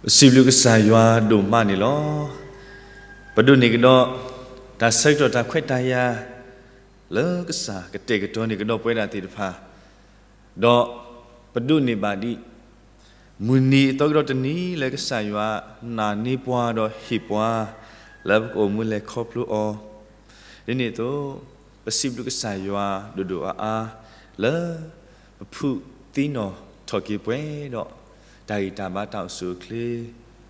ပစံးဘျုးကစၢ်ယွၤဒိၣ်မးန့ၣ်လီၤ. ပဒိးန့ၢ်ကဒီး တၢ်ဆၢကတီၢ်တၢ်ခွဲးတၢ်ယာ် လၢကစၢ်ကတဲာ်ကတီၤန့ၢ်ကဒီးပဝဲဒၣ်သ့ၣ်တဖၣ်, ဒီးပဒိးန့ၢ်ဘၣ်ဒံး မုၢ်နံၤအသီကဒီးတနံၤလၢကစၢ်ယွၤနာ်န့ၢ်ပှၤဒီးဟ့ၣ်ပှၤ လၢပကအိၣ်မူလဲၤခီဖျိအီၤ, ဒ်န့ၣ်အသိး ပစံးဘျုးကစၢ်ယွၤဒိၣ်ဒိၣ်အါအါ လၢ ပဖုသံနီၣ်ထီၣ်က့ၤပှဲၤဒီး တၢ်ဂံၢ်တၢ်ဘါတၢ်အိၣ်ဆူၣ်အိၣ်ချ့,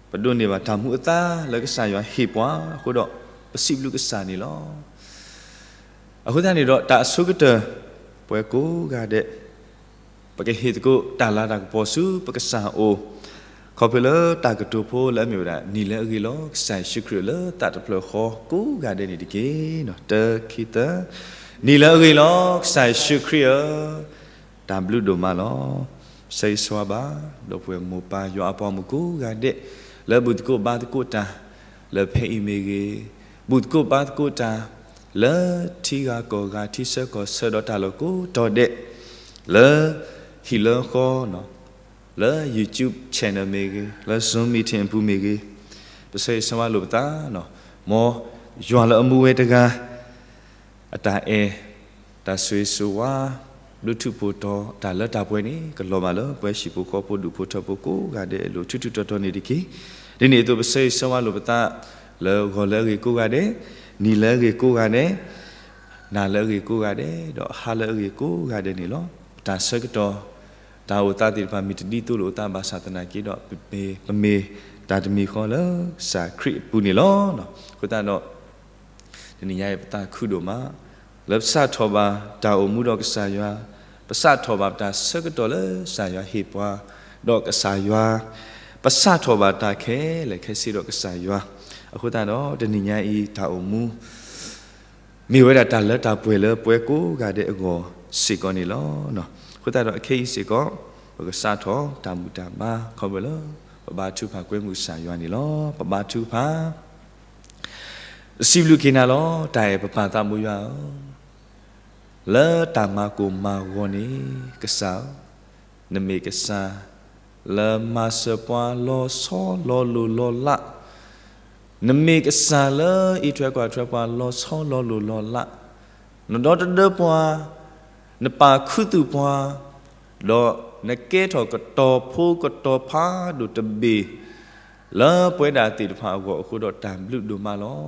ပဒိးန့ၢ်ဘၣ်တၢ်မူအသါလၢကစၢ်ယွၤဟ့ၣ်ပှၤအဃိဒီး ပစံးဘျုးကစၢ်န့ၣ်လီၤ. အဃိသတးန့ၣ်ဒီး တၢ်အဆိကတၢၢ် ပှၤကိးဂၤဒဲး ပကဟ့ၣ်သကိးတၢ်လၤတၢ်ကပီၤဆူပကစၢ်အအိၣ်, ခီဖျိလၢတၢ်ကတိၤဖိလၢအမ့ၢ်ဝဲဒၣ် နံၤလၢအဂ့ၤလီၤ ကစၢ်ယ့ၣ်ၡူးခရံာ်လၢသးတဖျၢၣ်ဃီကိးဂၤဒဲးန့ၣ်တက့ၢ်. တၢ ခံ သၢ, နံၤလၢအဂ့ၤလီၤ ကစၢ်ယ့ၣ်ၡူးခရံာ်ဧၢ, တၢ်ဘျုးဒိၣ်မးလီၤ. ဆၢဂ့ၤဆၢဝါဘၣ် ဒီပုၢ်ဝဲၢ်မိၢ်ပၢ်ယွၤအပှၤမုၣ်ကိးဂၤဒဲး လၢဘူၣ်သကိးဘါသကိးတၢ် လၢဖဲအံၤမ့ၢ်ဂ့ၤ, ဘူၣ်သကိးဘါသကိးတၢ် လၢထံဂၤကီၢ်ဂၤထံဆၢကီၢ်ဆၢဒီးတၢ်လီၢ်ကိးတီၤဒဲး, လၢ ဟံၣ်လၢဃီ လၢ YouTube channel မ့ၢ်ဂ့ၤ, လၢ Zoom meeting အပူၤမ့ၢ်ဂ့ၤ, ပဆၢဂ့ၤဆၢဝါလိာ်ပသး, မ်ယွၤလၢအမူဝဲတဂၤ အတၢ်အဲၣ်, တၢ်ဆိၣ်ဂ့ၤဆိၣ်ဝါ, ဒိးထူးဖိးတီၤ တၢ်လၢတၢ်ပှဲၤန့ၣ် ကလီၤဘၣ်လၢပဝဲဟံၣ်ဖိဃီဖိဒူၣ်ဖိထၢဖိကိးဂၤဒဲးအလိၤ ထူးထူးတီၤတီၤန့ၣ်တက့ၢ်. ဒ်န့ၣ်အသိး ပဆၢဂ့ၤဆၢဝါလိာ်ပသး လၢဂီၤလၢအဂ့ၤကိးဂၤဒဲး, နံၤလၢအဂ့ၤကိးဂၤဒဲး, နၤလၢအဂ့ၤကိးဂၤဒဲး, ဟါလၢအဂ့ၤကိးဂၤဒဲးန့ၣ်လီၤ. တၢ်ဆၢကတီၢ် တၢ်အိၣ်သးသ့ၣ်တဖၣ် မ့ၢ်တဒ်သိးလိာ်အသးဘၣ်ဆၣ်သနာ်က့ဒီး ပမ့ၢ် ပမ့ၢ်တၢ်တမံၤဃီလၢကစၢ်ခရံာ်အပူၤန့ၣ်လီၤ. အဃိသတးဒီး တနံၤညါအံၤ ပသးခုဒိၣ်မး လၢပစးထီၣ်ဘၣ်တၢ်အိၣ်မူဒီးကစၢ်ယွၤ, ပစးထီၣ်ဘၣ်ပတၢ်ဆၢကတီၢ်လၢကစၢ်ယွၤဟ့ၣ်ပှၤ ဒီးကစၢ်ယွၤ, ပစးထီၣ်ဘၣ်တၢ်ခဲလၢာ်ခဲဆ့ဒီးကစၢ်ယွၤ, အဃိသတးဒီး တနံၤညါအံၤတၢ်အိၣ်မူ မ့ၢ်ဝဲဒၣ်တၢ်လၢတၢ်ပှဲၤလၢပဝဲကိးဂၤဒဲးအဂီၢ်စ့ၢ်ကီးန့ၣ်လီၤ. အဃိသတးဒီးအခဲအံၤစ့ၢ်ကီး ပကစးထီၣ်တၢ်ဘူၣ်တၢ်ဘါ ခီဖျိလၢ ပဘါထုကဖၣ်ကွဲမုာ်ကစၢ်ယွၤန့ၣ်လီၤ. ပဘါထုကဖၣ် စံးဘျုးက့ၤနၤလီၤ တၢ်အဲၣ်ပပၢ်သးဘိယွၤဧၢ, လၢတၢ်မၤကိၢ်မၤဂီၤန့ၣ် ကစၢ်ဧၢ, နမ့ၢ်ကစၢ် လၢမၤစၢၤပှၤလီၤဆီလီၤလိၤလီၤလး, နမ့ၢ်ကစၢ်လၢအံးထွဲကွၢ်ထွဲပှၤလီၤဆီလီၤလိၤလီၤလး, နဒီတဒၢပှၤ, နပာ်ခူသူၣ်ပှၤ, ဒီးနကဲထီၣ်ကတီၤဖိကတီၤဖးဒိၣ်တဘ့ၣ် လၢပဝဲဒၣ်သ့ၣ်တဖၣ်အဂီၢ်အဃိဒီးတၢ်ဘျုးဒိၣ်မးလီၤ.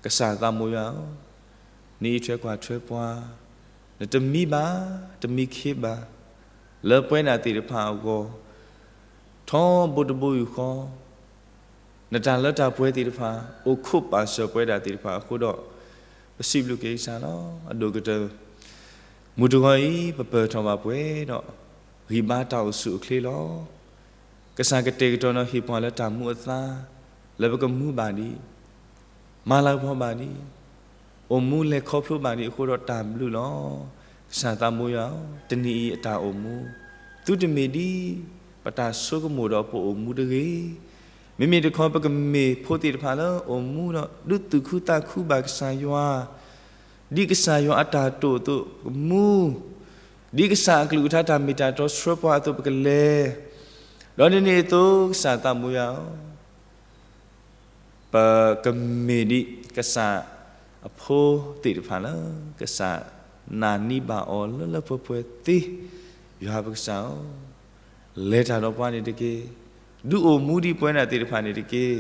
ကစၢ်သးဘိယွၤဧၢ, နအံးထွဲကွၢ်ထွဲပှၤ, နတမံဘၣ်, တမံခ့ဘၣ်, လၢပဝဲဒၣ်သ့ၣ်တဖၣ်အဂီၢ်, ထီဘိတဘိယူၢ်ဃီ, နတၢ်လၢတၢ်ပှဲၤသ့ၣ်တဖၣ် အိၣ်ခိးပာ်စၢၤပဝဲဒၣ်သ့ၣ်တဖၣ်အဃိဒီး, ပစံးဘျုးက့ၤကစၢ်လီၤ. အဒိၣ်ကတၢၢ် မုၢ်တဂီၤအံၤ ပပၢၢ်ထီၣ်ဘၣ်ပှဲၤဒီး ဂံၢ်ဘါတၢ်အိၣ်ဆူၣ်အိၣ်ချ့လီၤ. ကစၢ်ကတဲာ်ကတီၤဒီးဟ့ၣ်ပှၤလၢတၢ်မူအသါ လၢပကမူဘၣ်ဒံး, မၤလၤကပီၤဘၣ်ဒံး, အိၣ်မူလဲၤခီဖျိဘၣ်ဒံးအဃိဒီးတၢ်ဘျုးလီၤ. ကစၢ်သးဘိယွၤဧၢ, တနံၤအံၤအတၢ်အိၣ်မူ သုတမ့ၢ်ဒ် ပတၢ်ဆိကမိၣ်ဒီးပအိၣ်မူတဂ့ၤ, မ့မ့ၢ်တခီ ပကမ့ၢ်ဖိသ့ၣ်တဖၣ်လၢအိၣ်မူဒီး ဒုးသူၣ်ခုသးခုဘၣ်ကစၢ်ယွၤ, ဒ်ကစၢ်ယွၤအတၢ်တိာ်အသိးပကမူ, ဒ်ကစၢ်အကလုၢ်ကထါတၢ်မ့ၢ်တၢ်တီဆှၢပှၤအသိးပကလဲၤ, ဒီးဒ်န့ၣ်အသိး ကစၢ်သးဘိယွၤဧၢ, ပကမ့ၢ်ဒ်ကစၢ်အဖိသ့ၣ်တဖၣ်လၢ ကစၢ်နာ်န့ၢ်ဘၣ်အီၤလၢလၢပှဲၤပှဲၤသ့, ယွၤပကစၢ်ဧၢ, လဲၤတၢ်ဒီးပှၤန့ၣ်တက့ၢ်, ဒုးအိၣ်မူဒ်ပဝဲဒၣ်သ့ၣ်တဖၣ်န့ၣ်တက့ၢ်.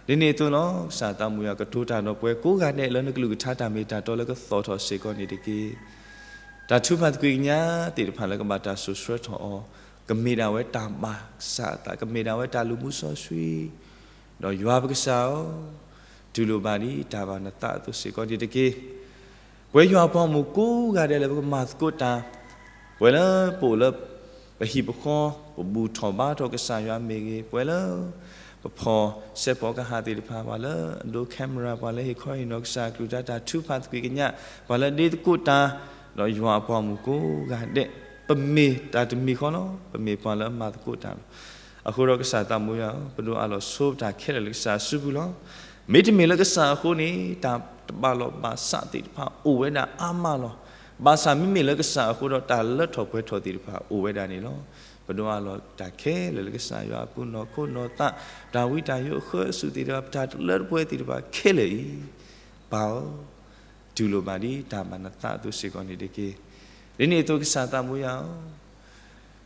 ဒ်န့ၣ်အသိးလီၤ. ကစၢ်သးဘိယွၤ ကတိၤတၢ်ဒီးပှၤကိးဂၤဒဲးလၢနကလုၢ်ကထါတၢ်မ့ၢ်တၢ်တီလၢကသီၣ်ထီၣ်စ့ၢ်ကီးန့ၣ်တက့ၢ်. တၢ်ထုကဖၣ်သကွံာ်ကညးသ့ၣ်တဖၣ်လၢကဘၣ်တၢ်စိာ်ဆှၢထီၣ်အီၤ, ကမ့ၢ်ဒၣ်ဝဲတၢ်ဘၣ်ကစၢ်အသး, ကမ့ၢ်ဒၣ်ဝဲတၢ်လူၤမူစီဆှံ, ဒီးယွၤပကစၢ်ဧၢ, တူၢ်လိာ်ဘၣ်ဒ်တၢ်ဘၣ်နသးအသိးစ့ၢ်ကီးန့ၣ်တက့ၢ်. ပဝဲယွၤအပှၤမုၣ်ကိးဂၤဒဲးလၢပကမၤသကိးတၢ်, ပှၤလၢပအိၣ်လၢ ပဟံၣ်ပဃီ, ပဘူၣ်ထီၣ်ဘါထီၣ်ကစၢ်ယွၤမ့ၢ်ဂ့ၤ, ပှၤလၢ ပဖီၣ်စဲးဖီၣ်ကဟၣ်သ့ၣ်တဖၣ်, ပှၤလၢအဒိ camera, ပှၤလၢဟ့ၣ်ခီဟ့ၣ်နီၤကစၢ်အကလုၢ်ကထါတၢ်ထုကဖၣ်သကွံာ်ကညး, ပှၤလၢဒ့သကိးတၢ်, ဒီးယွၤအပှၤမုၣ်ကိးဂၤဒဲး, ပမ့ၢ်တၢ်တမံၤဃီလီၤ. ပမ့ၢ်ပှၤလၢအမၤသကိးတၢ်လီၤ. အဃိဒီးကစၢ်သးဘိယွၤဧၢ, ပဒိးအးလီၤဆိပတၢ်ခဲလၢာ်လၢကစၢ်အစုပူၤလီၤ. မ့တမ့ၢ်လၢကစၢ်အဃိန့ၣ် တၢ်တဘၣ်လီၢ်ဘၣ်စးသ့ၣ်တဖၣ်အိၣ်ဝဲဒၣ်အါမးလီၤ. ဘၣ်ဆၣ်မ့မ့ၢ်လၢကစၢ်အဃိဒီး တၢ်လၢထီၣ်ပှဲၤထီၣ်သ့ၣ်တဖၣ်အိၣ်ဝဲဒၣ်န့ၣ်လီၤ. ပဒိးအးလီၤတၢ်ခဲလၢာ်လၢကစၢ်ယွၤအပူၤ, နီၢ်ခိနီၢ်သး, တၢ်ဝံတၢ်ယိးအဃၢအစူၢ်သ့ၣ်တဖၣ်, ပတၢ်တလၢတပှဲၤသ့ၣ်တဖၣ်ခဲလၢာ်အံၤ, ပၢ်ဧၢ, တူၢ်လိာ်ဘၣ်ဒ်တၢ်ဘၣ်နသးအသိးစ့ၢ်ကီးန့ၣ်တက့ၢ်. ဒ်န့ၣ်အသိးကစၢ်သးဘိယွၤဧၢ,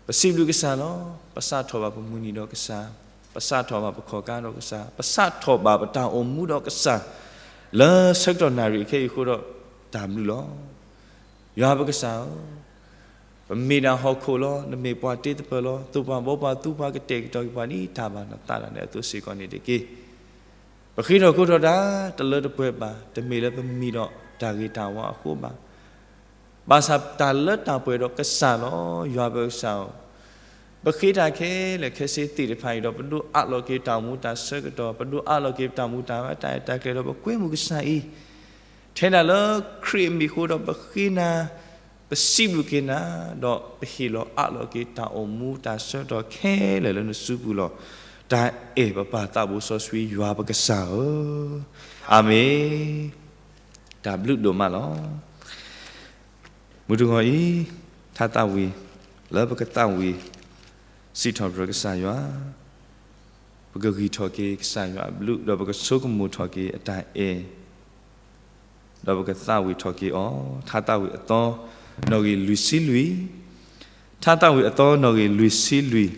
ပစံးဘျုးကစၢ်လီၤ. ပစးထီၣ်ဘၣ်ပမုၢ်နံၤဒီးကစၢ်, ပစးထီၣ်ဘၣ်ပခီၣ်ကါဒီးကစၢ်, ပစးထီၣ်ဘၣ်ပတၢ်အိၣ်မူဒီးကစၢ်, လၢဆၢကတီၢ်နၣ်ရံၣ်အခဲအံၤအဃိဒီး တၢ်ဘျုးလီၤ. ယွၤပကစၢ်ဧၢ, ပမ့ၢ်ဒၣ်ဟီၣ်ခိၣ်လီၤ. နမ့ၢ်ပှၤတ့သပၢၤလီၤ. သိၣ်ပှၤဘီပှၤသူပှၤ ကတဲာ်ကတီၤက့ၤပှၤဒ်တၢ်ဘၣ်နသးဒၣ်နဲအသိးစ့ၢ်ကီးန့ၣ်တက့ၢ်. ပဃ့ထီၣ်ကိးထီၣ်တၢ် တလၢတပှဲၤဘၣ်, တမ့ၢ်လၢပမံၤဒီးတၢ်ဂ့ၤတၢ်ဝါအဃိဘၣ်. ဘၣ်ဆၣ်တၢ်လၢတၢ်ပှဲၤဒီးကစၢ်လီၤ. ယွၤပကစၢ်ဧၢ, ပဃ့တၢ်ခဲလၢာ်ခဲဆ့သ့ၣ်တဖၣ်အံၤဒီး ပဒိးအးလီၤက့ၤတၢ်အိၣ်မူတၢ်ဆၢကတီၢ်, ပဒိးအးလီၤက့ၤတၢ်အိၣ်မူတၢ် တၢ်အဲၣ်တၢ်ကျဲၤဒီး ပကွဲမုာ်ကစၢ်အံၤ ထဲဒၣ်လၢခရံာ်အမံၤအဃိဒီး ပဃ့နၤ, ပစံးဘျုးက့ၤနၤ, ဒီးပဟ့ၣ်လီၤအးလီၤက့ၤတၢ်အိၣ်မူတၢ်ဆၢကတီၢ်ခဲလၢာ်လၢနစုပူၤလီၤ. တၢ်အဲၣ်ပပၢ်သးဘိစီဆှံယွၤပကစၢ်ဧၢ, အၤမ့ၣ်. တၢ်ဘျုးဒိၣ်မးလီၤ. မုၢ်တဂီၤအံၤ, ထါသးဝံၣ်လၢပကသးဝံၣ် စံးထီၣ်ပတြၢၤကစၢ်ယွၤ, ပကဂံၢ်ထီၣ်က့ၤကစၢ်ယွၤအဘျုး ဒီးပကဆိကမိၣ်ထီၣ်က့ၤအတၢ်အဲၣ်, ဒီးပကသးဝံၣ်ထီၣ်က့ၤအီၤ. ထါသးဝံၣ်အသီ, နီၣ်ဂံၢ်လွံၢ်ဆံလွံၢ်, ထါသးဝံၣ်အသီ နီၣ်ဂံၢ်လွံၢ်ဆံလွံၢ်.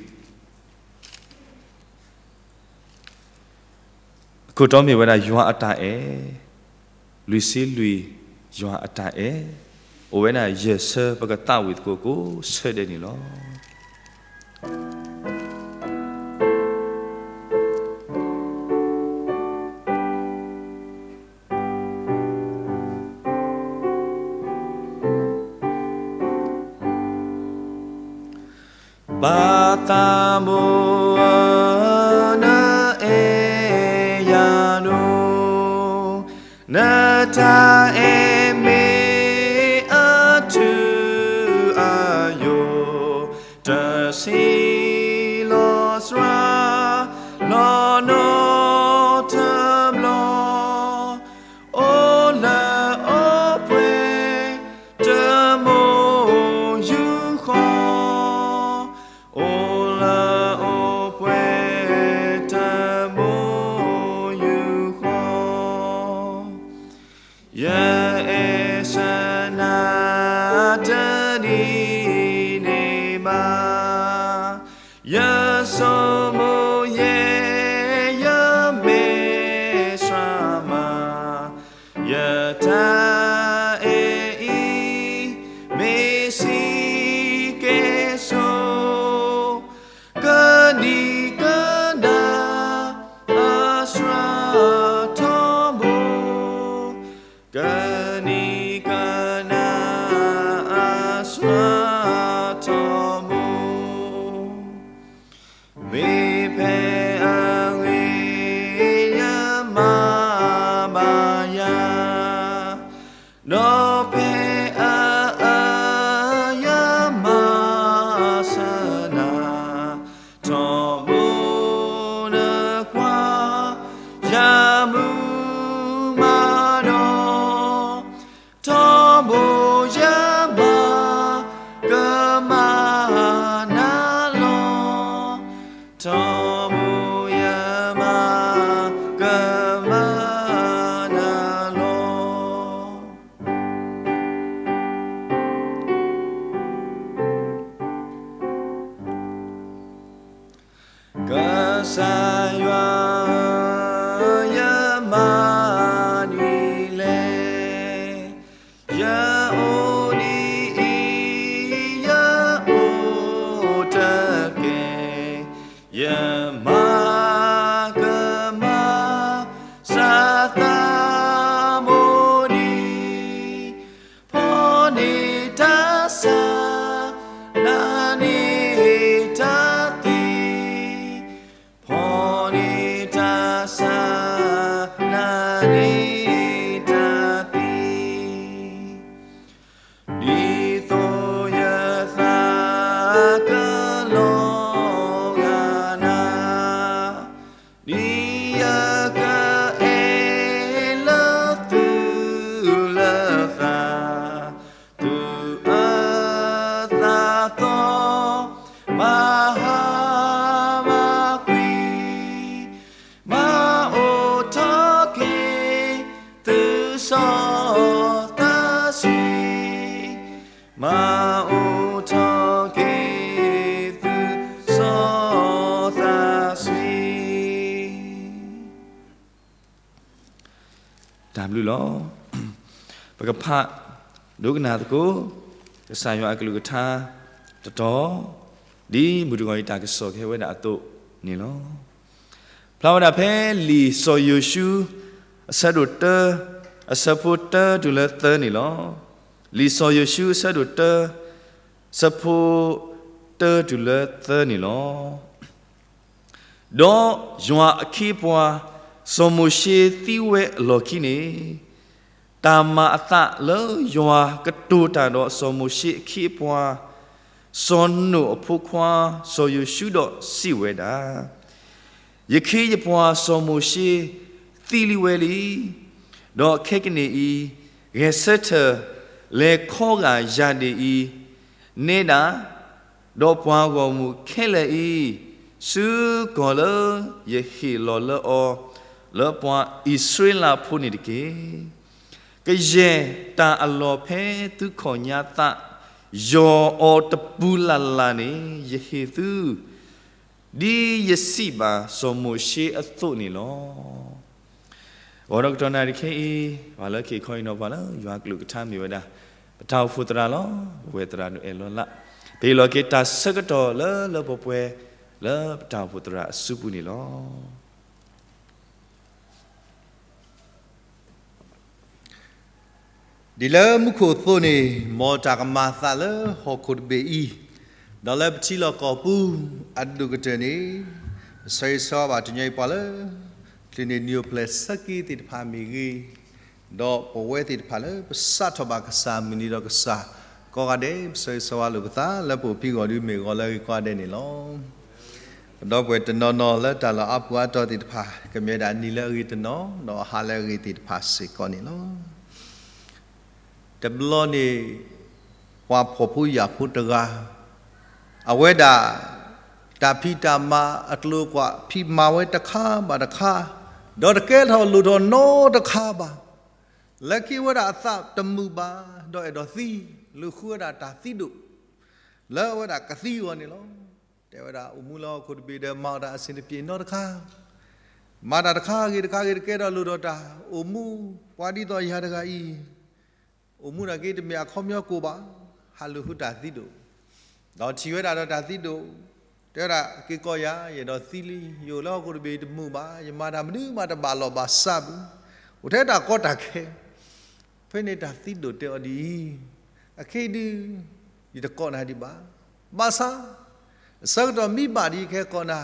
အခိၣ်တီမ့ၢ်ဝဲဒၣ်ယွၤအတၢ်အဲၣ်, လွံၢ်ဆံလွံၢ်, ယွၤအတၢ်အဲၣ်, အိၣ်ဝဲဒၣ်ယဲၢ်ဆၢ ပကသးဝံၣ်သကိးကိးဆၢဒဲးန့ၣ်လီၤ. ပၢ်သးဘိဧၢ, နအဲၣ်ယၤဒိၣ်, နတၢ်အဲၣ်မ့ၢ်အထူအယိာ်, တဆံးလီၤစှၤ လီၤနီတဘျီ, အိၣ်လၢအိၣ်ပှဲၤ တမိၢ်ယူၢ်ဃီ, အိၣ်လၢအိၣ်ပှဲၤ တမိၢ်ယူၢ်ဃီ, ယအဲၣ်ဆၢနၤတနံၤန့ၣ်ဘၣ်, ယဆိကမိၣ်ယဲ ယမ့ၢ်စှၤမး, ယတၢ်အဲၣ်အံၤ မ့ၢ်ဆံးကဲဆိ, ကနံၤကနၤအစှၤထီဘိ, ကနံၤကနၤအစှၤထီဘိ, မ့ၢ်ဖဲအဂ့ၢ် ယမၤဘၣ်ယၤ, ဒီးဖဲအအၢ ယမၤစၢၤနၤ, ထီဘိနကွၢ် ယမုၢ်မၤဒီး, ထီဘိယမၤကမၣ်နၤလီၤ, ထီဘိယမၤကမၣ်နၤလီၤ. ကစၢ်ယွၤဧၢ, ယမၤဒ်လဲၣ်, ယအိၣ်ဒ်အံၤ ယအိၣ်တက့ၢ်, ယမၤကမၣ်စၢ်သးဘိဒံး, ဖီၣ်န့ၢ်တၢ်ဆါ, နၤန့ၢ်တၢ်သံ, ဖီၣ်န့ၢ် တၢ်ဘျုးလီၤ. ပကဖးဒိကနၣ်သကိး ကစၢ်ယွၤအကလုၢ်ကထါတတီၤ, ဒ်မုၢ်တဂီၤအံၤတၢ်ကစီၣ်ကဟဲဝဲဒၣ်အသိးန့ၣ်လီၤ. ဖျါဝဲဒၣ်ဖဲလံာ်စီၤယိၤၡူ အဆၢဒိၣ်တၢ အဆၢဖိတၢတုၤလၢသၢန့ၣ်လီၤ. လံာ်စီၤယိၤၡူအဆၢဒိၣ်တၢ ဆၢဖိတၢတုၤလၢသၢန့ၣ်လီၤ. ဒီးယွၤအခ့အပှၤ စီၤမိၤၡ့သံဝဲအလီၢ်ခံန့ၣ်, တၢ်မၤအသးလၢယွၤကတိၤတၢ်ဒီးစီၤမိၤၡ့အခ့အပှၤ စီၤနိၣ်အဖိခွါ စီၤယိၤၡူဒီးစံးဝဲဒၣ်, ယခ့ယပှၤစီၤမိၤၡ့သံလံဝဲလံ. ဒီးခဲကနံၣ်အံၤ, ဂဲၤဆၢထၢၣ် လဲၤခီဂာ်ယၤဒၣ်အံၤ, နဲဒၣ် ဒီးပှၤဂီၢ်မုၢ်ခဲလၢာ်အံၤ, စုကီၢ်လၢယဟ့ၣ်လီၤလၢအီၤ လၢပှၤအံၣ်စရ့လးဖိန့ၣ်တက့ၢ်. ကယဲၢ်တၢ်အလီၢ်ဖဲသုခီၣ်ညါသး ယီၤအီၤတပူၤလၢ်လၢ်န့ၣ် ယဟ့ၣ်သု ဒ်ယစံးဘၣ်စီၤမိၤၡ့အသိးန့ၣ်လီၤ. ဂီၤဒီးကတီၢ်နၣ်ရံၣ်ခဲအံၤ, ပှၤလၢက့ၤခီအံၤနီၤ ပှၤလၢယွၤကလုၢ်ကထါမ့ၢ်ဝဲဒၣ် ပတၢ်အိၣ်ဖှိၣ်သရၣ်လီၤ. ပဝဲသရၣ်ဒိၣ်အဲၣ်လီၤလး, ပဟ့ၣ်လီၤက့ၤတၢ်ဆၢကတီၢ်လၢလၢပှဲၤပှဲၤ လၢပတၢ်အိၣ်ဖှိၣ်သရၣ်အစုပူၤန့ၣ်လီၤ. ဒ်လၢမူခိၣ်အသိးန့ၣ် မ်တၢ်ကမၤအသးလၢဟီၣ်ခိၣ်တဘ့ၣ်အံၤ, ဒီးလၢပထံလီၢ်ကီၢ်ပူၤအဒိၣ်ကတၢၢ်န့ၣ်, ပဆၢဂ့ၤဆၢဝါဘၣ်တညီအံၤပှၤလၢ ချုးန့ၢ်နံၣ်အိၣ်ဖျဲၣ်ဆၢက့ၤသ့ၣ်တဖၣ်မ့ၢ်ဂ့ၤ, ဒီးပဝဲသ့ၣ်တဖၣ်လၢပစးထီၣ်ဘၣ်ကစၢ်မုၢ်နံၤဒီးကစၢ်ကိးဂၤဒဲး, ပဆၢဂ့ၤဆၢဝါလိာ်ပသးလၢပအိၣ်ဖဲဂီၤဒုးမ့ၢ်ဂီၤလၢအဂ့ၤကိးဂၤဒဲးန့ၣ်လီၤ. ပဒီပုၢ်ဝဲၢ်တနီၤနီၤလၢတၢ်လီၢ်အါပူၤအါတီၤသ့ၣ်တဖၣ် ကမ့ၢ်ဝဲဒၣ်နံၤလၢအဂ့ၤတနီၤ, ဒီးအဟါလၢအဂ့ၤသ့ၣ်တဖၣ်စ့ၢ်ကီးန့ၣ်လီၤ. တဘျီန့ၣ် ပှၤဖှီၣ်ဖိယာ်ဖိတဂၤ, အဝဲဒၣ် တၢ်ဖံးတၢ်မၤအကျိၤအကွာ် ဖံးမၤဝဲတခါဘၣ်တခါ, ဒီးတကဲထီၣ်လိၣ်ထီၣ်နီတခါဘၣ်. လၢခံဝဲဒၣ်အသးတမုာ်ဘၣ်, ဒီးအဲၣ်ဒိးသံ, လူၤဃုဝဲဒၣ်တၢ်သံဒိၣ် လၢအဝဲဒၣ်ကသံအဂီၢ်န့ၣ်လီၤ. တဲဝဲဒၣ်အိၣ်မူလၢဟီၣ်ခိၣ်တဘ့ၣ်ဒီး မၤအီၣ်တၢ်အဆင်တပြေနီတခါ, မၤတၢ်တခါဂ့ၤတခါဂ့ၤ တကဲထီၣ်လိၣ်ထီၣ်တၢ်, အိၣ်မူ, ပှၤဒ်သိးယၤတဂၤအံၤ အိၣ်မူနာ်က့ တမ့ၢ်အခီပညီကိးဘၣ်, ဟးလူၤဃုတၢ်သံဒိၣ်, ဒီးထံၣ်ဝဲဒၣ်ဒီးတၢ်သံဒိၣ်, တဲဝဲဒၣ်က့ၤကိးယၤ ယအဲၣ်ဒိးသံလံ, ယအိၣ်လၢဟီၣ်ခိၣ်တဘ့ၣ်တမုာ်ဘၣ်, ယမၤတၢ်မနုၤမးတဘၣ်လီၢ်ဘၣ်စးဘၣ်, အိၣ်ထဲတၢ်ကီတၢ်ခဲ. ဖဲန့ၣ်တၢ်သံဒိၣ်တဲအီၤဒ်အံၤ, အခဲအံၤဒုး ယတကိးနၤဒံးဘၣ်, ဘၣ်ဆၣ် အဆၢကတီၢ်မံဘၣ်ဒီးယကဟဲကိးနၤ,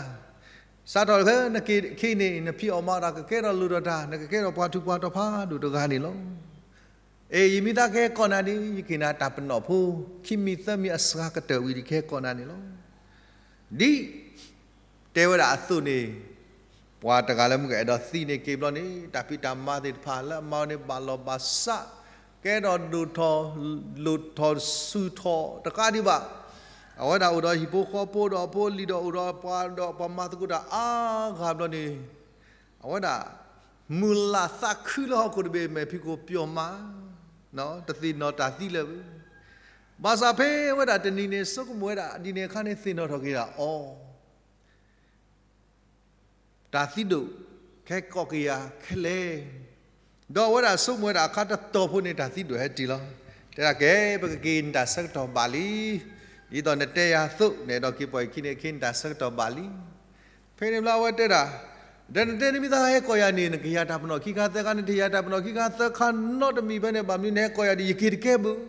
စးထီၣ်လၢနက့ၤခဲအံၤန့ၣ် နဖံးအီၣ်မၤအီၣ်တၢ် ကကဲထီၣ်လိၣ်ထီၣ်တၢ်, နကကဲထီၣ်ပှၤထူးပှၤတီၤဖးဒိၣ်တဂၤန့ၣ်လီၤ. အ့ ယမ့ၢ်သးကဟဲကိးနၤဒ် ယကဟ့ၣ်နၤတၢ်ပနီၣ်ဖိ ခံမံၤသၢမံၤအစှၤကတၢၢ်ဝံၤဒီး ကဟဲကိးနၤန့ၣ်လီၤ. ဒ်တဲဝဲဒၣ်အသိးန့ၣ်, ပှၤတဂၤလၢမုၢ်ကအဲၣ်ဒိးသံန့ၣ် က့ၤဘျီန့ၣ် တၢ်ဖံးတၢ်မၤသ့ၣ်တဖၣ်လၢအမၤအီၤန့ၣ် ဘၣ်လီၢ်ဘၣ်စး, ကဲထီၣ်ဒိၣ်ထီၣ်, လိၣ်ထီၣ်ဆူၣ်ထီၣ်တကးဒံးဘၣ်, အဝဲဒၣ်အိၣ်ဒီးဟံၣ်ဖိဃီဖိဒီးအဖိအလံၤဒီး အိၣ်ဒီးပှၤဒီးပှၤမၤသကိးတၢ်အါဂၤဘျီန့ၣ်, အဝဲဒၣ် မုၢ်လၢ်သးခုလၢဟီၣ်ခိၣ်တဘ့ၣ် မဲာ်ဖံးခိၣ်ပျီမး, တသ့ၣ်နီၣ်တၢ်သံလၢၤဘၣ်. ဘၣ်ဆၣ်ဖဲဝဲဒၣ်တနံၤန့ၣ် ဆိကမိၣ်ဝဲဒၣ်ဒ်န့ၣ်အခါန့ၣ် သ့ၣ်နီၣ်ထီၣ်က့ၤဒၣ်အီၤ တၢ်သံဒိၣ် ကဟဲကိးက့ၤယၤခဲလၢာ်, ဒီးအဝဲဒၣ်ဆိကမိၣ်ဝဲဒၣ်အခါတတီၤဖိန့ၣ် တၢ်သံဒိၣ်ဟဲတုၤလီၤ. တဲဒၣ်ကဲ ပကက့ၤနတၢ်ဆၢကတီၢ်ဘၣ်လံ, ဒ်သိးနတဲယၤအသိး နအဲၣ်ဒိးက့ၤပှၤအံၤခံန့ၣ် အခါနတၢ်ဆၢကတီၢ်ဘၣ်လံ. ဖဲန့ၣ်ဘျီအဝဲတဲဒၣ်, ဒီးနတဲနမ့ၢ်သးဟဲကိးယၤန့ၣ် နကဟ့ၣ်ယၤတၢ်ပနီၣ်ခံခါသၢခါ, နတဟ့ၣ်ယၤတၢ်ပနီၣ်ခံခါသၢခါနီတမံၤဖဲန့ၣ် ဘၣ်မနုၤနဟဲကိးယၤဒီး ယက့ၤတကဲဘၣ်.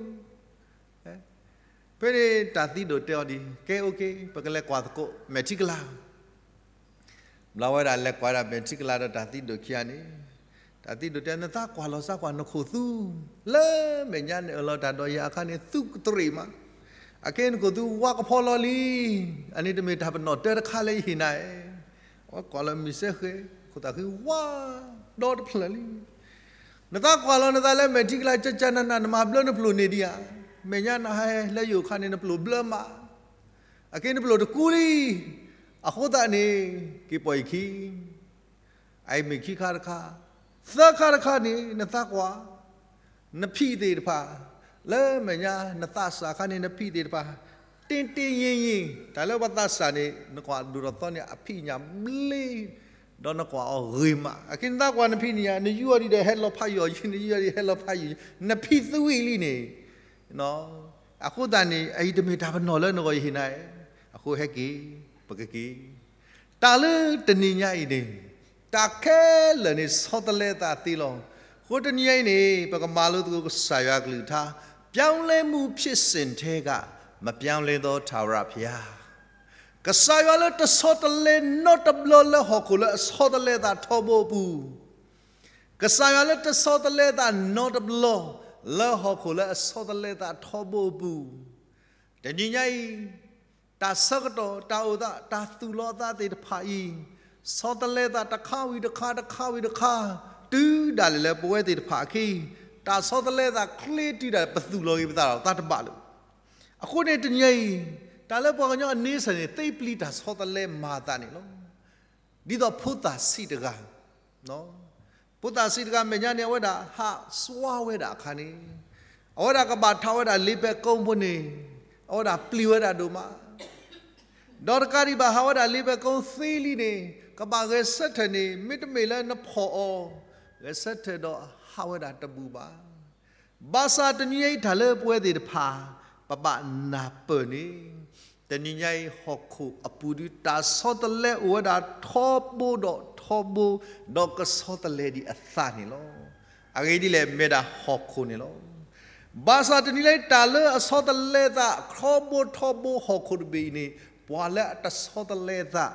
ဖဲန့ၣ်တၢ်သံဒိၣ်တဲအီၤဒ်အံၤ, ကဲ အိၣ်က့ၤ ပကလဲၤကွၢ်သကိးမဲာ်ထံကလၤ. ဘျီဝဲဒၣ်လဲၤကွၢ်ဒၣ်မဲာ်ထံကလၤဒီးတၢ်သံဒိၣ်ခံဂၤန့ၣ်, တၢ်သံဒိၣ်တဲ နသးကွၢ်လီၤသးကွၢ်နခိၣ်သူ, လၢမဲာ်ညါနအၢၣ်လီၤတၢ်ဒီးယၤအခါန့ၣ် သူကတရံးမး, အခဲအံၤနခိၣ်သူဝါကဖီလီၤလံ. အန့ၣ်တမ့ၢ်တၢ်ပနီၣ်တၢတခါလၢယဟ့ၣ်နၤဧါ. အဝဲကွၢ်လီၤမံၤစဲဃဲ, ခိၣ်သၣ်ဃံဝါဒီတဖျၢၣ်လံ. နသးကွၢ်လီၤနသးလၢမဲာ်ထံကလၤ ကၠၢ်ကၠၢ်နးနး နမၤဘျၢနပျိၢ်န့ၢ်ဒံးဧါ. မဲာ်ညါနဟဲလၢယအိၣ်အခါန့ၣ် နပျိၢ်ဘျၢမး, အခဲအံၤနပျိၢ်တကူလံ. အဃိသတးန့ၣ် က့ၤပိာ်ယခံ အအံၤမ့ၢ်ခံခါတခါ, သၢခါတခါန့ၣ် နသးကွၢ်, နဖံးသ့ၣ်တဖၣ်, လၢမဲာ်ညါ နသးစၢ်အခါန့ၣ် နဖံးသ့ၣ်တဖၣ်, တ့တ့ယ့ၢ်ယ့ၢ်, တၢ်လၢပှၤသးစၢ်န့ၣ် နကွၢ်ဒိၣ်ထီၣ်သီန့ၣ် အဖံးညၣ်ဘျ့, ဒီးနကွၢ်အီၤဂ့ၤမး, အခဲနသးကွၢ်နဖံးနညၣ်, နယူးအီၤဒံးဒီးဟဲလီၤဖးယိာ်ယံၤ, နယူးအီၤဒံးဟဲလီၤဖးယိာ်ယံၤ, နဖံးသဝံၣ်လံန့ၣ်, အဃိသတးန့ၣ် အအံၤတမ့ၢ်တၢ်ပနီၣ်လၢနဂီၢ်ယဟ့ၣ်နၤ, အဃိဟဲက့ၤ, ပကက့ၤ, တၢ်လၢတနံၤညါအံၤန့ၣ်, တၢ်ခဲလၢာ်န့ၣ်ဆီတလဲသးသ့လီၤ. အဃိတနံၤညါအံၤန့ၣ် ပကမၤလိသကိးကစၢ်ယွၤကလုၢ်ကထါ, ပြောင်းလဲမှုဖြစ်စဉ်ထဲက မပြောင်းလဲသောထာဝရဘုရား ကစၢ်ယွၤလၢတဆီတလဲနီတဘျီလၢဟီၣ်ခိၣ်လၢအဆီတလဲသးထီဘိအပူၤ, ကစၢ်ယွၤလၢတဆီတလဲသးနီတဘျီလၢဟီၣ်ခိၣ်လၢအဆီတလဲသးထီဘိအပူၤ, တနံၤညါအံၤ, တၢ်ဆၢကတီၢ် တၢ်အိၣ်သး တၢ်သူၣ်လီၤသးသ့ၣ်တဖၣ်အံၤ, ဆီတလဲသးတခါဝံၤတခါ တခါဝံၤတခါ, တုၤဒၣ်လဲာ်လၢပဝဲသ့ၣ်တဖၣ်အခံ, တၢ်ဆီတလဲသးချ့တုၤဒၣ်လဲာ် ပသူၣ်လီၤက့ၤပသးဒီးသးတဘၣ်လၢၤ. အဃိန့ၣ်တနံၤညါအံၤ, တၢ်လၢပှၤကညီအန့ဆၢၣ်န့ၣ် သ့ပျံၤတၢ်ဆီတလဲမၤအသးန့ၣ်လီၤ. ဒ်သိးဖိသၣ်ဆံးတဂၤ, ဖိသၣ်ဆံးတဂၤမဲာ်ညါန့ၣ် အဝဲဒၣ်ဟးစွါဝဲဒၣ်အခါန့ၣ်, အဝဲဒၣ်ကဘၣ်ထးဝဲဒၣ်လ့ပဲကုန်းဖိန့ၣ်, အဝဲဒၣ်ပျံၤဝဲဒၣ်ဒိၣ်မး, ဒီးတကးဒံးဘၣ်ဟးဝဲဒၣ်လ့ပဲကုန်းသ့လံန့ၣ်, ကဘၣ်ဂဲၤဆၢထၢၣ်န့ၣ် မ့တမ့ၢ်လၢနဖီၣ်အီၤ, ဂဲၤဆၢထၢၣ်ဒီးဟးဝဲဒၣ်တဘူၣ်ဘၣ်. ဘၣ်ဆၣ်တနံၤညါအံၤတၢ်လၢပဝဲသ့ၣ်တဖၣ် ပဘၣ်နၢ်ပၢၢ်န့ၣ်, တနံၤညါအံၤဟီၣ်ခိၣ်အပူၤဒု တၢ်ဆီတလဲအိၣ်ဝဲဒၣ်ထီဘိဒီးထီဘိ, ဒီးကဆီတလဲဒံးအသးန့ၣ်လီၤ. အဂ့ၢ်ဒ်လဲၣ် မ့ၢ်ဒၣ်ဟီၣ်ခိၣ်န့ၣ်လီၤ. ဘၣ်ဆၣ်တနံၤညါအံၤ တၢ်လၢအဆီတလဲသး ထီဘိထီဘိဟီၣ်ခိၣ်တဘ့ၣ်အံၤန့ၣ်, ပှၤလၢအတဆီတလဲသး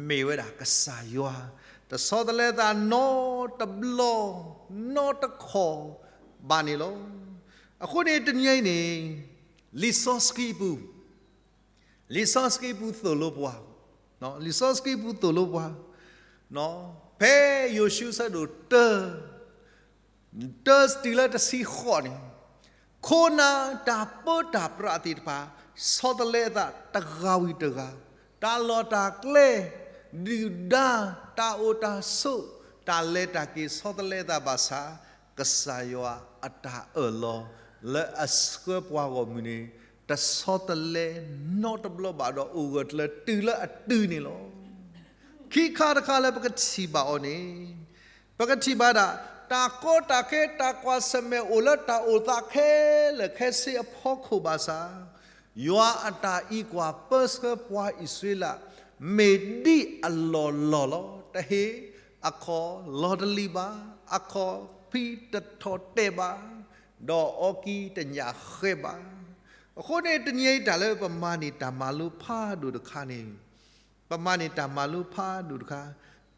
မ့ၢ်ဝဲဒၣ်ကစၢ်ယွၤ, တဆီတလဲသးနီတဘျီ, နီတခီၣ်ဘၣ်န့ၣ်လီၤ. အဃိန့ၣ်တနံၤညါအံၤန့ၣ်, လံာ်စီဆှံပူၤ, လံာ်စီဆှံပူၤသိၣ်လိပှၤ, လံာ်စီဆှံပူၤသိၣ်လိပှၤ, ဖဲယိၤၡူအဆၢဒိၣ်တၢ, တၢတုၤလၢတဆံဃိးန့ၣ်, ခိၣ်နၢ်တၢ်ပၢတၢ်ပြးသ့ၣ်တဖၣ် ဆီတလဲအသးတဂၤဝံၤတဂၤ, တၢ်လီၢ်တၢ်ကျဲ, ဒုၣ်ဒါ, တၢ်အိၣ်တၢ်ဆိး, တၢ်လဲၤတၢ်က့ၤဆီတလဲအသးဘၣ်ဆၣ်, ကစၢ်ယွၤအတၢ်အၢၣ်လီၤလၢအဆှၢပှၤဂီၢ်မုၢ်န့ၣ်, တဆီတလဲနီတဘျီဘၣ်ဒီးအိၣ်ဂၢၢ်ကျၢၤတုၤလၢအတုၤန့ၣ်လီၤ. ခံခါတခါလၢပကထံၣ်ဘၣ်အီၤန့ၣ်, ပကထံၣ်ဘၣ်ဒၣ်, တၢ်ကီတၢ်ခဲတၢ်ကွၢ်ဆၢၣ်မဲာ်အိၣ်လၢတၢ်အိၣ်သးခဲလၢာ်ခဲဆ့အဖီခိၣ်ဘၣ်ဆၣ်, ယွၤအတၢ်အံးကွၢ်ပၢဆှၢပှၤအံၣ်စရ့လး, မ့ၢ်ဒ်အလီၢ်လီၢ်လီၤ. တဟ့ၣ်အခီၣ်လီၤတလံၤဘၣ်, အခီၣ်ဖံးတထီၣ်တဲာ်ဘၣ်, ဒီးအီကံတညၣ်ဃဲဘၣ်. အဃိန့ၣ်တနံၤအံၤတၢ်လၢပမၤန့ၢ်တၢ်မၤလိဖးဒိၣ်တခါန့ၣ်, ပမၤန့ၢ်တၢ်မၤလိဖးဒိၣ်တခါ,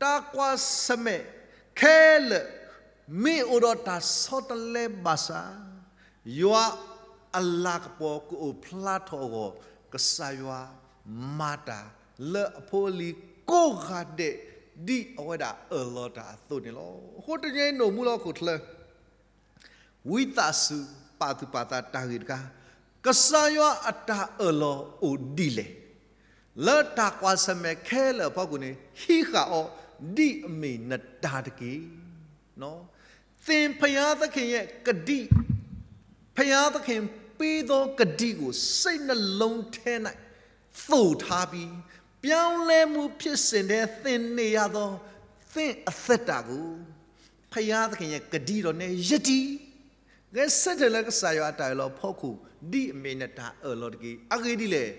တၢ်ကွၢ်ဆၢၣ်မဲာ်ခဲလၢာ်, မ့ၢ်အိၣ်ဒီးတၢ်ဆီတလဲဘၣ်ဆၣ်, ယွၤအလၤကပီၤကအိၣ်ဖျါထီၣ်အဂီၢ်, ကစၢ်ယွၤမၤတၢ်လၢအဖိအလံၤကိးဂၤဒဲး, ဒ်အဝဲဒၣ်အၢၣ်လီၤတၢ်အသိးန့ၣ်လီၤ. အဃိတနံၤအံၤ နအိၣ်မူလၢဟီၣ်ခိၣ်ချၢ ဝံသးစူၤပာ်သူၣ်ပာ်သးတၢ်ဂ့ၢ်တခါ, ကစၢ်ယွၤအတၢ်အၢၣ်လီၤအိၣ်ဒ်လဲၣ်, လၢတၢ်ကွၢ်ဆၢၣ်မဲာ်ခဲလၢာ်အဖီခိၣ်န့ၣ် ဟံးဃာ်အီၤဒ်အမ့ၢ်နတၢ်တက့ၢ်. သင်ဘုရားသခင်ရဲ့ကတိ, ဘုရားသခင်ပေးသောကတိကို စိတ်နှလုံးထဲ၌သိုထားပြီး, ပြောင်းလဲမှုဖြစ်စဉ်ထဲသင်နေရသော သင့်အသက်တာကို ဘုရားသခင်ရဲ့ကတိတော်နဲ့ယက်တည်, ဂဲၤဆၢထၢၣ်လၢကစၢ်ယွၤအတၢ်အၢၣ်လီၤအဖီခိၣ် ဒ်အမ့ၢ်နတၢ်အၢၣ်လီၤတက့ၢ်. အဂ့ၢ်ဒ်လဲၣ်,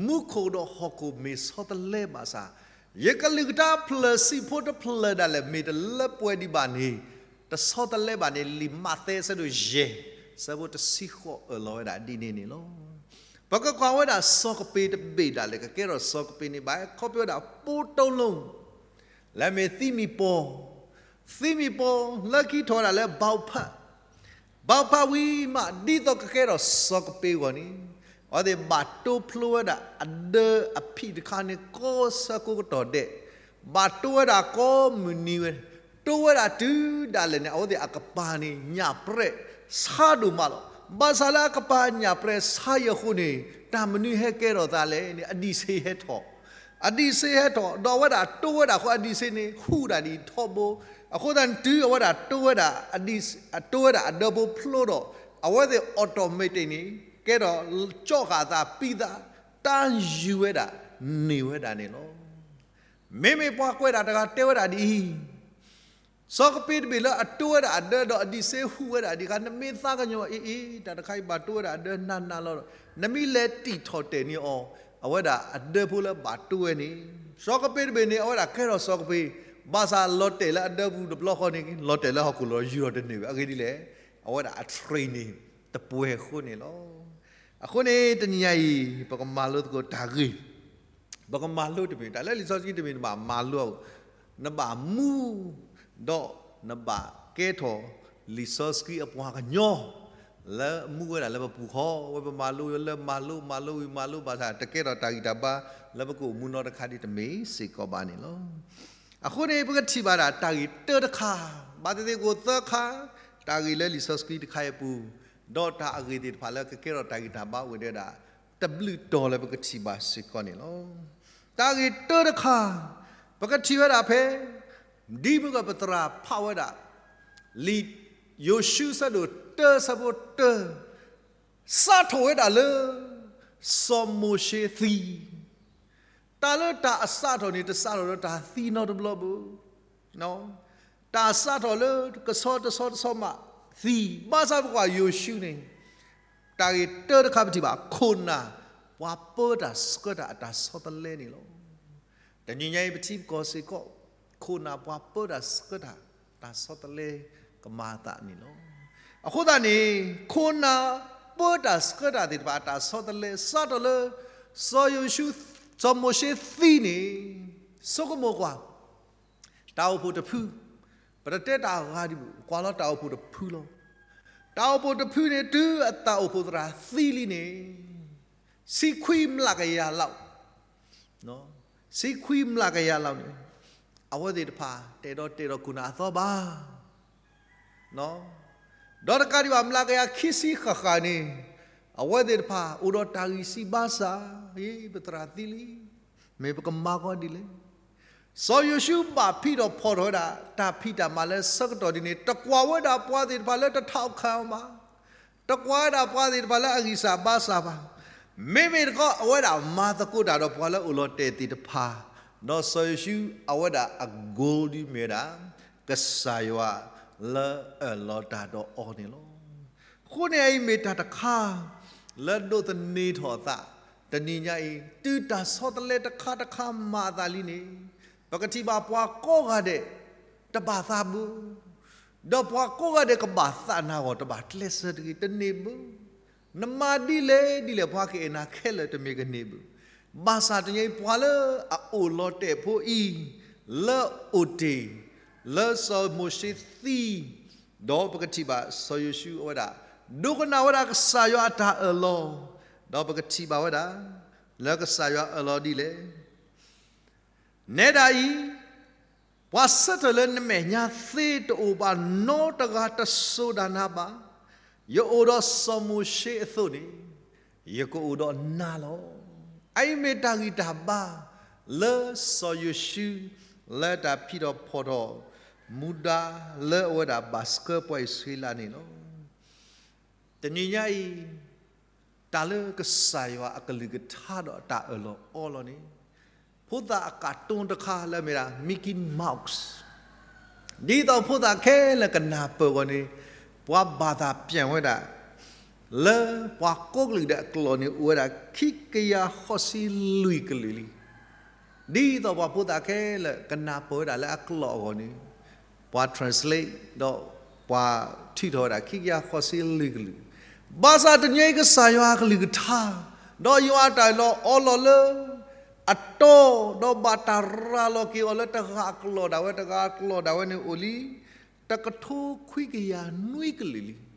မူခိၣ်ဒီးဟီၣ်ခိၣ်မ့ၢ်ဆီတလဲဘၣ်ဆၣ်, ယကလုၢ်ကထါဖျၢၣ်ဆံးဖိတဖျၢၣ်ဒၣ်လဲာ် မ့ၢ်တလၢပှဲၤဒံးဘၣ်န့ၣ်, တဆီတလဲဘၣ်န့ၣ် လံာ်မးသဲအဆၢဒိၣ်ယဲၢ်, အဆၢဖိတဆံဃိးအၢၣ်လီၤဝဲဒၣ်ဒ်န့ၣ်န့ၣ်လီၤ. ပကကွၢ်ဝဲဒၣ်စီၤကပ့းတဘ့ၣ်ဒၣ်လဲာ် ကကဲထီၣ်စီၤကပ့းန့ၣ် ဘၣ်ခီဖျိဝဲဒၣ် ပိုးတုံးလုံး လၢအမ့ၢ်သံမံၤပီၤ, သံမံၤပီၤလၢခံထီၣ်ဝဲဒၣ်လၢ ဘၣ်ဖး, ဘၣ်ဖးဝံၤမး ဒ်သိးကကဲထီၣ်စီၤကပ့းအဂီၢ်န့ၣ်, အဝဲသ့ၣ်ဘၣ်တိဖျိဝဲဒၣ်အဒၢအဖံးတခါန့ၣ် ကိးဆၢကိးကတီၢ်ဒဲး, ဘၣ်တိဝဲဒၣ်ကိးမုၢ်နံၤဝဲ, တိဝဲဒၣ်တုၤဒၣ်လဲာ်န့ၣ် အဝဲသ့ၣ်အကပၤန့ၣ် ညၣ်ပြဲးဆါဒိၣ်မးလီၤ. ဘၣ်ဆၣ်လၢအကပၤညၣ်ပြဲးဆါအံၤအဃိန့ၣ်, တၢ်မနုၤဟဲကဲထီၣ်သးလဲၣ်န့ၣ် အဒံးဆ့ဟဲထီၣ် အဒံးဆ့ဟဲထီၣ်, ဒီးအဝဲဒၣ်တိဝဲဒၣ်အဃိ အဒံးဆ့န့ၣ် ဟူးဒၣ်ဒ်ထီဘိ, အဃိသတးန့ၣ် တုၤအဝဲဒၣ်တိဝဲဒၣ်, တိဝဲဒၣ်အဒၢဖိဖျိဒီး, အဝဲသ့ၣ် automatic န့ၣ် ကဲထီၣ်ကၠီဃာ်အသးပံသး, တၢ်ယူၤဝဲဒၣ်န့ၢ်ဝဲဒၣ်န့ၣ်လီၤ. မ့မ့ၢ်ပှၤကွဲးတၢ်တဂၤတဲဝဲဒၣ်ဒ်အံၤ, စီၤကပ့းတဘ့ၣ်လၢအတိဝဲဒၣ်အဒၢဒီးအဒံးစ့ဟူးဝဲဒၣ်ဒ်ခါ နမ့ၢ်သးကညီၤအံၤအံၤ တၢ်တခါအံၤဘၣ်တိဝဲဒၣ်အဒၢနးနးလီၤဒီး နမ့ၢ်လဲၤတံာ်ထီၣ်တဲာ်န့ၢ်အီၤ, အဝဲဒၣ်အဒၢဖိလၢဘၣ်တိဝဲန့ၣ်, စီၤကပ့းတဘ့ၣ်န့ၣ် အဝဲဒၣ်ကဲထီၣ်စီၤကပ့း, ဘၣ်ဆၣ်လီၤတဲာ်လၢအဒၢပူၤတဘျီဃီန့ၣ် လီၤတဲာ်လၢဟီၣ်ခိၣ်လီၤယူၤထီၣ်တန့ၢ်ဘၣ်. အဂ့ၢ်ဒ်လဲၣ်, အဝဲဒၣ်အ train န့ၣ် တပှဲၤအဃိန့ၣ်လီၤ. အဃိန့ၣ် တနံၤညါအံၤ ပကမၤလိသကိးတၢ်ဂ့ၢ် ပကမၤလိတမ့ၢ် တၢ်လၢလံာ်စီဆှံတမ့ၢ်နဘၣ်မၤလိအီၤ, နဘၣ်မူ ဒီးနဘၣ်ကဲထီၣ်လံာ်စီဆှံအပှၤကညီ လၢမူဝဲဒၣ်လၢပပူၤဃီ, ဝဲပမၤလိလၢမၤလိ မၤလိဝံၤမၤလိဘၣ်ဆၣ် တကဲထီၣ်တၢ်ဂံၢ်တၢ်ဘါလၢပကအိၣ်မူနီတခါဒ်တမ့ၢ်စ့ၢ်ကီးဘၣ်န့ၣ်လီၤ. အဃိန့ၣ် ပကထံၣ်ဘၣ်ဒၣ်တၢ်ဂ့ၢ်တၢတခါ, ဘၣ်သ့ၣ်သ့ၣ်ကအိၣ်သၢခါ, တၢ်ဂ့ၢ်လၢလံာ်စီဆှံတခါအံၤအပူၤ, ဒီးတၢ်အဂ့ၢ်သ့ၣ်တဖၣ်လၢကကဲထီၣ်တၢ်ဂံၢ်တၢ်ဘါအိၣ်ဝဲဒၣ် တဘျုးတီၤလၢပကထံၣ်ဘၣ်စ့ၢ်ကီးန့ၣ်လီၤ. တၢ်ဂ့ၢ်တၢတခါ, ပကထံၣ်ဝဲဒၣ်ဖဲ ဒ်မုၢ်ကပသရၣ်ဖးဝဲဒၣ် လံာ်ယိၤၡူအဆၢဒိၣ်တၢ အဆၢဖိတၢ, စးထီၣ်ဝဲဒၣ်လၢ စီၤမိၤၡ့သံ, တၢ်လၢတၢ်အစးထီၣ်န့ၣ် တစးထီၣ်လၢတၢ်သံနီတဘျီဘၣ်. တၢ်စးထီၣ်လၢကဆီတဆီတဆီမးသံ, ဘၣ်ဆၣ်ပကွၢ်ယိၤၡူန့ၣ် တၢ်ဂ့ၢ်တၢတခါပထံၣ်ဘၣ် ခိၣ်နၢ် ပှၤပၢတၢ်ဆှၢတၢ်အတၢ်ဆီတလဲန့ၣ်လီၤ. တနံၤညါအံၤပထံပကီၢ်စ့ၢ်ကီး ခိၣ်နၢ်ပှၤပၢတၢ်ဆှၢတၢ် တၢ်ဆီတလဲကမၤအသးန့ၣ်လီၤ. အဃိသတးန့ၣ် ခိၣ်နၢ်ပၢတၢ်ဆှၢတၢ်သ့ၣ်တဖၣ်အတၢ်ဆီတလဲ စးထီၣ်လၢ စီၤယိၤၡူ စီၤမိၤၡ့သံန့ၣ် ဆိကမိၣ်ကွၢ် တၢ်အိၣ်ဖှိၣ်တဖု, ပတတဲတၢ်အဂၤဒံးဘၣ် ကွၢ်လီၤတၢ်အိၣ်ဖှိၣ်တဖုလီၤ. တၢ်အိၣ်ဖှိၣ်တဖုန့ၣ် တုၤအတၢ်အိၣ်ဖှိၣ်သရၣ်သံလံန့ၣ် ဆံခွံမျးကယၤလီၤ, ဆံခွံမျးကယၤလီၤန့ၣ် အဝဲသ့ၣ်တဖၣ် တအဲၣ်ဒိးတဲာ်ဒီးခိၣ်နၢ်အသီဘၣ်. ဒီးတကးဒံးဘၣ် မျးကယၤခံဆံဃၣ်ဃၣ်န့ၣ် အဝဲသ့ၣ်တဖၣ် အိၣ်ဒီးတၢ်ဂံၢ်ဆံးဘါစၢ်, အ့ ပသရၣ်သံလံ, မ့ၢ်ပကမၤကီဒ်လဲၣ်. စီၤယိၤၡူဘၣ်ဖံးထီၣ်ဖီၣ်ထီၣ်ဝဲဒၣ် တၢ်ဖံးတၢ်မၤလၢဆၢကတီၢ်ဒ်န့ၣ် တကွၢ်ဝဲဒၣ်ပှၤသ့ၣ်တဖၣ်လၢတထီၣ်ခၣ်ဘၣ်, တကွၢ်ဝဲဒၣ်ပှၤသ့ၣ်တဖၣ်လၢအဂံၢ်စၢ်ဘါစၢ်ဘၣ်. မ့မ့ၢ်တခီ အဝဲဒၣ်မၤသကိးတၢ်ဒီးပှၤလၢအိၣ်လီၤတဲာ်သ့ၣ်တဖၣ်, ဒီးစီၤယိၤၡူအဝဲဒၣ်အ goal ဒ်မ့ၢ်ဝဲဒၣ် ကစၢ်ယွၤလၢအၢၣ်လီၤတၢ်ဒီးအီၤန့ၣ်လီၤ. အဃိန့ၣ်အံၤမ့ၢ်တၢ်တခါ လၢဒိးသန့ၤထီၣ်အသး တနံၤညါအံၤ တုၤတၢ်ဆီတလဲတခါတခါမၤအသးလံန့ၣ် ပကထံၣ်ဘၣ်ပှၤကိးဂၤဒဲး တဘၣ်သးဘၣ်, ဒီးပှၤကိးဂၤဒဲးကဘၣ်သးနၤအဂီၢ် တဘၣ်ကျဲးစၢးတဂ့ၤ တန့ၢ်ဘၣ်. နမၤဒ်လဲၣ်ဒ်လဲၣ် ပှၤကအဲၣ်နၤခဲလၢာ်တမ့ၢ်ကန့ၢ်ဘၣ်. ဘၣ်ဆၣ်တနံၤအံၤ ပှၤလၢအအိၣ်လီၤတဲာ်ဖိအံၤ လၢအိၣ်တ့ၢ် လၢစီၤမိၤၡ့သံ ဒီးပကထံၣ်ဘၣ်စီၤယိၤၡူအဝဲဒၣ် ဒိကနၣ်ဝဲဒၣ်ကစၢ်ယွၤအတၢ်အၢၣ်လီၤ, ဒီးပကထံၣ်ဘၣ်ဝဲဒၣ် လၢကစၢ်ယွၤအၢၣ်လီၤဒ်လဲၣ်. နဲဒၣ်အံၤ ပှၤဆၢထၢၣ်လၢနမဲာ်ညါသ့တအိၣ်ဘၣ်နီတဂၤတစိၤဒၣ်နၤဘၣ်. ယအိၣ်ဒီးစီၤမိၤၡ့အသိးန့ၣ် ယကအိၣ်ဒီးနၤလီၤ. အအံၤမ့ၢ်တၢ်ဂံၢ်တၢ်ဘါ လၢစီၤယိၤၡူ လၢတၢ်ဖံးထီၣ်ဖီၣ်ထီၣ် မူဒါလၢအဝဲဒၣ်ဘၣ်ဆှၢပှၤအံၣ်စရ့လးန့ၣ်လီၤ. တနံၤညါအံၤ တၢ်လၢကစၢ်ယွၤအကလုၢ်ကထါဒီးအတၢ်အၢၣ်လီၤအီလီၤန့ၣ် ဖိသၣ်အကၣ်တိတခါလၢအမ့ၢ်ဒၣ် Mickey Mouse ဒ်သိးဖိသၣ်ခဲလၢာ်ကနၢ်ပၢၢ်အဂီၢ်န့ၣ် ပှၤဘၣ်သးပျၢ်ဝဲဒၣ် လၢပှၤကိးကလုာ်ဒီးအကျိာ်န့ၣ် အိၣ်ဝဲဒၣ်ခံကယၤဃိးဆံလွံၢ်ကလုာ်လံ. ဒ်သိးပှၤဖိသၣ်ခဲလၢာ်ကနၢ်ပၢၢ်ဝဲဒၣ်လၢအကျိာ်အဂီၢ်န့ၣ် ပှၤ translate ဒီးပှၤထုးထီၣ်ဝဲဒၣ်ခံကယၤဃိးဆံလွံၢ်ကလုာ်. ဘၣ်ဆၣ်တနံၤအံၤကစၢ်ယွၤအကလုၢ်ကထါ ဒီးယွၤအတၢ်အၢၣ်လီၤအီလီၤလၢ အတီ ဒီးဘၣ်တၢ်ရၤလီၤက့ၤအီၤလၢတဂၤအကျိာ်ဒၣ်ဝဲ တဂၤအကျိာ်ဒၣ်ဝဲန့ၣ်အိၣ်လံ တကထိခွံကယၤနွံကလုာ်လံ.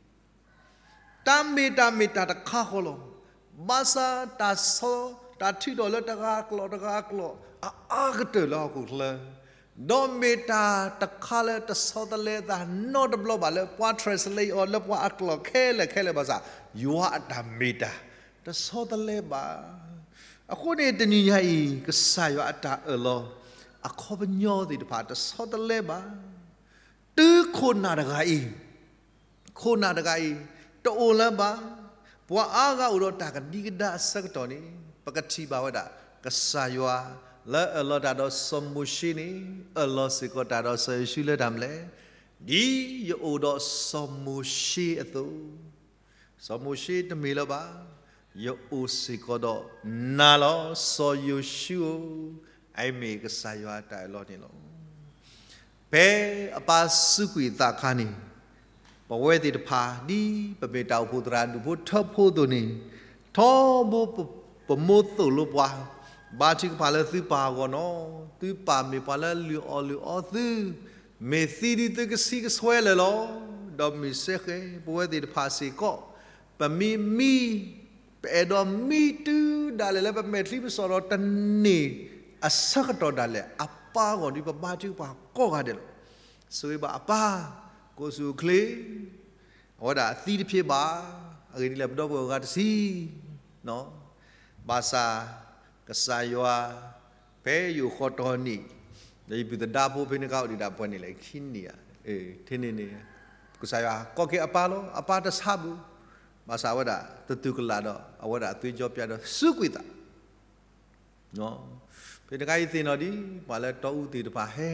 တၢ်မ့ၢ်တၢ်မ့ၢ်တၢ်တခါဃီလီၤ. ဘၣ်ဆၣ်တၢ်ဆီ တၢ်ထုးထီၣ်လၢတဂၤအကျိာ်တဂၤအကျိာ် အအါကတၢၢ်လၢဟီၣ်ခိၣ်ချၢ ဒီးမ့ၢ်တၢ်တခါလၢတဆီတလဲအသးနီတဘျီဘၣ်လၢပှၤ translate အီၤလၢပှၤအကျိာ်ခဲလၢာ်ခဲလၢာ်ဘၣ်ဆၣ် ယွၤအတၢ်မ့ၢ်တၢ်တဆီတလဲဘၣ်. အဃိန့ၣ်တနံၤညါအံၤ ကစၢ်ယွၤအတၢ်အၢၣ်လီၤ အခီပညီသ့ၣ်တဖၣ်တဆီတလဲဘၣ်. တုၤခိၣ်နၢ်တဂၤအံၤ ခိၣ်နၢ်တဂၤအံၤ တအိၣ်လၢၤဘၣ်. ပှၤအါဂၤအိၣ်ဒီးတၢ်ကဒံကဒါအဆၢကတီၢ်န့ၣ် ပကထံၣ်ဘၣ်ဝဲဒၣ် ကစၢ်ယွၤ လၢအၢၣ်လီၤတၢ်ဒီးစီၤမိၤၡ့န့ၣ် အၢၣ်လီၤစ့ၢ်ကီးတၢ်ဒီးစီၤယိၤၡူလၢတၢ်မနုၤလဲၣ်, ဒ်ယအိၣ်ဒီးစီၤမိၤၡ့အသိး, စီၤမိၤၡ့တမ့ၢ်လၢၤဘၣ်, ယအိၣ်စ့ၢ်ကီးဒီးနၤလီၤ စီၤယိၤၡူဧၢ, အအံၤမ့ၢ်ကစၢ်ယွၤအတၢ်အၢၣ်လီၤန့ၣ်လီၤ. ဖဲအပၢ်စူးကွံာ်အသးအခါန့ၣ်, ပဝဲသ့ၣ်တဖၣ်ဒ်ပမ့ၢ်တၢ်အိၣ်ဖှိၣ်သရၣ်ဒူၣ်ဖိထၢဖိအသိးန့ၣ်, ထီဘိပမိၢ်သိၣ်လိပှၤ, ဘါထုကဖၣ်လၢသုပၢ်အဂီၢ်နီၤ, သုပၢ်မ့ၢ်ပှၤလၢလုၢ်အီၣ်လုၢ်အီသု, မ့ၢ်သံဒ်သုကဆံးကဆွဲလၢာ်လီၤ. ဒီးမ့ၢ်စ့ၢ်ကီး ပဝဲသ့ၣ်တဖၣ်စ့ၢ်ကီး, ပမ့ၢ်မံ ပအဲၣ်ဒိးမံတုၤဒၣ်လဲာ်လၢပမဲာ်ချံပစီၣ်ဒီးတန့ၢ်အဆၢကတီၢ်ဒၣ်လဲာ် အပၢ်အဂီၢ်ဒီးပဘါထုကဖၣ်ကိးဂၤဒဲးလီၤ. ဆိၣ်ဂ့ၤဘၣ်အပၢ်, ကိးဆူၣ်အိၣ်ချ့, အဝဲဒၣ်သံတဖျ့ဘၣ်, အဂ့ၢ်ဒ်လဲၣ် ပဒီပုၢ်ဝဲၢ်ဂၤတဆံ, ဘၣ်ဆၣ် ကစၢ်ယွၤ ဖဲယအိၣ်ဃီတီၤနံၣ်, ဒီးယပုၢ်သဒါဖိဖဲန့ၣ်ကအိၣ်ဒံးဒၣ်ပှဲၤနံၣ်လဲၣ် ခံနံၣ်ဧါ, ထဲန့ၣ်န့ၣ် ကစၢ်ယွၤကိးက့ၤအပၢ်လီၤ, အပၢ်တဆါဘၣ်, ဘၣ်ဆၣ်အဝဲဒၣ်တတူၢ်ကလာ်ဒီး အဝဲဒၣ်အသွံၣ်ကၠီပၠးဒီးစူးကွံာ်သး ဖဲတခါအံၤသ့ၣ်နီၣ်ဒံး ပှၤလၢတီအူသ့ၣ်တဖၣ်ဟဲ,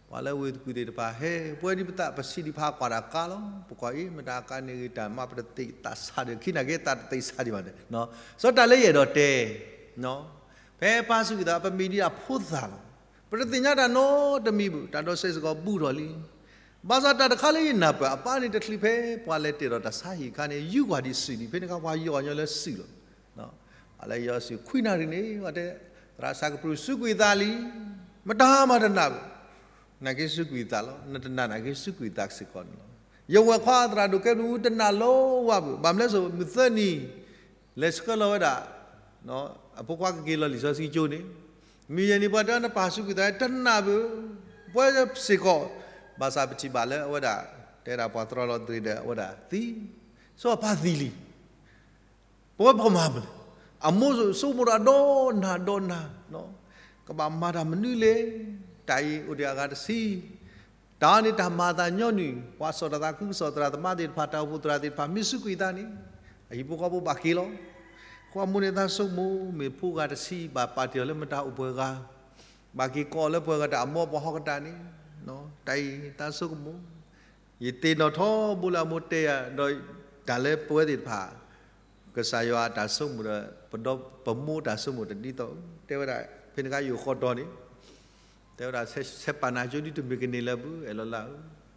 ပှၤလၢဝ့ၢ်သကုာ်သ့ၣ်တဖၣ်ဟဲ, ပဝဲဒ်ပသးပစံးဒံးဖးကွၢ်တၢ်ကါလီၤ, ပကွၢ်အံၤ မတၤကါန့ၣ်ဂ့ၤ တၢ်မၤပတသ့ၣ်သးဆးဒီး ခံနာ်က့ၤသးတသ့ၣ်ဆးဒံးဘၣ်န့ၣ်, စီၤတၢ်လၢယအဲၣ်ဒိးတဲ, ဖဲပၢ်စူးကွံာ်သး ပမ့ၢ်ဒ်အဖိသၣ်လီၤ, ပတသ့ၣ်ညါတၢ်နီတမံၤဘၣ်, တၢ်ဒီးစဲးစ့ၢ်ကီးဘူးထီၣ်လံ ဘၣ်ဆၣ်တၢ်တခါလၢယနၢ်ပၢၢ်အပၢ်န့ၣ်တချုးဖဲပှၤလဲၤတဲာ်ဒီးတၢ်ဆါဟံၣ်အခါန့ၣ် ယူးကွၢ်ဒံးစုၣ်ဒံး ဖဲန့ၣ်အခါပှၤယီၤညီလၢစုၣ်လီၤ. ပှၤလၢယီၤစုၣ်ခွံနၣ်ရံၣ်န့ၣ် ပှၤတဲ, သရၣ်စးကပြုၢ်စူးကွံာ်သးလံ, မတၤမၤတနာ်ဘၣ်, နာ်က့စူးကွံာ်သးလီၤ, နတနာ်နာ်က့စူးကွံာ်သးစ့ၢ်ကီးန့ၣ်လီၤ. ယဝဲၢ်ခွါသရၣ်ဒိၣ်ကဲဘျုးတနာ်လီၤဝဲဘၣ်, ဘၣ်မနုၤလဲၣ် မုၢ်သၢနံၤ လဲၤဆှၢလီၤဝဲဒၣ် အဖိခွါကက့ၤလီၤလံာ်စီဆှံကၠိန့ၣ်, မုၢ်ယဲၢ်နံၤပှၤတဲနပၢ်စူးကွံာ်သးတနာ်ဘၣ်, ပဝဲစ့ၢ်ကီး, ဘၣ်ဆၣ်ပထံၣ်ဘၣ်လၢအဝဲဒၣ် တဲဒၣ်ပှၤတြီလီၤတရံးဒီးအဝဲဒၣ်သံ, စီၤပၢ်သံလံ, ပဝဲပကမၤမနုၤလဲၣ်, အမိၢ်ဆိကမိၣ်တၢ်ဒီနၤဒီနၤ, ကဘၣ်မၤတၢ်မနုၤလဲၣ်, တၢ်အံၤအိၣ်ဒံးအဂၤတဆံ တၢ်န့ၣ်တၢ်မၤအသးညီနုၢ်, ပှၤစီၣ်တၢ်သးခုကစီၣ်သရၣ်သမါသ့ၣ်တဖၣ် တၢ်အိၣ်ဖှိၣ်သရၣ်သ့ၣ်တဖၣ် မ့ၢ်စူးကွံာ်သးန့ၣ်, အဟံၣ်ဖိဃီဖိဘၣ်က့ၤလီၤ. အဃိအမိၢ်န့ၣ်သးဆိကမိၣ် မ့ၢ်ဖိဂၤတဆံ ဘၣ်ပာ်တ့ၢ်အီၤလၢမတၤအိၣ်ပှဲၤဂၤ, ဘၣ်က့ၤကိးအီၤလၢပှဲၤဂၤတၢ်အမိၢ်ပှၤဟီၣ်ကတၢၢ်န့ၣ်, တၢ်အံၤသးဆိကမိၣ်, ယသ့ၣ်နီၣ်ထီဘိလၢအမိၢ်တဲယၤဒီး တၢ်လၢပဝဲသ့ၣ်တဖၣ် ကစၢ်ယွၤအတၢ်ဆိကမိၣ်ဒီး ပဒီပမိၢ်တၢ်ဆိကမိၣ်တဒ်သိး, တဲဝဲဒၣ် ဖဲန့ၣ်အခါယအိၣ်ဃီတီၤန့ၣ်, တဲဝဲဒၣ် ဆဲးပာ်နၤကၠိဒ်တမ့ၢ်ကန့ၢ်လၢၤဘၣ် အဲၣ်လီၤလၢ်ဧ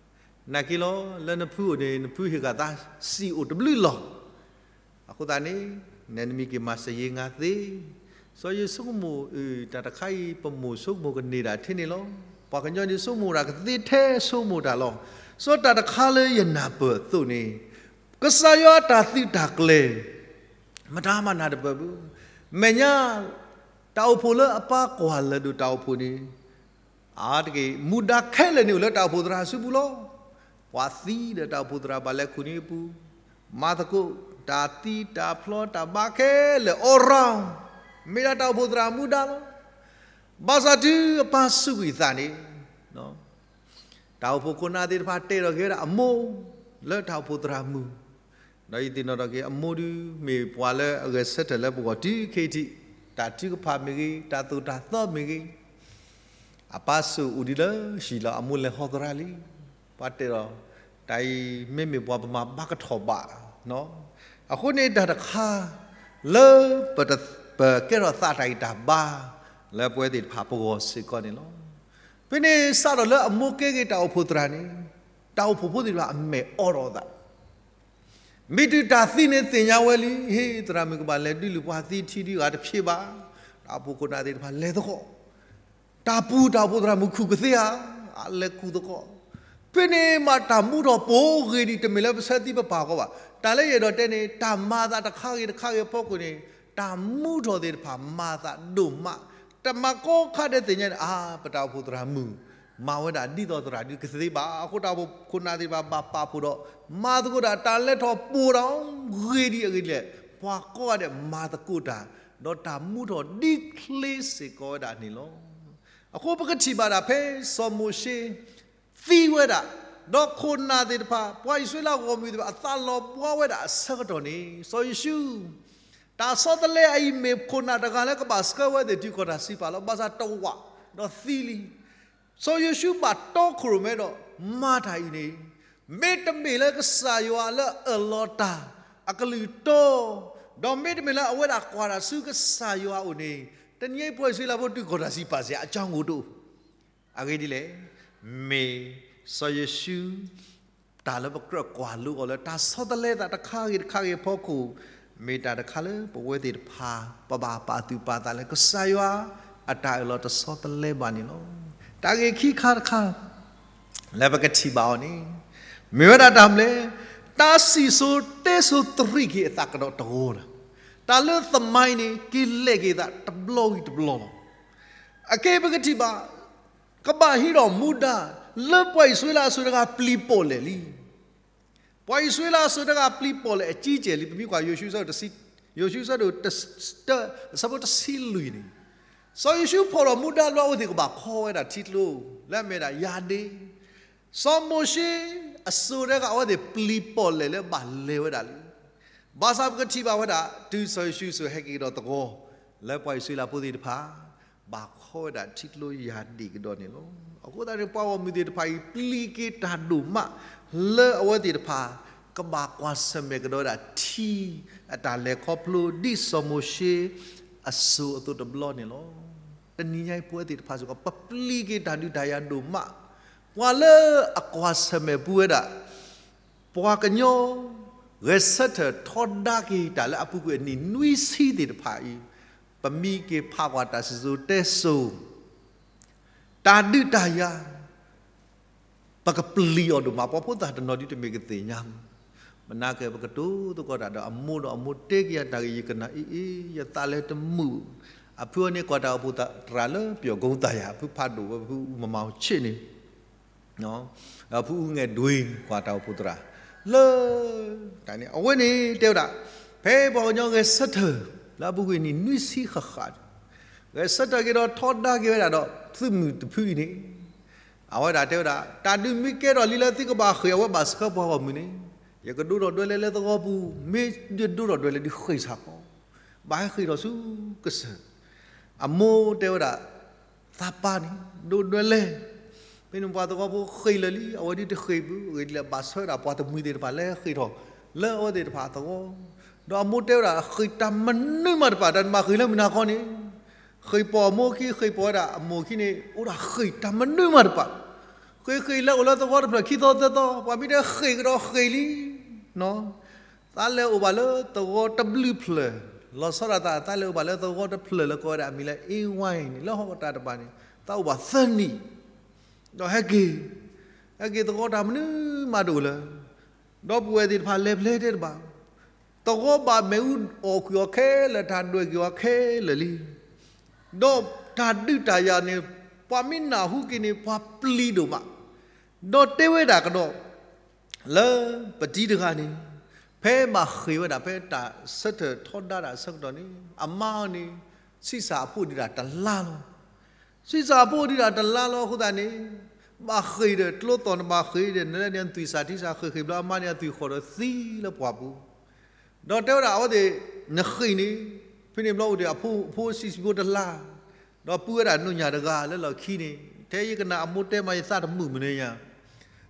ၢ, နာ်က့လီၤ လၢနဖုအိၣ်န့ၣ် နဖုဟ့ၣ်ဃာ်သးစံာ်အိၣ်တဘျုးလီၢ်, အဃိသတးန့ၣ် နဲနမံၤက့ၤမၤစၢၤယ့ငါသ့, စီၤယိၤဆိကမိၣ်အၢ တၢ်တခါအံၤ ပမိၢ်ဆိကမိၣ်ကန့ၢ်ဒၣ်ထဲန့ၣ်လီၤ. ပှၤကညီန့ၣ်ဆိကမိၣ်တၢ်ကသ့ထဲဆိကမိၣ်တၢ်လီၤ. စီၤတၢ်တခါလၢယနၢ်ပၢၢ်အသိးန့ၣ် ကစၢ်ယွၤအတၢ်သုးတၢ်ကျဲၤ မတၤမၤနၢ်တပၢၢ်ဘၣ်. မဲာ်ညါ တၢ်အိၣ်ဖှိၣ်လၢအပၢ်ကွၢ်လၢာ်ဒိၣ်တၢ်အိၣ်ဖှိၣ်န့ၣ် အါတက့ၢ် မူဒါခဲလၢာ်န့ၣ် အိၣ်လၢတၢ်အိၣ်ဖှိၣ်သရၣ်အစုပူၤလီၤ. ပှၤသံဒီးတၢ်အိၣ်ဖှိၣ်သရၣ်ဘၣ်လဲၤခူၣ်န့ၢ်အပူၤ, မၤသကိး တၢ်သံတၢ်ဖျီတၢ်ဘါခဲလၢာ် all round မ့ၢ်ဒၣ်တၢ်အိၣ်ဖှိၣ်သရၣ်မူဒါလီၤ. ဘၣ်ဆၣ်တုၤအပၢ်စူးကွံာ်သးန့ၣ် တၢ်အိၣ်ဖှိၣ်ခိၣ်နၢ်သ့ၣ်တဖၣ်တဲဒီးက့ၤဝဲဒၣ်အမိၢ် လၢတၢ်အိၣ်ဖှိၣ်သရၣ်မုၣ်, ဒီးယသ့ၣ်နီၣ်ထီၣ်က့ၤ အမိၢ်ဒုး မ့ၢ်ပှၤလၢအဂဲၤဆၢထၢၣ်လၢပဂီၢ်တုၤခဲအံၤထံး, တၢ်ထုကဖၣ်မ့ၢ်ဂ့ၤ, တၢ်သိၣ်တၢ်သီမ့ၢ်ဂ့ၤ, အပၢ်စူးအိၣ်ဒံးလၢဟံၣ်လီၤ အမိၢ်လဲၤဟီသရၣ်လံ. ပှၤတဲဒီး တၢ်အံၤမ့မ့ၢ်ပှၤပမၤဘၣ်ကထီၣ်ဘၣ်, အဃိန့ၣ်တၢ်တခါ လၢပ ပကဲထီၣ်သးတၢ်ဂံၢ်တၢ်ဘါ လၢပဝဲသ့ၣ်တဖၣ်ပဂီၢ်စ့ၢ်ကီးန့ၣ်လီၤ. ဖဲန့ၣ်စးထီၣ်လၢအမိၢ်ကဲက့ၤတၢ်အိၣ်ဖှိၣ်သရၣ်န့ၣ် တၢ်အိၣ်ဖှိၣ်ဖိသ့ၣ်တဖၣ်အမဲာ်အိးထီၣ်အသး မ့ၢ်တုၤတၢ်သံန့ၣ်သ့ၣ်ညါဝဲလံ, ဟ့ၣ် သရၣ်မုၣ်ကဘၣ်လဲၤဒုးလုၢ်ပှၤသံထံဒုးဂၤတဖျ့ဘၣ်, တၢ်အိၣ်ဖှိၣ်ခိၣ်နၢ်သ့ၣ်တဖၣ်လဲၤသကိး, တၢ်ပူၤတၢ်အိၣ်ဖှိၣ်သရၣ်မုၣ်ခူၣ်ကသ့ဧါ, အလဲၤခူၣ်သကိး, ဖဲန့ၣ်မးတၢ်မူထီၣ်ပိာ်ဂ့ၤဒံး တမ့ၢ်လၢပဆၢသံပပာ်ဃီဘၣ်. တၢ်လၢယအဲၣ်ဒိးတဲန့ၣ် တၢ်မၤအသးတခါဂ့ၤတခါဂ့ၤအဖီခိၣ်န့ၣ် တၢ်မူထီၣ်သ့ၣ်တဖၣ်မၤအသးဒိၣ်မး, တမၤကိးခါဒဲးသ့ၣ်ညါန့ၣ် အါ ပတၢ်အိၣ်ဖှိၣ်သရၣ်မုၣ် မၤဝဲဒၣ်ဒ်သိးသရၣ်ဒုးကသ့ဘၣ်. အဃိတၢ်အိၣ်ဖှိၣ်ခိၣ်နၢ်သ့ၣ်တဖၣ်ဘၣ်ပာ်ဖှိၣ်ဒီး မၤသကိးတၢ်တၢ်လဲၤထီၣ်ပိာ်တၢ်ဂ့ၤဒံးအဂ့ၢ်ဒ်လဲၣ်, ပှၤကိးဂၤဒဲးမၤသကိးတၢ်, ဒီးတၢ်မူထီၣ်ဒ်ချ့စ့ၢ်ကီးဝဲဒၣ်န့ၣ်လီၤ. အဃိပကထံၣ်ဘၣ်ဒၣ်ဖဲစီၤမိၤၡ့သံဝဲဒၣ်, ဒီးခိၣ်နၢ်သ့ၣ်တဖၣ် ပှၤအံၣ်စရ့လးဂီၢ်မုၢ်သ့ၣ်တဖၣ် အသးလီၤဘှါဝဲဒၣ်အဆၢကတီၢ်န့ၣ် စီၤယိၤၡူ တၢ်ဆီတလဲအံၤမ့ၢ်ခိၣ်နၢ်တဂၤလၢကဘၣ်ဆှၢဝဲသ့ၣ်တုၤကီၢ်တၢ်စံးပာ်လီၤ. ဘၣ်ဆၣ်တဝးဒီးသံလံ. စီၤယိၤၡူဘၣ်တီခိၣ်ရိၣ်မဲဒီးမၤတၢ်အံၤန့ၣ်, မ့တမ့ၢ်လၢကစၢ်ယွၤလၢအအၢၣ်လီၤတၢ်အကလုၢ်တီ, ဒီးမ့တမ့ၢ်လၢအဝဲဒၣ်ကွၢ်တၢ်ဆူကစၢ်ယွၤအအိၣ်န့ၣ်, တနံၤအံၤပှၤအံၣ်စရ့လးဖိတုၤကီၢ်တၢ်စံးပာ်စ့ၢ်အကၠီၢ်ငိၢ်တအိၣ်. အဂ့ၢ်ဒ်လဲၣ်, မ့ၢ်စီၤယိၤၡူ တၢ်လၢပကြၢးကွၢ်လိအီၤလၢတၢ်ဆီတလဲသးတခါဂ့ၤတခါဂ့ၤအဖီခိၣ်, မ့ၢ်တၢ်တခါလၢပဝဲသ့ၣ်တဖၣ် ပဘၣ်ပာ်သူၣ်ပာ်သးလၢကစၢ်ယွၤအတၢ်အၢၣ်လီၤတဆီတလဲဘၣ်န့ၣ်လီၤ. တၢ်ဂ့ၢ်ခံခါတခါ လၢပကထံၣ်ဘၣ်အီၤန့ၣ်, မ့ၢ်ဝဲဒၣ်တၢ်ဘျဲၣ်, တၢ်စံၣ်စိၤတဲစိၤသရံးက့ၤအသးကဒီးတဂီၤဒီး, တၢ်လၢသမိုင်းန့ၣ် က့ၤလဲၤက့ၤသးတဘျီဝံၤတဘျီလီၤ. အခဲအံၤပကထံၣ်ဘၣ် ကဘၣ်ဟံးထီၣ်မူဒါ လၢပှၤအံၣ်စရ့လးအစိၤတဂၤပျံၤပီၣ်လဲၣ်လံ. ပှၤအံၣ်စရ့လးအစိၤတဂၤပျံၤပီၣ်လဲၣ်အကံကဲၣ်လံ. ပမ့ၢ်ကွၢ်ယိၤၡူ ယိၤၡူ အဆၢဒိၣ်တဆံလွံၢ်န့ၣ်, စီၤယိၤၡူဖီၣ်ထီၣ်မူဒါလၢအဝဲသ့ၣ်ကဘၣ်ခီဝဲဒၣ်ထံကျိ လၢအမ့ၢ်ဒၣ်ယၤဒ့ၣ်, စီၤမိၤၡ့အစိၤတဂၤ အဝဲသ့ၣ်ပျံၤပီၣ်လဲၣ်လၢဘၣ်လဲၤဝဲဒၣ်လံ. ဘၣ်ဆၣ်ပကထံၣ်ဘၣ်ဝဲဒၣ် တုၤစီၤယိၤၡူအစိၤဟဲက့ၤကဒီးသဝီ, လၢပှၤအံၣ်စရ့လးဖိသ့ၣ်တဖၣ် ဘၣ်ခီဝဲဒၣ်ထံကျိယၤဒ့ၣ်ကဒီးန့ၣ်လီၤ. အဃိသတးန့ၣ် ပှၤဂီၢ်မုၢ်သ့ၣ်တဖၣ်အံၤ ပျံၤက့ၤတၢ်ဒိၣ်မး လၢအဝဲသ့ၣ်တဖၣ် ကဘၣ်ကွၢ်ဆၢၣ်မဲာ်ကဒီးဝဲဒၣ်ထံ အတၢ်လဲၤခီဖျိ ဒ်စီၤမိၤၡ့အစိၤအသိးတဘျီန့ၣ်လီၤ. တနံၤညါအံၤ ပဝဲသ့ၣ်တဖၣ်စ့ၢ်ကီး ပပျံၤက့ၤတၢ်ဒုးတၢ်ယၤဒိၣ်မး ပှၤလၢအကွၢ်ဆၢၣ်မဲာ်ပူၤဝဲဒၣ် ပှၤကညီ ဂဲၤဆၢထၢၣ်ထီဒါက့ၤတၢ်လၢအပူၤကွံာ်အနံၣ်နွံဆံသ့ၣ်တဖၣ်အံၤ, ပမ့ၢ်က့ၤဖးကွၢ်တၢ်စံၣ်စိၤတဲစိၤ တၢ်ဒုးတၢ်ယၤ ပကပျံၤအီၤဒိၣ်မး ပှၤဖိသၣ်တနီၤဒုးတမ့ၢ်ကသ့ၣ်ညါမး. မနၤကဲ ပကတိၤသကိးတၢ်ဒီးအမိၢ်ဒီးအမိၢ်တဲက့ၤအတၢ်ဂ့ၢ် ယကနၣ်အ့ၣ်အ့ၣ် ယသးလဲၤတမုာ်. အဖုအံၤန့ၣ် ကွၢ်တၢ်အိၣ်ဖှိၣ်သရၣ်လၢပယီၤကိတၢ်ယၤ အဖုဖးဒိၣ်ဝဲ ဖုမၤမၤအီၤဆ့ၣ်န့ၣ် ဖုအူငဲၢ်ဒွံ ကွၢ်တၢ်အိၣ်ဖှိၣ်သရၣ် လၢ တၢ်န့ၣ် အဝဲန့ၣ်တဲဝဲဒၣ် ဖဲပှၤကညီဂဲၤဆၢထၢၣ် လၢအပူၤကွံာ်နံၣ်နွံဆံဃၣ်ဃၣ် ဂဲၤဆၢထၢၣ်က့ၤဒီးထီဒါက့ၤဝဲဒၣ်ဒီး သုးမုၢ်တဖုအံၤန့ၣ် အဝဲဒၣ်တဲဝဲဒၣ် တၢ်ဒုးမ့ၢ်ကဲထီၣ်လံလၢသုကဘၣ်ဃ့ၢ် အဝဲဘၣ်ဆှၢပှၤဂီၢ်မုၢ်န့ၣ် ယကဒိးထီၣ်ဒွဲလဲလၢသဝီပူၤ မ့ၢ်ဒိးထီၣ်ဒွဲလဲဒုးဃ့ၢ်ဆၣ်ကီး ဘၣ်ဟဲဃ့ၢ်ထီၣ်ဆူကစၢၢ် အမိၢ်တဲဝဲဒၣ် သးပၢ်န့ၣ် ဒိးဒွဲလဲ မ့မ့ၢ်ပှၤသဝီဖိဃ့ၢ်လၢာ်လံ အဝဲဒုးတဃ့ၢ်ဘၣ် အဂ့ၢ်ဒ်လဲၣ် ဘၣ်ဆှၢဝဲဒၣ်ပှၤတမှံၤသ့ၣ်တဖၣ်လၢဃ့ၢ်ထီၣ် လၢအဝဲသ့ၣ်တဖၣ်အသဝီ ဒီးအမိၢ်တဲဝဲဒၣ် ဃ့ၢ်တၢ်မနုၤမးတပာ် တၢ်မၤဃ့ၢ်လၢမုၢ်နၤခီန့ၣ် ဃ့ၢ်ပိာ်အမိၢ်ခံ ဃ့ၢ်ပိာ်ဝဲဒၣ်အမိၢ်ခံန့ၣ် အိၣ်ဒၣ်ဃ့ၢ်တၢ်မနုၤမးတပာ် ဃ့ၢ်ဃ့ၢ်လၢအိၣ်လၢသဝီတဖျၢၣ်ခံသီသၢသီ ပှၤမ့ၢ်တဲဃ့ၢ်ကဒီးဃ့ၢ်လံ သးလဲၤအိၣ်ဘၣ်လၢသဝီတဘျုးဖျၢၣ် လီၤဆီဒၣ်တၢ် သးလဲၤအိၣ်ဘၣ်လၢသဝီတဖျၢၣ်လၢကိးဝဲဒၣ်အမံၤလၢ အ့ဝါအံၤန့ၣ် လၢဟီၣ်ကတၢၢ်တပၤန့ၣ် သးအိၣ်ဘၣ်သၢနံၣ် ဒီးဟဲက့ၤ ဟဲက့ၤသဝီတၢ်မနုၤမးတအိၣ်လၢၤ ဒီပုၢ်ဝဲၢ်သ့ၣ်တဖၣ်လဲၤဖဲတဲတဘၣ် သဝီဘၣ်မ့ၣ်အူအီၣ်ကွံာ်အီၤခဲလၢာ် တၢ်ဒွဲၣ်ကွံာ်အီၤခဲလၢာ်လံ ဒီးတၢ်ဒုးတၢ်ယၤန့ၣ် ပှၤမ့ၢ်နၢ်ဟူက့ၤန့ၣ် ပှၤပျံၤဒိၣ်မး ဒီးတဲဝဲဒၣ်ကဒီး လၢပတံၤတဂၤန့ၣ် ဖဲဘၣ်ဃ့ၢ်ဝဲဒၣ် ဖဲတၢ်ဆၢထၢၣ်ထီဒါတၢ်အဆၢကတီၢ်န့ၣ် အမါအီၤန့ၣ် ဆံးစၢ်အဖိဒုးတၢ်တလါလီၤ ဆံးစၢ်အဖိဒုးတၢ်တလါလီၤအဃိသတးန့ၣ် ဘၣ်ဃ့ၢ်ဒီးကျိသီၣ် နဘၣ်ဃ့ၢ်ဒီး နလဲန့ၣ်အသွံၣ်စၢ်ထံစၢ်ဃ့ၢ်ဃ့ၢ်ဘျီ အမါန့ၣ်အသွံၣ်ဃီၣ်ဒီးသံလၢပှၢ်ပူၤ ဒီးတဲဝဲဒၣ်အဝဲသ့ၣ် နဃ့ၢ်န့ၣ် ဖဲန့ၣ်ဘျီအိၣ်ဒီးအဖိ အဖိဆံးဆံးဖိတလါ ဒီးပုၢ်ဝဲဒၣ်နိၣ်ညၣ်တဂၤလၢလီၢ်ခံန့ၣ် ထဲယကနၣ်အမိၢ်တဲမး ယသးတမုာ်မနုၤညါ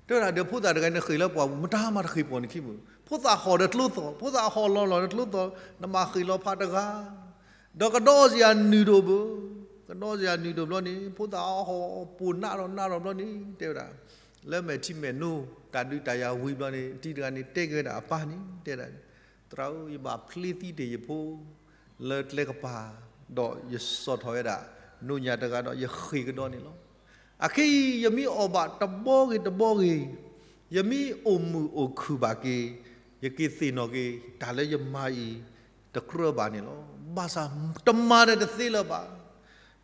တဲဝဲဒၣ်ဒီးဖိသၣ်တဂၤန့ၣ် ဃ့ၢ်လၢပှၢ်ပူၤ မတၤမးတဃ့ၢ်ပိာ်နခံပူၤ ဖိသၣ်ဟီၣ်ဒီးကျိသီၣ် ဖိသၣ်ဟီၣ်လီၤလီၤဒီးကျိသီၣ် နဘၣ်ဃ့ၢ်လီၤဖးတဂၤ ဒီးကဒီးစ့ၢ်အနုၢ်ဒိၣ်ဘၣ် ကဒီးစ့ၢ်အနုၢ်ဒိၣ်ဘျီန့ၣ် ဖိသၣ်အဟီၣ်ပိာ်နးထီၣ်နးထီၣ်ဘျီန့ၣ် တဲဝဲဒၣ် လၢမဲာ်ထံမဲာ်နိ တၢ်ဒုးတၢ်ယၤဝံၤဘျီန့ၣ် တံၤတဂၤန့ၣ် တဲက့ၤဝဲဒၣ်အပၢ်န့ၣ် တဲဒၣ် သရၣ်ဧၢ ယဘၣ်ဖျ့သံတ့ၢ်ယဖိ လၢကျဲကပၤ ဒီးယစိာ်ထီၣ်ဝဲဒၣ် နိၣ်ညၣ်တဂၤဒီးယဃ့ၢ်ကဒီးန့ၣ်လီၤ. အခဲအံၤ ယမ့ၢ်အီၣ်ဘၣ်တဘီဂ့ၤတဘီဂ့ၤ, ယမ့ၢ်အိၣ်မုာ်အိၣ်ခုၣ်ဘၣ်က့ၤ, ယက့ၤသ့ၣ်နီၣ်က့ၤ တၢ်လၢယမၤအံၤ တကြၢးဘၣ်န့ၣ်လီၤ. ဘၣ်ဆၣ်တမၤဒီးတသ့လၢၤဘၣ်.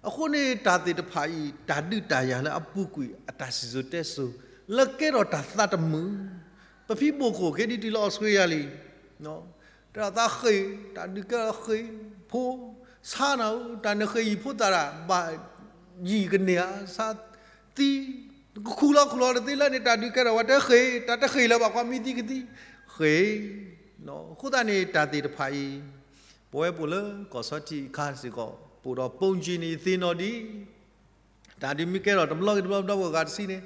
အဃိန့ၣ် တၢ်သ့ၣ်တဖၣ်အံၤ တၢ်ဒုးတၢ်ယၤလၢအပူၤကွံာ်အတၢ်စံၣ်စိၤတဲစိၤ လၢကဲထီၣ်တၢ်သးတမုာ်, ပဖံးဘိၣ်ခိၣ်က့ၤဒ်တုၤလၢအီစထြ့လယါလံ တဲဒၣ်သးဃ့ၢ်, တၢ်ဒုးကဲထီၣ်ဃ့ၢ်, ဖိ, ဆါနၤဧၢ, တၢ်နဃ့ၢ်ယံာ်ဖိသၣ်ဒၣ် ဘၣ်ယံာ်ကန့ၢ်ဧါ, ဆါသံ, ကခူၣ်လီၤခူၣ်လီၤတသ့လၢန့ၣ် တၢ်ဒုးကဲထီၣ်ဝဲတဲဃ့ၢ်, တၢ်တဃ့ၢ်လၢၤဘၣ် ကွၢ်မံသံကသံ, ဃ့ၢ်. အဃိသတးန့ၣ် တၢ်သ့ၣ်တဖၣ်အံၤ ပဝဲပအိၣ်လၢကီၢ်ဆီထံးအခါစ့ၢ်ကီး ပအိၣ်ဒီးပိၣ်ကၠ့ၣ်န့ၣ် ယသ့ၣ်နီၣ်ဒံး တၢ်ဒုးမ့ၢ်ကဲထီၣ်တဘျီဂ့ၤတဘျီ ပဒီပုၢ်ဝဲၢ်အဂၤတဆံန့ၣ်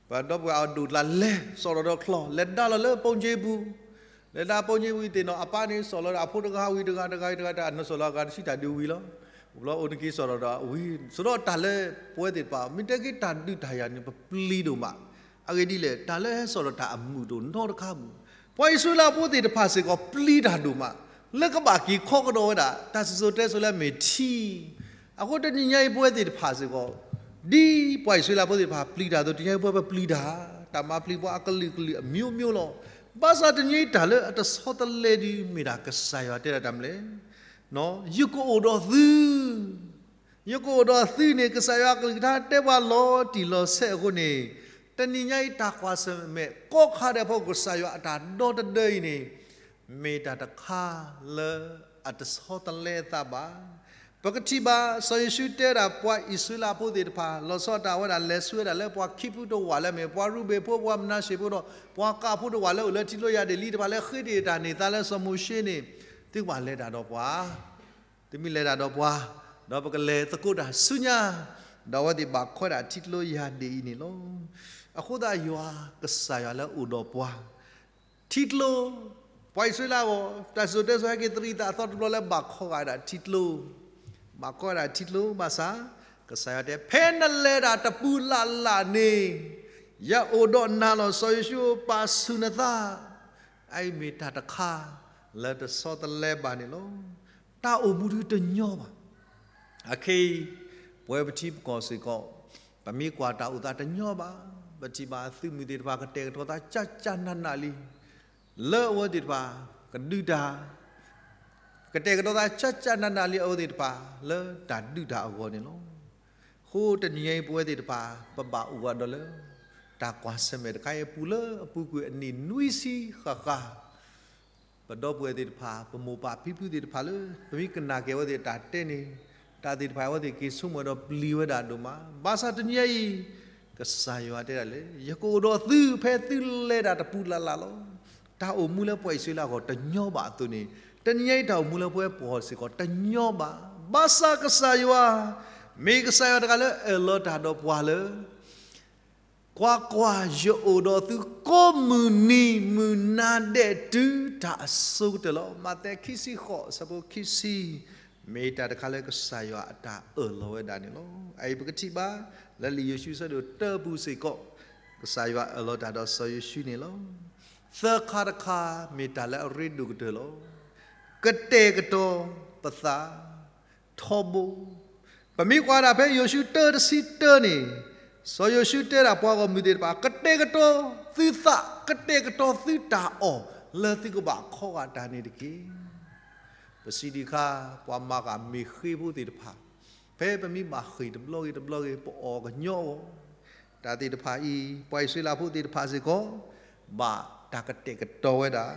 ပဒီပုၢ်ဝဲၢ်အဒိၣ်တလၢလဲၤစိာ်ထီၣ်ဒီးချီၣ် လဲၤဒါလီၤလၢပိၣ်ကၠ့ၣ်ပူၤ လဲၤဒါပိၣ်ကၠ့ၣ်ပူၤ ယသ့ၣ်နီၣ်အပၢ်န့ၣ် စိာ်လီၤဒီးအဖိတဂၤဝံၤတဂၤ တဂၤတဂၤ အနစိာ်လီၤအဂၤတဆံ တၢ်ဒုးဝံၤလီၤ. အိၣ်ဘျီအိၣ်နက့ၤစိာ်ထီၣ်ဒီးဝံၤ ဆိဒီးတၢ်လၢပဝဲသ့ၣ်တဖၣ် မ့ၢ်တဲက့ၤတၢ်ဒုးတၢ်ယၤန့ၣ် ပပျံၤဒိၣ်မး အဂ့ၢ်ဒ်လဲၣ် တၢ်လၢဟဲစိာ်ထီၣ်တၢ်အမုာ်တအိၣ်နီတခါပူၤ, ပှၤအံၣ်စရ့လးဖိသ့ၣ်တဖၣ်စ့ၢ်ကီး ပျံၤတၢ်ဒိၣ်မး လၢကဘၣ်က့ၤခီကဒီးဝဲဒၣ် တၢ်စံၣ်စိၤတဲစိၤလၢအမ့ၢ်ထံ. အဃိတနံၤညါအံၤ ပဝဲသ့ၣ်တဖၣ်စ့ၢ်ကီး ဒ်ပှၤအံၣ်စရ့လးဖိသ့ၣ်တဖၣ်ပျံၤတၢ်အသိး တနံၤညါအံၤပဝဲပပျံၤတၢ်, တၢ်မၤပျံၤပှၤအကလုာ်ကလုာ်အမျိုးမျိုးလီၤ. ဘၣ်ဆၣ်တနံၤညါအံၤတၢ်လၢအတဆီတလဲဒုးမ့ၢ်ဒၣ် ကစၢ်ယွၤတဲဒၣ်တၢ်မနုၤလဲၣ် ယကအိၣ်ဒီးသု ယကအိၣ်ဒီးသုန့ၣ် ကစၢ်ယွၤအကလုၢ်ကထါတဲပှၤလီၤတံၢ်လီၤဆဲးအဃိန့ၣ်, တနံၤညါအံၤတၢ်ကွၢ်ဆၢၣ်မဲာ်ကိးခါဒဲးအဖီခိၣ် ကစၢ်ယွၤအတၢ်ဒီတဒၢအံၤန့ၣ် မ့ၢ်တၢ်တခါလၢအတဆီတလဲအသးဘၣ်. ပကထံၣ်ဘၣ် စီၤယိၤၡူတဲဒၣ်ပှၤအံၣ်စရ့လးဖိသ့ၣ်တဖၣ် လီၤဆီဒၣ်တၢ်ဝဲဒၣ် လဲၤဆူဝဲဒၣ်လၢပှၤခံဖုတဝာ်လၢအမ့ၢ် ပှၤရူၤဘ့ၣ်ဖိ ပှၤမနၤၡ့ၣ်ဖိဒီး ပှၤကးဖိတဝာ်လၢအိၣ်လၢထံကျိယၢ်ဒ့ၣ်လံတဖၣ် လၢဃ့တ့ၢ်တၢ်န့ၢ်သါလၢစီၤမိၤၡ့န့ၣ်, သုကဘၣ်လဲၤတၢ်ဒီးပှၤ သုမ့ၢ်လဲၤတၢ်ဒီးပှၤ, ဒီးပကလဲၤသကိးတၢ်ဆူညါ, ဒီးအဝဲသ့ၣ်ဘၣ်ခီဒၣ်ထံကျိယၢ်ဒ့ၣ်အံၤန့ၣ်လီၤ. အဃိသတးယွၤ ကစၢ်ယွၤလၢအိၣ်ဒီးပှၤ, ထံကျိ, ပှၤအံၣ်စရ့လးအဂီၢ် တၢ်စံၣ်စိၤတဲစိၤဟဲက့ၤတရံးသးအသီတဘျီလၢဘၣ်ခီဂာ်ဒၣ်ထံကျိ, ဘၣ်ခီဂာ်ဒၣ်ထံကျိဘၣ်ဆၣ်, ကစၢ်ယွၤတဲ ဖဲနလဲၤတၢ်တပူၤလၢ်လၢ်န့ၣ်, ယအိၣ်ဒီးနၤလီၤ. စီၤယိၤၡူပာ်ဆူၣ်နသး အအံၤမ့ၢ်တၢ်တခါလၢတဆီတလဲဘၣ်န့ၣ်လီၤ. တၢ်အိၣ်မူဒုတညီဘၣ်. အခဲအံၤ ပဝဲပထံပကီၢ်စ့ၢ်ကီး ပမ့ၢ်ကွၢ်တၢ်အိၣ်သးတညီဘၣ်. ပထံၣ်ဘၣ်သုးမုၢ်သ့ၣ်တဖၣ် ကတဲာ်ကတီၤသးကၢ်ကၢ်နးနးလံ, လၢအဝဲသ့ၣ်တဖၣ် ကဒုးတၢ်, ကတဲာ်ကတီၤသးကၢ်ကၢ်နးနးလံ အဝဲသ့ၣ်တဖၣ် လၢတၢ်ဒုးတၢ်အဂီၢ်န့ၣ်လီၤ. အဃိတနံၤညါအံၤ ပဝဲသ့ၣ်တဖၣ် ပဘၣ်အိၣ်ဝဲဒီးလၢ တၢ်ကွၢ်ဆၢၣ်မဲာ်တခါအံၤအပူၤ လၢအပူၤကွံာ်အနံၣ်နွံဆံဃၣ်ဃၣ် ပဒီပုၢ်ဝဲၢ်သ့ၣ်တဖၣ် ပမိၢ်ပၢ်ဖံဖုသ့ၣ်တဖၣ်လၢ ပမ့ၢ်ကနၣ်က့ၤအဝဲသ့ၣ်အတၢ်တဲန့ၣ်, တၢ်သ့ၣ်တဖၣ် အဝဲသ့ၣ်က့ၤဆိကမိၣ်ဒီးပျံၤဝဲဒၣ်ဒိၣ်မး. ဘၣ်ဆၣ်တနံၤညါအံၤ ကစၢ်ယွၤတဲဒၣ်လၢ ယကအိၣ်ဒီးသု ဖဲသုလဲၤတၢ်တပူၤလၢ်လၢ်လီၤ. တၢ်အိၣ်မူလၢပှၤအံၣ်စရ့လးအဂီၢ်တညီဘၣ်အသိးန့ၣ်, တနံၤညါအံၤ တၢ်အိၣ်မူလၢပဝဲပှၤစ့ၢ်ကီးတညီဘၣ်. ဘၣ်ဆၣ်ကစၢ်ယွၤ မ့ၢ်ကစၢ်ယွၤတဂၤလၢအအၢၣ်လီၤတၢ်ဒီးပှၤလၢ ကွၢ်ကွၢ်, ယအိၣ်ဒီးသုကိးမုၢ်နံၤမုၢ်နၤဒဲးတုၤတၢ်အစိကတၢၢ်လီၤ. မးသဲခံဆံဃိး အဆၢဖိခံဆံ, မ့ၢ်တၢ်တခါလၢကစၢ်ယွၤအတၢ်အၢၣ်လီၤဝဲဒၣ်န့ၣ်လီၤ. အအံၤပကထံၣ်ဘၣ် လၢလံာ်ယိၤၡူအဆၢဒိၣ်တၢအပူၤစ့ၢ်ကီး, ကစၢ်ယွၤအၢၣ်လီၤတၢ်ဒီးစီၤယိၤၡူန့ၣ်လီၤ. သၢခါတခါ မ့ၢ်တၢ်လၢအရ့ဒိၣ်ကတၢၢ်လီၤ. ကတဲာ်ကတီၤပသး ထီဘိ. ပမ့ၢ်ကွၢ်ဒၣ်ဖဲယိၤၡူတၢတဆံတၢန့ၣ်, စီၤယိၤၡူတဲဒၣ်ပှၤဂီၢ်မုၢ်သ့ၣ်တဖၣ် ကတဲာ်ကတီၤသုသး, ကတဲာ်ကတီၤသုတၢ်အီၣ် လၢသုကဘၣ်ခီဂာ်တၢ်န့ၣ်တက့ၢ်. ပစံးဒံးအခါ ပှၤမၤဃာ်မ့ၢ်ဃ့ဖိသ့ၣ်တဖၣ်, ဖဲပမ့ၢ်ဘၣ်ဃ့ၢ်တဘျီဂ့ၤတဘျီဂ့ၤ ပအီၣ်ကညီအဂီၢ်, တၢ်သ့ၣ်တဖၣ်အံၤ ပှၤအံၣ်စရ့လးဖိသ့ၣ်တဖၣ်စ့ၢ်ကီး ဘၣ်တၢ်ကတဲာ်ကတီၤဝဲဒၣ်,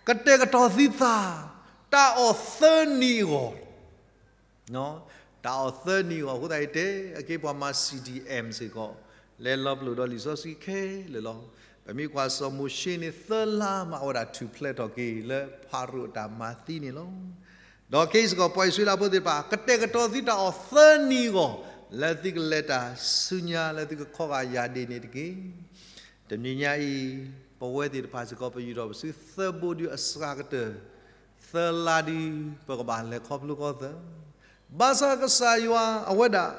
ကတဲာ်ကတီၤသုသး, တၢ်အီၣ်သၢနံၤအဂီၢ် တၢ်အီၣ်သၢနံၤအဂီၢ် အဃိသတးယတဲ အက့ပှၤမၤ စီၣ်ဒံၣ်အဲၣ် စ့ၢ်ကီး လဲၤလီၤပလိာ်ဒီးလံာ်စီဆှံခဲလၢာ်လီၤ. ပမ့ၢ်ကွၢ်စီၤမိၤၡ့န့ၣ် သၢလါမး အဝဲဒၣ်ထူၣ်ဖျဲးထီၣ်က့ၤ လၢဖၤရိၤအတၢ်မၤသံန့ၣ်လီၤ. ဒီးခဲအံၤစ့ၢ်ကီး ပှၤအံၣ်စရ့လးဖိသ့ၣ်တဖၣ် ကတဲာ်ကတီၤသုတၢ်အီၣ်သၢနံၤအဂီၢ် လၢသုကလဲၤတၢ်ဆူညါ လၢသုကခီဂာ်ယၢ်ဒ့ၣ်န့ၣ်တက့ၢ်. တနံၤညါအံၤ ပဝဲသ့ၣ်တဖၣ်စ့ၢ်ကီး ပယူၢ်ထီၣ်ပစုသၢဘိဒုအစှၤကတၢၢ် သၢလါဒု ပကဘၣ်လဲၤခီဖျိခီသၢ, ဘၣ်ဆၣ်ကစၢ်ယွၤအဝဲဒၣ်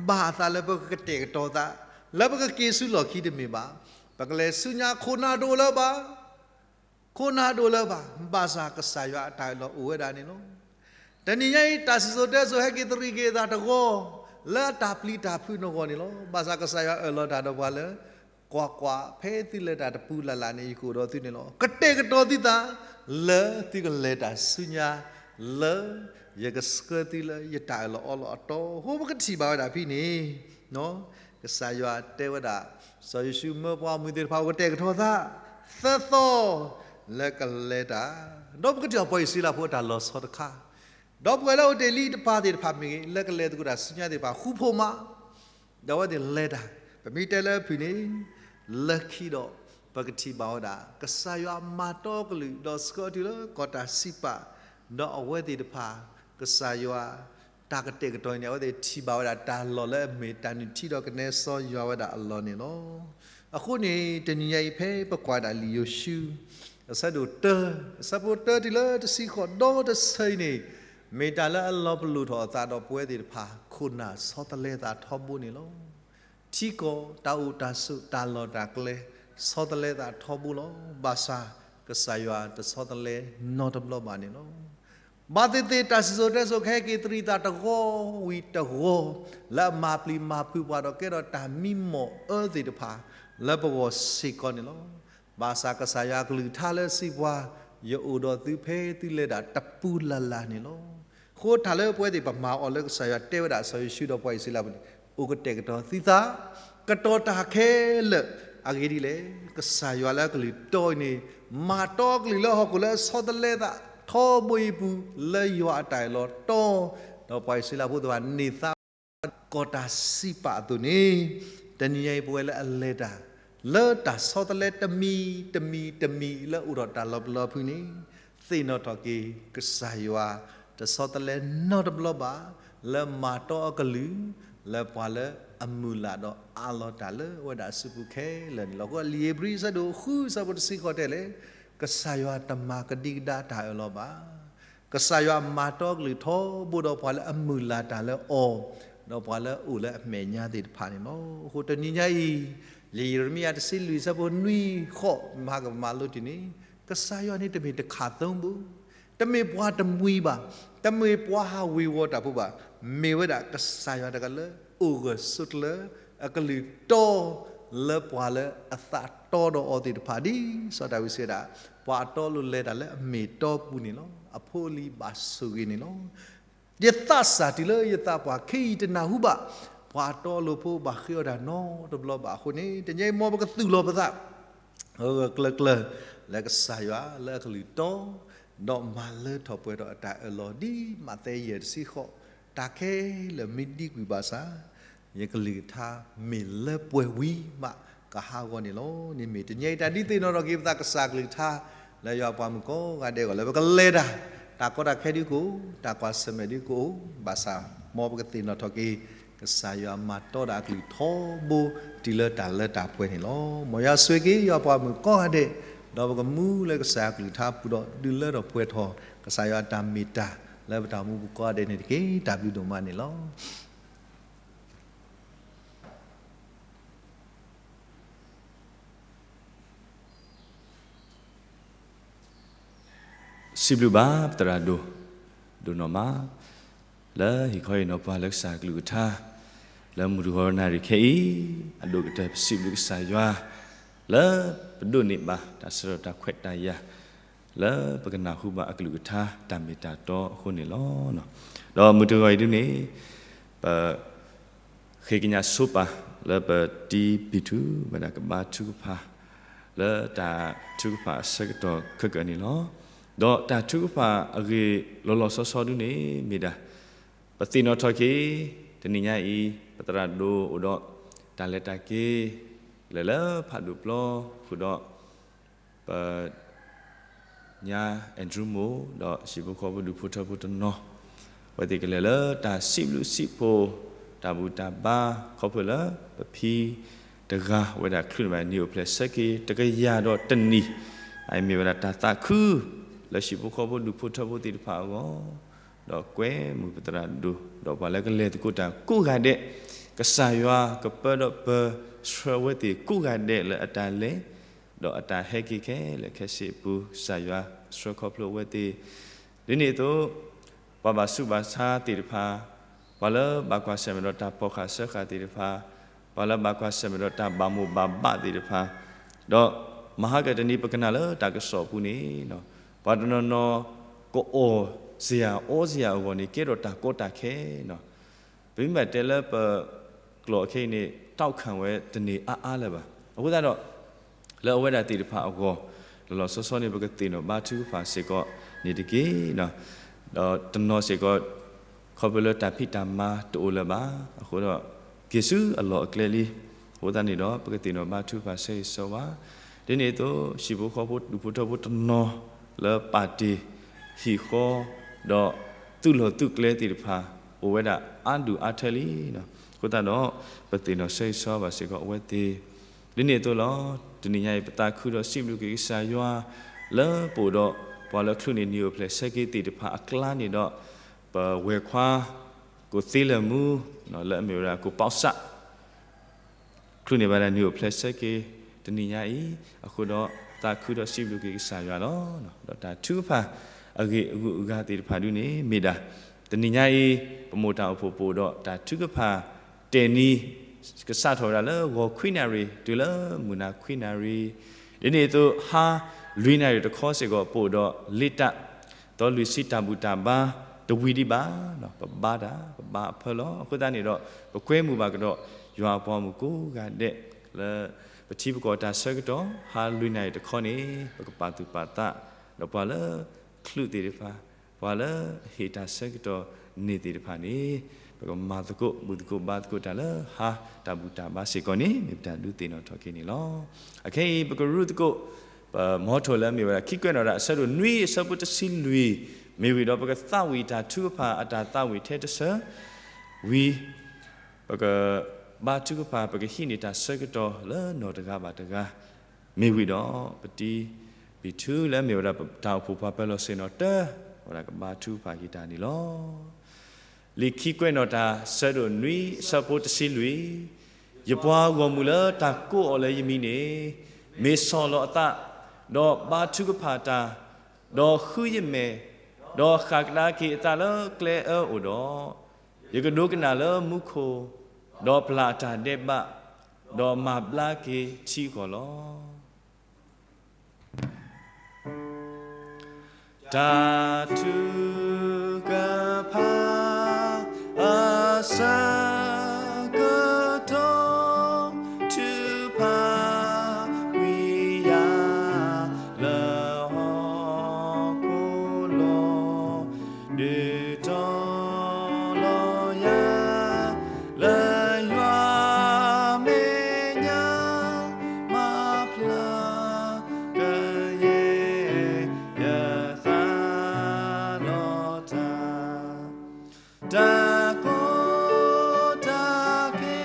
ဘၣ်အသးလၢပကကတဲာ်ကတီၤသး လၢပကက့ၤဆူလီၢ်ခံတမ့ၢ်ဘၣ်. ပကလဲၤဆူညါခိၣ်နၢ်ဒိၣ်လၢၤဘၣ်, ခိၣ်နၢ်ဒိၣ်လၢၤဘၣ်, ဘၣ်ဆၣ်ကစၢ်ယွၤအတၢ်အၢၣ်လီၤအိၣ်ဝဲဒၣ်န့ၣ်လီၤ. တနံၤညါအံၤ တၢ်စံၣ်စိၤတဲစိၤဟဲက့ၤတရံးက့ၤအသးတဂီၢ် လၢအတၢ်ပျံၤတၢ်ဖုးနဂီၢ်န့ၣ်လီၤ. ဘၣ်ဆၣ်ကစၢ်ယွၤအၢၣ်လီၤတၢ်ဒီးပှၤလၢ ကွၢ်ကွၢ်, ဖဲသုလဲၤတၢ်တပူၤလၢ်လၢ်န့ၣ် ယကအိၣ်ဒီးသုန့ၣ်လီၤ. ကတဲာ်ကတီၤသုသး လၢသုကလဲၤတၢ်ဆူညါ လၢယကဆှၢသုလၢယတၢ်အၢၣ်လီၤအီလီၤအတီအဃိ ပကထံၣ်ဘၣ်ဝဲဒၣ်ဖဲန့ၣ်, ကစၢ်ယွၤတဲဝဲဒၣ် စီၤယိၤၡူမၢပှၤဂီၢ်မုၢ်သ့ၣ်တဖၣ် ကတဲာ်ကတီၤသး သၢသီ လၢကလဲၤတၢ်, ဒီးပကထံၣ်ဘၣ်ပှၤအံၣ်စရ့လးဖိအတၢ်လီၤဆီတခါ, ဒီပုၢ်ဝဲၢ်လၢအအိၣ်တ့ၢ်လံတပၤသ့ၣ်တဖၣ်မ့ၢ်ဂ့ၤ, လၢကလဲၤသကိးတၢ်ဆူညါသ့ၣ်တဖၣ် ဃူဖိးမး ဒီးအဝဲသ့ၣ်လဲၤတၢ်, ပမ့ၢ်တဲလၢအဖုၣ်န့ၣ်, လၢခံဒီး ပကထံၣ်ဘၣ်ဝဲဒၣ် ကစၢ်ယွၤမၤတီကလုၢ် ဒီးဆှၢအီၤတုၤလၢကီၢ်တၢ်စံးပာ် ဒီးအဝဲသ့ၣ်တဖၣ် ကစၢ်ယွၤ တၢ်ကတဲာ်ကတီၤအံၤန့ၣ် အဝဲသ့ၣ်ထံၣ်ဘၣ်ဝဲဒၣ်တၢ်လီၢ်လၢအမ့ၢ်တၢ်နုၢ်ထံဒီးကနဲစီယွၤဝဲဒၣ်အလီၢ်န့ၣ်လီၤ. အဃိန့ၣ် တနံၤညါအံၤဖဲပကွၢ်ဒၣ်လံာ်ယိၤၡူ အဆၢဒိၣ်တၢ အဆၢဖိတၢတုၤလၢတဆံဃိး ဒီတဆၢအံၤန့ၣ် မ့ၢ်တၢ်လၢအလီၤပလိာ်ထီၣ်အသးဒီးပဝဲသ့ၣ်တဖၣ် ခိၣ်နၢ်ဆီတလဲသးထီဘိန့ၣ်လီၤ. ထံကီၢ်တၢ်အိၣ်တၢ်ဆိးတၢ်လီၢ်တၢ်ကျဲ ဆီတလဲသးထီဘိလီၤ. ဘၣ်ဆၣ် ကစၢ်ယွၤတဆီတလဲနီတဘျီဘၣ်န့ၣ်လီၤ. ဘၣ်သ့ၣ်သ့ၣ် တၢ်စံၣ်စိၤတဲစိၤကဟဲက့ၤသရံးသးတဂီၤဝံၤတဂီၤ လၢအမၤပျံၤမၤဖုးပှၤဒီးကဲထီၣ်တၢ်မံမီၢ်အၢသ့ၣ်တဖၣ် လၢပဂီၢ်စ့ၢ်ကီးန့ၣ်လီၤ. ဘၣ်ဆၣ်ကစၢ်ယွၤအကလုၢ်ကထါလၢစံးပှၤ ယအိၣ်ဒီးသုဖဲသုလဲၤတၢ်တပူၤလၢ်လၢ်န့ၣ်လီၤ. အဃိတၢ်လၢပဝဲသ့ၣ်ပမၤအီၤလၢကစၢ်ယွၤတဲဝဲဒၣ် စီၤယိၤၡူဒီးပှၤအံၣ်စရ့လးဖိန့ၣ် အိၣ်ကတဲာ်ကတီၤသုသး ကတီၤတၢ်ခဲလၢာ်အဂ့ၢ်ဒ်လဲၣ်. ကစၢ်ယွၤလၢအကလုၢ်တီအံၤန့ၣ် မၤတီအကလုၢ်လၢဟီၣ်ခိၣ်လၢအဆီတလဲသးထီဘိအံၤအပူၤ လၢယွၤအတၢ်အၢၣ်လီၤတီ ဒီးပှၤအံၣ်စရ့လးဖိသ့ၣ်တဖၣ်န့ၢ်သါ ကီၢ်တၢ်စံးပာ်အသိးန့ၣ် တနံၤညါအံၤပဝဲလၢအလဲၤတၢ် လၢတၢ်ဆီတလဲတမံၤတမံၤတမံၤလၢအိၣ်ဒီးတၢ်လီၤပလိာ်ဖုန့ၣ် သ့ၣ်နီၣ်ထီၣ်က့ၤ ကစၢ်ယွၤတဆီတလဲနီတဘျီဘၣ် လၢမၤတီအကလုၢ် လၢပှၤလၢအမုၢ်လၢ်ဒီးအးလီၤတၢ်လၢအဝဲဒၣ်အစုပူၤခဲလၢာ်န့ၣ်လီၤ. အဃိလံာ်ဧ့ၤဘြံၤအဆၢဒိၣ်ဃုအဆၢဖိတဆံဃိးတဲလဲၣ် ကစၢ်ယွၤတမၤကဒံကဒါတၢ်အၢၣ်လီၤဘၣ် ကစၢ်ယွၤမၤတီကလုၢ်ထီဘိဒီးပှၤလၢအမုၢ်လၢ်တၢ်လၢအီၤ, ဒီးပှၤလၢအအိၣ်လၢအမဲာ်ညါသ့ၣ်တဖၣ်န့ၣ်လီၤ. အဃိတနံၤညါအံၤ, လံာ်ယံးရမံယၤတဆံလွံၢ်အဆၢဖိနွံဃိး မၤကမၤလိတ့ၢ်န့ၣ်, ကစၢ်ယွၤန့ၣ်တမ့ၢ်တခးသီဘိ, တမ့ၢ်ပှၤတမှံၤဘၣ်, တမ့ၢ်ပှၤဟးဝ့ၤဝီၤတၢ်ဖိဘၣ်, မ့ၢ်ဝဲဒၣ်ကစၢ်ယွၤတဂၤလၢအိၣ်ဂၢၢ်ဆိးကျၢၤ အကလုၢ်တီ လၢပှၤလၢအသးတီဒီးအီၤသ့ၣ်တဖၣ် ဒ်စီၤဒၤဝံးစံးဝဲဒၣ်, ပှၤအတီအလိၤလဲၤတၢ်လၢအမ့ၢ်တီပူၤန့ၣ်လီၤ. အဖိအလံၤဘၣ်ဆိၣ်ဂ့ၤန့ၣ်လီၤ. ယသးစၢ်တုၤလၢယသးပှၢ် ခ့ယုၢ်တနၢ်ဟူဘၣ် ပှၤအတီအလိၤဖိဘၣ်ဃ့အီၣ်တၢ်နီတဘျီဘၣ်အဃိန့ၣ်, တနံၤအံၤမ်ပကသူၣ်လီၤပသး ဂၢၢ်ဂၢၢ်ကျၢၤကျၢၤ လၢကစၢ်ယွၤလၢအကလုၢ်တီ, ဒီးမၤလၢထီၣ်ပှဲၤထီၣ်အတၢ်အၢၣ်လီၤ ဒ်မးသဲယဲၢ်တဆံဃိး, တၢ်ခဲလၢာ်မ့ၢ်ဒံကွံာ်ဘၣ်ဆၣ်, ယကလုၢ်ကထါမ့ၢ်လၢပှဲၤဝံၤမးကဟးဂီၤန့ၣ်လီၤ. န့ၣ်မ့ၢ်တနံၤအံၤတၢ်ဒုးသ့ၣ်နီၣ်ထီၣ်က့ၤပသးကစၢ်ကလုၢ်ကထါ လၢယွၤပှၤမုၣ်ကိးဂၤဒဲးအဂီၢ် လၢပကလဲၤတၢ် တၢ်ကီတၢ်ခဲဒုးကအိၣ်, တၢ်ကွၢ်ဆၢၣ်မဲာ်ဒုးကအိၣ်, ဘၣ်ဆၣ်မ်ပကသ့ၣ်နီၣ်ထီၣ်က့ၤ ကစၢ်ယွၤမၤတီဒၣ်အကလုၢ်ထီဘိ တုၤလၢတၢ်လၢတၢ်ပှဲၤန့ၣ်လီၤ. မ်ယွၤဆိၣ်ဂ့ၤက့ၤယွၤပှၤမုၣ်ကိးဂၤဒဲး, ဒီးပကမူလၢကစၢ်ယွၤကလုၢ်ကထါပူၤဒီး ဒုးလၢထီၣ်ပှဲၤထီၣ် ကစၢ်ယွၤအတၢ်မ့ၢ်တၢ် လၢပတၢ်အိၣ်မူပူၤကိးဂၤဒဲးန့ၣ်တက့ၢ်. တၢ်ဘျုးဒိၣ်မးန့ၣ်လီၤ. စံးဘျုးဘၣ်ပသရၣ်ဒိၣ်, ဒိၣ်နီၢ်မး, လၢဟ့ၣ်ခီဟ့ၣ်နီၤပှၤလၢကစၢ်ကလုၢ်ကထါ, လၢမုၢ်တဂီၤနၣ်ရံၣ်ခဲအံၤ, အဒိၣ်ကတၢၢ်ပစံးဘျုးကစၢ်ယွၤ, လၢပဒိးန့ၢ်ဘၣ်တၢ်ဆၢကတီၢ်တၢ်ခွဲးတၢ်ယာ်, လၢပကနၢ်ဟူဘၣ်အကလုၢ်ကထါတၢ်မ့ၢ်တၢ်တီအဃိန့ၣ်လီၤ. ဒီးမုၢ်တဂီၤအံၤဒ်န့ၣ်, ပ ဃ့ကညးဆိပာ်လၢပတံၤပံၤထူဝဲဒၣ်ကဘါထုကဖၣ် လၢတၢ်ထုကဖၣ်အဆၢကတီၢ်ခဲကနံၣ်န့ၣ်လီၤ. ဒီးတၢ်ထုကဖၣ်အဂ့ၢ်လီၤလီၤဆီဆီဒ်န့ၣ်မ့ၢ်ဒၣ်, ပသ့ၣ်နီၣ်ထီၣ်က့ၤ တနံၤညါအံၤ ပသရၣ်ဒိၣ်အိၣ်ဒီးတၢ်လဲၤတၢ်က့ၤ လဲၤလၢဖးဒိၣ်ပျီ ဃုာ်ဒီး ပ ညါအဲၣ်ဒြူမိၢ် ဒီးဟံၣ်ဖိဃီဖိဒူၣ်ဖိထၢဖိတနီၤ, အဝဲသ့ၣ်ကလဲၤလၢတၢ်စံးဘျုးစံးဖှိၣ် တၢ်ဘူၣ်တၢ်ဘါ ခီဖျိလၢပဖံတဂၤဝဲဒၣ်ချုးန့ၢ်ဘၣ်နံၣ်အိၣ်ဖျဲၣ်ဆၢက့ၤတကယၤဒီးတနံၣ်, အမ့ၢ်ဝဲဒၣ်တၢ်သးခု လၢဟံၣ်ဖိဃီဖိဒူၣ်ဖိထၢဖိသ့ၣ်တဖၣ်အဂီၢ်, ဒီးကွဲမုာ်ပသရၣ်ဒိၣ် ဒီးပှၤလၢကလဲၤသကိးတၢ်ကိးဂၤဒဲး, ကစၢ်ယွၤကပၢဒီးပၢဆှၢဝဲသ့ၣ်ကိးဂၤဒဲးလၢအတၢ်လဲၤ ဒီးအတၢ်ဟဲက့ၤခဲလၢာ်ခဲဆ့အပူၤ ကစၢ်ယွၤဆှၢခီဖျိအဝဲသ့ၣ်, ဒ်န့ၣ်အသိး ပှၤဘၣ်ဆူးဘၣ်ဆါသ့ၣ်တဖၣ်, ပှၤလၢဘၣ်ကွၢ်ဆၢၣ်မဲာ်ဒီးတၢ်ဖီၣ်ဃာ်စၢဃာ်သ့ၣ်တဖၣ်, ပှၤလၢဘၣ်ကွၢ်ဆၢၣ်မဲာ်ဒီးတၢ်ဘၣ်မိၣ်ဘၣ်ဘၣ်သ့ၣ်တဖၣ်, ဒီးမဟါကတနံၤပကနၣ်လၢတၢ်ကစီၣ်ပူၤန့ၣ်, ပှၤတနီၤနီၤ ကအီၣ်စ့ၢ်အီၣ်စ့ၢ်အဂီၢ်န့ၣ် ကဲထီၣ်တၢ်ကီတၢ်ခဲ ပမ့ၢ်ဘၣ်တဲလၢပကျိာ်ခဲအံၤန့ၣ် တီၣ်ခၣ်ဝဲတန့ၢ်အါအါလၢၤဘၣ်. အဃိသတးဒီး လၢအဝဲဒၣ်သ့ၣ်တဖၣ်အဂီၢ် လီၤလီၤဆီဆီန့ၣ် ပကသ့ၣ်နီၣ်ဘါထုကဖၣ်စ့ၢ်ကီးန့ၣ်တက့ၢ်. ဒီးတနီၤစ့ၢ်ကီး ခီဖျိလၢတၢ်ဖံးတၢ်မၤတအိၣ်လၢၤဘၣ်. အဃိဒီး က့ၤဆူအလီၢ်အကျဲလံ. အဃိသတးန့ၣ်ဒီး ပကသ့ၣ်နီၣ်ဘါထုကဖၣ်ဆၢဂ့ၤဆၢဝါ, ဒ်န့ၣ်အသိး ဟံၣ်ဖိဃီဖိဒူၣ်ဖိထၢဖိတနီၤလၢပာ်တ့ၢ် ဟံၣ်ဃီ ဒီးသူၣ်လီၤသူၣ်ကျဲသ့ၣ်တဖၣ် အိၣ်ဝဲဒၣ်အါဒူၣ်အါထၢလံ. အဃိသတးဒီး ပသ့ၣ်နီၣ်ဆၢဂ့ၤဆၢဝါဘၣ်စ့ၢ်ကီးအဝဲသ့ၣ် ဒ်န့ၣ်အသိးလီၤ. တနံၤညါအံၤ ပသးခုဒီးစံးဘျုးက့ၤကစၢ်ယွၤ လၢပအိၣ်ဒီးပှၤလၢချုးန့ၢ်နံၣ်အိၣ်ဖျဲၣ်ဆၢက့ၤသ့ၣ်တဖၣ်အကျါန့ၣ်ဒီး ပဝဲၢ်ခွါ ကိၣ်သ့လၢာ်မူ လၢအမ့ၢ်ဝဲဒၣ်ကိၣ်ပီစး ချုးန့ၢ်ဘၣ်ဒၣ်နံၣ်အိၣ်ဖျဲၣ်ဆၢက့ၤတနံၤညါအံၤ, အဃိဒီးသးခုဒီးစံးဘျုးက့ၤကစၢ်ယွၤလီၤ. ဒီးတၢ်ထုကဖၣ်အဂ့ၢ်အဂုၤအဂၤသ့ၣ်တဖၣ်ဒုန့ၣ် မ့ၢ်ဒၣ် တနံၤညါအံၤ ပမိၢ်တၢ်အိၣ်ဖှိၣ်ပအိၣ်ဒီးတၢ်ထုကဖၣ်တဲာ်နံၤ ကစးထီၣ်ဝဲဒၣ်လၢဂီၤခွံနၣ်ရံၣ် တုၤလၢမုၢ်နၤခွံနၣ်ရံၣ်, ဒ်န့ၣ်အသိး ဟါလွံၢ်နၣ်ရံၣ်တခီစ့ၢ်ကီး ပအိၣ်ဒီးလ့တၢ် ဒီးလွံၢ်ဆံတၢ်ဘူၣ်တၢ်ဘါတဝံၤဒံးဘၣ်, ပဘါတၢ် ပဘါအဖၢလီၤ. အဃိသတးန့ၣ်ဒီး ပကွဲမုာ်ဘၣ်ကဒီး ယွၤအပှၤမုၣ်ကိးဂၤဒဲး လၢပထံပကီၢ်တၢ်ဆၢကတီၢ် ဟါလွံၢ်နၣ်ရံၣ်တခီန့ၣ် ပကပာ်သူၣ်ပာ်သး ဒီးပှၤလၢချုးသ့ၣ်တဖၣ် ပှၤလၢအဟ့ၣ်တၢ်ဆၢကတီၢ်န့ၢ်သ့ၣ်တဖၣ်န့ၣ် ပကမၤသကိး ဘူၣ်သကိးဘါသကိးတၢ်လၢဟါတၢ်ဘူၣ်တၢ်ဘါစ့ၢ်ကီးန့ၣ် မ့ၢ်ပတၢ်ဒုးသ့ၣ်နီၣ်ထီၣ်က့ၤန့ၣ်လီၤ. အခဲအံၤ ပကရူၢ်သကိး ပမီထိၣ်လၢအမ့ၢ်ဝဲဒၣ် ခံကွဲးနီၣ်တၢ်အဆၢဒိၣ်နွံအဆၢဖိတဆံလွံၢ် မ့ၢ်ဝံၤဒီး ပကသးဝံၣ်တၢ်ထုကဖၣ်အတၢ်သးဝံၣ်ထဲတဆၢ ဝံၤ ပကဘါထုကဖၣ် ပကဟံးန့ၢ်တၢ်ဆၢကတီၢ်လၢနီၢ်တဂၤဘၣ်တဂၤ မ့ၢ်ဝံၤဒီး ပတံၤ ပံၤထူလၢအမ့ၢ်ဝဲဒၣ် တၢ်အိၣ်ဖှိၣ်ပှၤပၢၤလီၢ်ဆ့ၣ်နီၤတၢ ဝဲဒၣ်ကဘါထုကဖၣ်က့ၤတၢ်န့ၣ်လီၤ. လံာ်ခံကွဲးနီၣ်တၢ် ဆၢဒိၣ်နွံ ဆၢဖိတဆံလွံၢ်, ယပှၤဂီၢ်မုၢ်လၢတၢ်ကိးအီၤလၢယမံၤန့ၣ်, မ့ၢ်ဆီၣ်လီၤအသး, ဒီးဘါထုကဖၣ်တၢ်, ဒီးဃုယမဲာ်, ဒီးဃၣ်ကဒါက့ၤအသးလၢကျဲအၢအိၣ်ဒီး, ယကဒိကနၣ်လၢမူခိၣ်, ဒီးပျၢ်အတၢ်ဒဲးဘး, ဒီးမၤဘျါက့ၤထံအဂီၢ်လီၤ. တၢ်ထုကဖၣ်အဆၢကတီၢ် ထုကဖၣ်ကွံာ်ယၤလၢဟီၣ်ခိၣ်လီၤ. ဒုးတီၤလီၤယၤ လၢယွၤမဲာ်ညါ မၤဖျါကယဲၢ် ယသးလီၤတၢ်, တၢ်ကီတၢ်ခဲ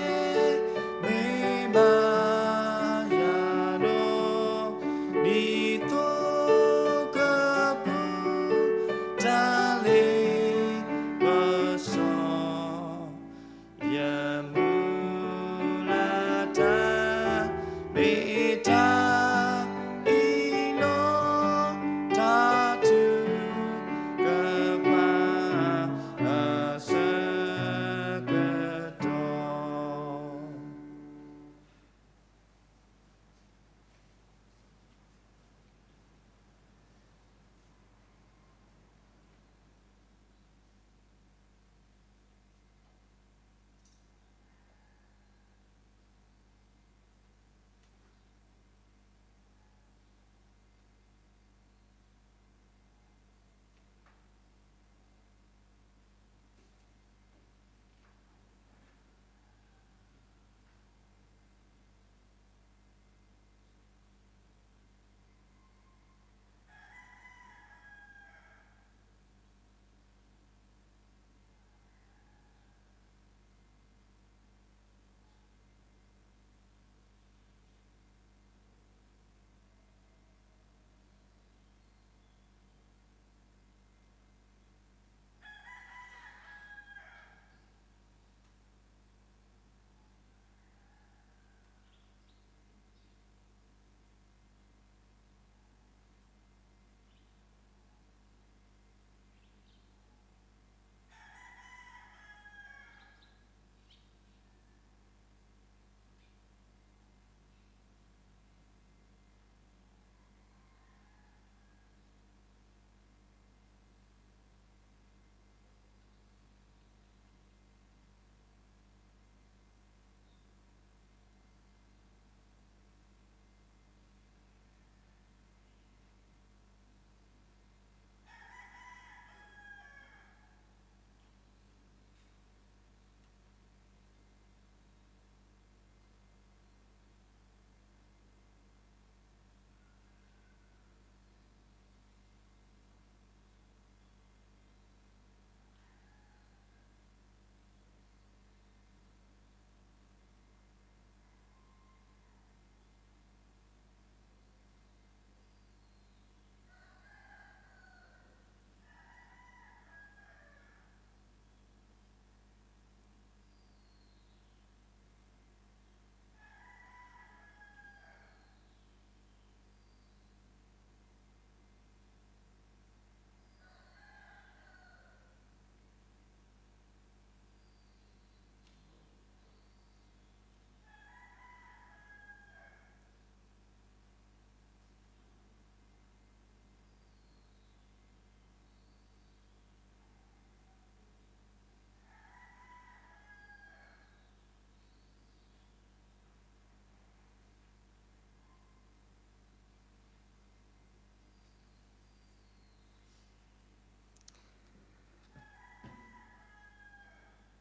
မ့ၢ်ဘၣ်ယၤဒီး ဒ်သိကပူၤ တၢ်လ့ပစီ ယမုၢ်လၢ်တၢ် မ့ၢ်တၢ်အံၤလီၤ. တၢ်ထုကဖၣ်အဆၢကတီၢ်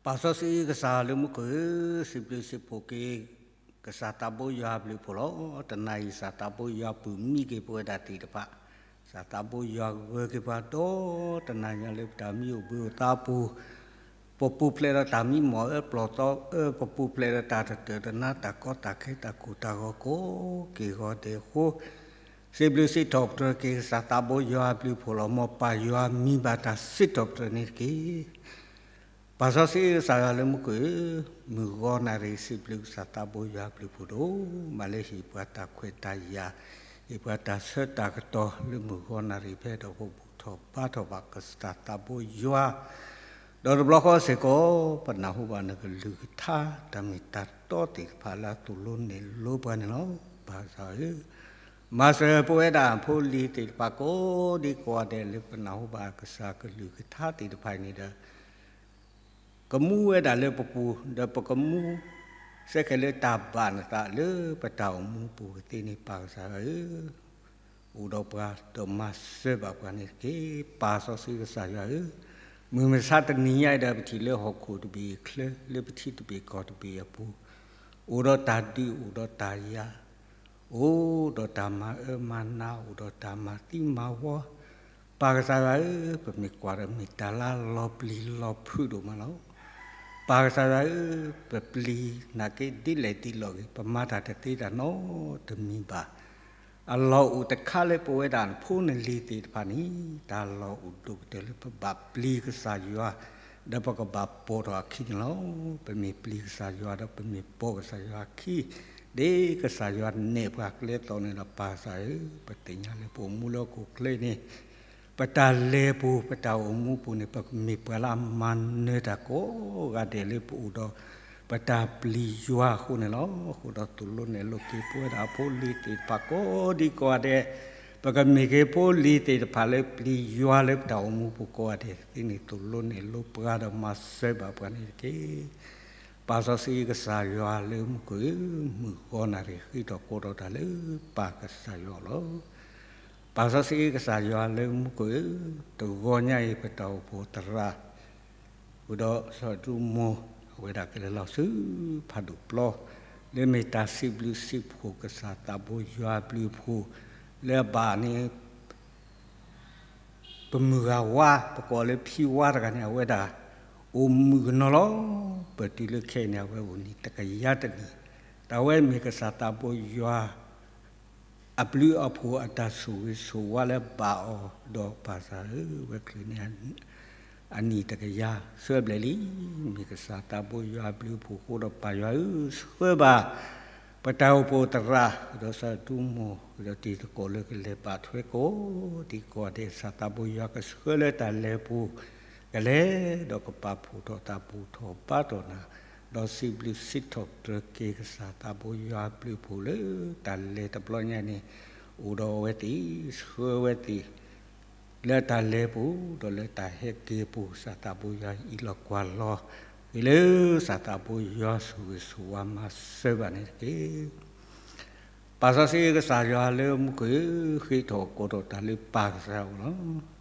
ပၢ်စီဆှံကစၢ်လၢမူခိၣ်ဧၢ, စံးဘျုးစံးဖှိၣ်က့ၤ ကစၢ်သးဘိယွၤအဘျုးအဖှိၣ်လီၤ. တနၤအံၤ ကစၢ်သးဘိယွၤပုၢ်မံက့ၤပဝဲဒၣ်သ့ၣ်တဖၣ်, ကစၢ်သးဘိယွၤဂၢၤက့ၤပှၤဒီတနၤညါလၢပတၢ်မံအိၣ်ဘှံးအိၣ်သါအပူၤ, ပပူၤဖျဲးဒီးတၢ်မံမီၢ်အၢပျီၢ်သီအၢ, ပပူၤဖျဲးဒီးတၢ်တတၢာ်တနါ တၢ်ကီတၢ်ခဲတၢ်ကိၢ်တၢ်ဂီၤကိးက့ၤဂီၤဒဲးအဃိ, စံးဘျုးစံးထီၣ်ပတြၢၤက့ၤ ကစၢ်သးဘိယွၤအဘျုးအဖှိၣ်လီၤ. မ်ပၢ်ယွၤမံဘၣ်တၢ်စံးထီၣ်ပတြၢၤန့ၣ်တက့ၢ်. ပၢ်စီဆှံကစၢ်ယွၤလၢမူခိၣ်ဧၢ, မုၢ်ဂီၤနၣ်ရံၣ် စံးဘျုးကစၢ်သးဘိယွၤအဘျုးအဖှိၣ်ဒိၣ်မးလၢဟ့ၣ်ပှၤတၢ်ခွဲးတၢ်ယာ်, ဟ့ၣ်ပှၤတၢ်ဆၢတၢ်ကတီၢ်လၢမုၢ်ဂီၤနၣ်ရံၣ်ဖဲဒီးပဘူၣ်ထီၣ်ဘါထီၣ်ဘၣ်ကစၢ်သးဘိယွၤ, ဒီးတဘျီဃီစ့ၢ်ကီး ပနၢ်ဟူဘၣ်နကလုၢ်ကထါ တၢ်မ့ၢ်တၢ်တီသ့ၣ်တဖၣ်လၢအသိၣ်လိနဲၣ်လိပှၤန့ၣ်လီၤ. ပၢ်ကစၢ်ဧၢ, မၤစၢၤပဝဲဒၣ်ဖိလံၤသ့ၣ်တဖၣ်ကိးဒံကိးဂၤဒဲးလၢပနၢ်ဟူဘၣ်ကစၢ်ကလုၢ်ကထါသ့ၣ်တဖၣ်အံၤန့ၣ်ဒီး ကမူဝဲဒၣ်လၢပပူၤ, ဒီးပကမူစ့ၢ်ကီးလၢတၢ်ဘၣ်နသးလၢပတၢ်အိၣ်မူပူၤကသ့န့ၣ် ပၢ်ကစၢ်ယွၤဧၢ, အိၣ်ဒီးပှၤဒီးမၤစၢၤဘၣ်ပှၤန့ၣ်တက့ၢ်. ပၢ်စီဆှံကစၢ်ယွၤဧၢ, မုၢ်မဆါတနံၤညါအံၤဒီး ပထံၣ်လၢဟီၣ်ခိၣ်တဘ့ၣ်အချၢ လၢပထံတဘ့ၣ်ကီၢ်တဘ့ၣ်အပူၤ, အိၣ်ဒီးတၢ်ဒုး အိၣ်ဒီးတၢ်ယၤ အိၣ်ဒီးတၢ်မၤအၢမၤနး အိၣ်ဒီးတၢ်မၤသံမၤဝီ, ပၢ်ကစၢ်ယွၤဧၢ, ပမ့ၢ်ကွၢ်ဒီးမ့ၢ်တၢ်လၢလီၤပျံၤလီၤဖုးဒိၣ်မးလီၤ. ပၢ်ကစၢ်ယွၤဧၢ, ပပျံၤနာ်က့ဒ်လဲၣ်ဒ်လဲၣ်ဂ့ၤ ပမၤတၢ်တသ့တၢ်နီတမံၤဘၣ်. အလီၢ်အိၣ်တခါလၢပဝဲဒၣ်ဖိန့ၣ်လံၤသ့ၣ်တဖၣ်န့ၣ် တၢ်လီၢ်အိၣ်ဒိၣ်ကတၢၢ်လၢပဘၣ်ပျံၤကစၢ်ယွၤ ဒီးပကဘၣ်ပိာ်ထီၣ်အခံန့ၣ်လီၤ. ပမ့ၢ်ပျံၤကစၢ်ယွၤဒီးပမ့ၢ်ပိာ်ကစၢ်ယွၤအခံ, ဒ်ကစၢ်ယွၤနဲၣ်ပှၤကျဲသီန့ၣ်ဒီး ပၢ်ကစၢ်ဧၢ, ပသ့ၣ်ညါလၢပအိၣ်မူလၢဟီၣ်ခိၣ်ချၢန့ၣ် ပတၢ်လဲၤပူၤ ပတၢ်အိၣ်မူပူၤန့ၣ် ပကမ့ၢ်ပှၤလၢအမၤနၢၤတၢ်ကိးဂၤဒဲးလၢပအိၣ်ဒီး ပတၢ်ပျံၤယွၤအဃိန့ၣ်လီၤ. အဃိဒီးသိၣ်လိနဲၣ်လိက့ၤပဝဲဒၣ်ဖိလံၤသ့ၣ်တဖၣ်ကိးဒံကိးဂၤဒဲး, ပကမ့ၢ်က့ၤဖိလံၤသ့ၣ်တဖၣ်လၢပျံၤယွၤလၢပတၢ်အိၣ်မူပူၤကိးဂၤဒဲးသ့န့ၣ် သိၣ်လိနဲၣ်လိပှၤဒီးမၤစၢၤဘၣ်ပှၤန့ၣ်တက့ၢ်. ပၢ်စီဆှံကစၢ်ယွၤလၢမူခိၣ်ဧၢ, မုၢ်ဂီၤနၣ်ရံၣ်ဃ့ထီၣ်ကိးထီၣ်တၢ်လၢပၢ်ကစၢ်ယွၤလီၤ. ပၢ်စီဆှံကစၢ်ယွၤလၢမူခိၣ်ဧၢ, တဂီၤညါအံၤပတၢ်အိၣ်ဖှိၣ်သရၣ် ဃုာ်ဒီးစီၤဒူမိၢ် အဝဲဒၣ်ကလဲၤလီၤဆူဖးဒိၣ်ပျီ လၢမ့ၢ်တၢ်စံးဘျုးစံးဖှိၣ်ကစၢ်သးဘိယွၤအဘျုးအဖှိၣ် လၢအဘၣ်န့ၣ် ပမုၢ်ဂၤဝါ ပကိးလၢဖံဝါတဂၤန့ၣ် အဝဲဒၣ်အိၣ်မုာ်ကနီၤလီၤ. ပတုၤလၢခဲအံၤန့ၣ် အဝဲအိၣ်နံၣ်တကယၤတနံၣ်, တၢ်ဝဲမ့ၢ်ကစၢ်သးဘိယွၤ အဘျုးအဖှိၣ်အတၢ်ဆိၣ်ဂ့ၤဆိၣ်ဝါလၢဘၣ်အီၤဒီးပၢ်ကစၢ်ဧၢ, ဝဲချုးန့ၣ် အနံၣ်တကယၤဆှၢဘျဲၣ်လံ. မ့ၢ်ကစၢ်သးဘိယွၤအဘျုးအဖှိၣ်အဃိဒီး ပၢ်ယွၤဧၢ, ဆှၢဘၣ် ပတၢ်အိၣ်ဖှိၣ်သရၣ် ဒီးစီၤဒူမိၢ် ဒီးတံၤသကိးလၢကလဲၤဘၣ်ထွဲကိးဒံကိးဂၤဒဲး ကစၢ်သးဘိယွၤကဆှၢလၢတၢ်လဲၤပူၤ ကလဲၤဒီးကပာ်ဖှိၣ်ထီၣ်တၢ်ဘူၣ်ထီၣ်ဘါထီၣ်နၤ, ဒီးစံးဘျုးစံးထီၣ်ပတြၢၤက့ၤ ကစၢ်သးဘိယွၤအဘျုးအဖှိၣ်လၢတၢ်လဲၤတဘျီညါန့ၣ် အိၣ်ဒီးအဝဲသ့ၣ် ဆှၢဝဲသ့ၣ် လၢတၢ်လဲၤပူၤ ဒီးလၢတၢ်ဟဲက့ၤပူၤ ကစၢ်သးဘိယွၤအံးလီၤကွၢ်လီၤ ဂ့ၤလၢကစၢ်သးဘိယွၤဆိၣ်ဂ့ၤဆိၣ်ဝါမၤစၢၤဘၣ်န့ၣ်တက့ၢ်. ပၢ်စီဆှံကစၢ်ယွၤလၢမူခိၣ်ဧၢ, ဃ့ထီၣ်ကိးထီၣ်တၢ်လၢပၢ်ကစၢ်အအိၣ်လီၤ.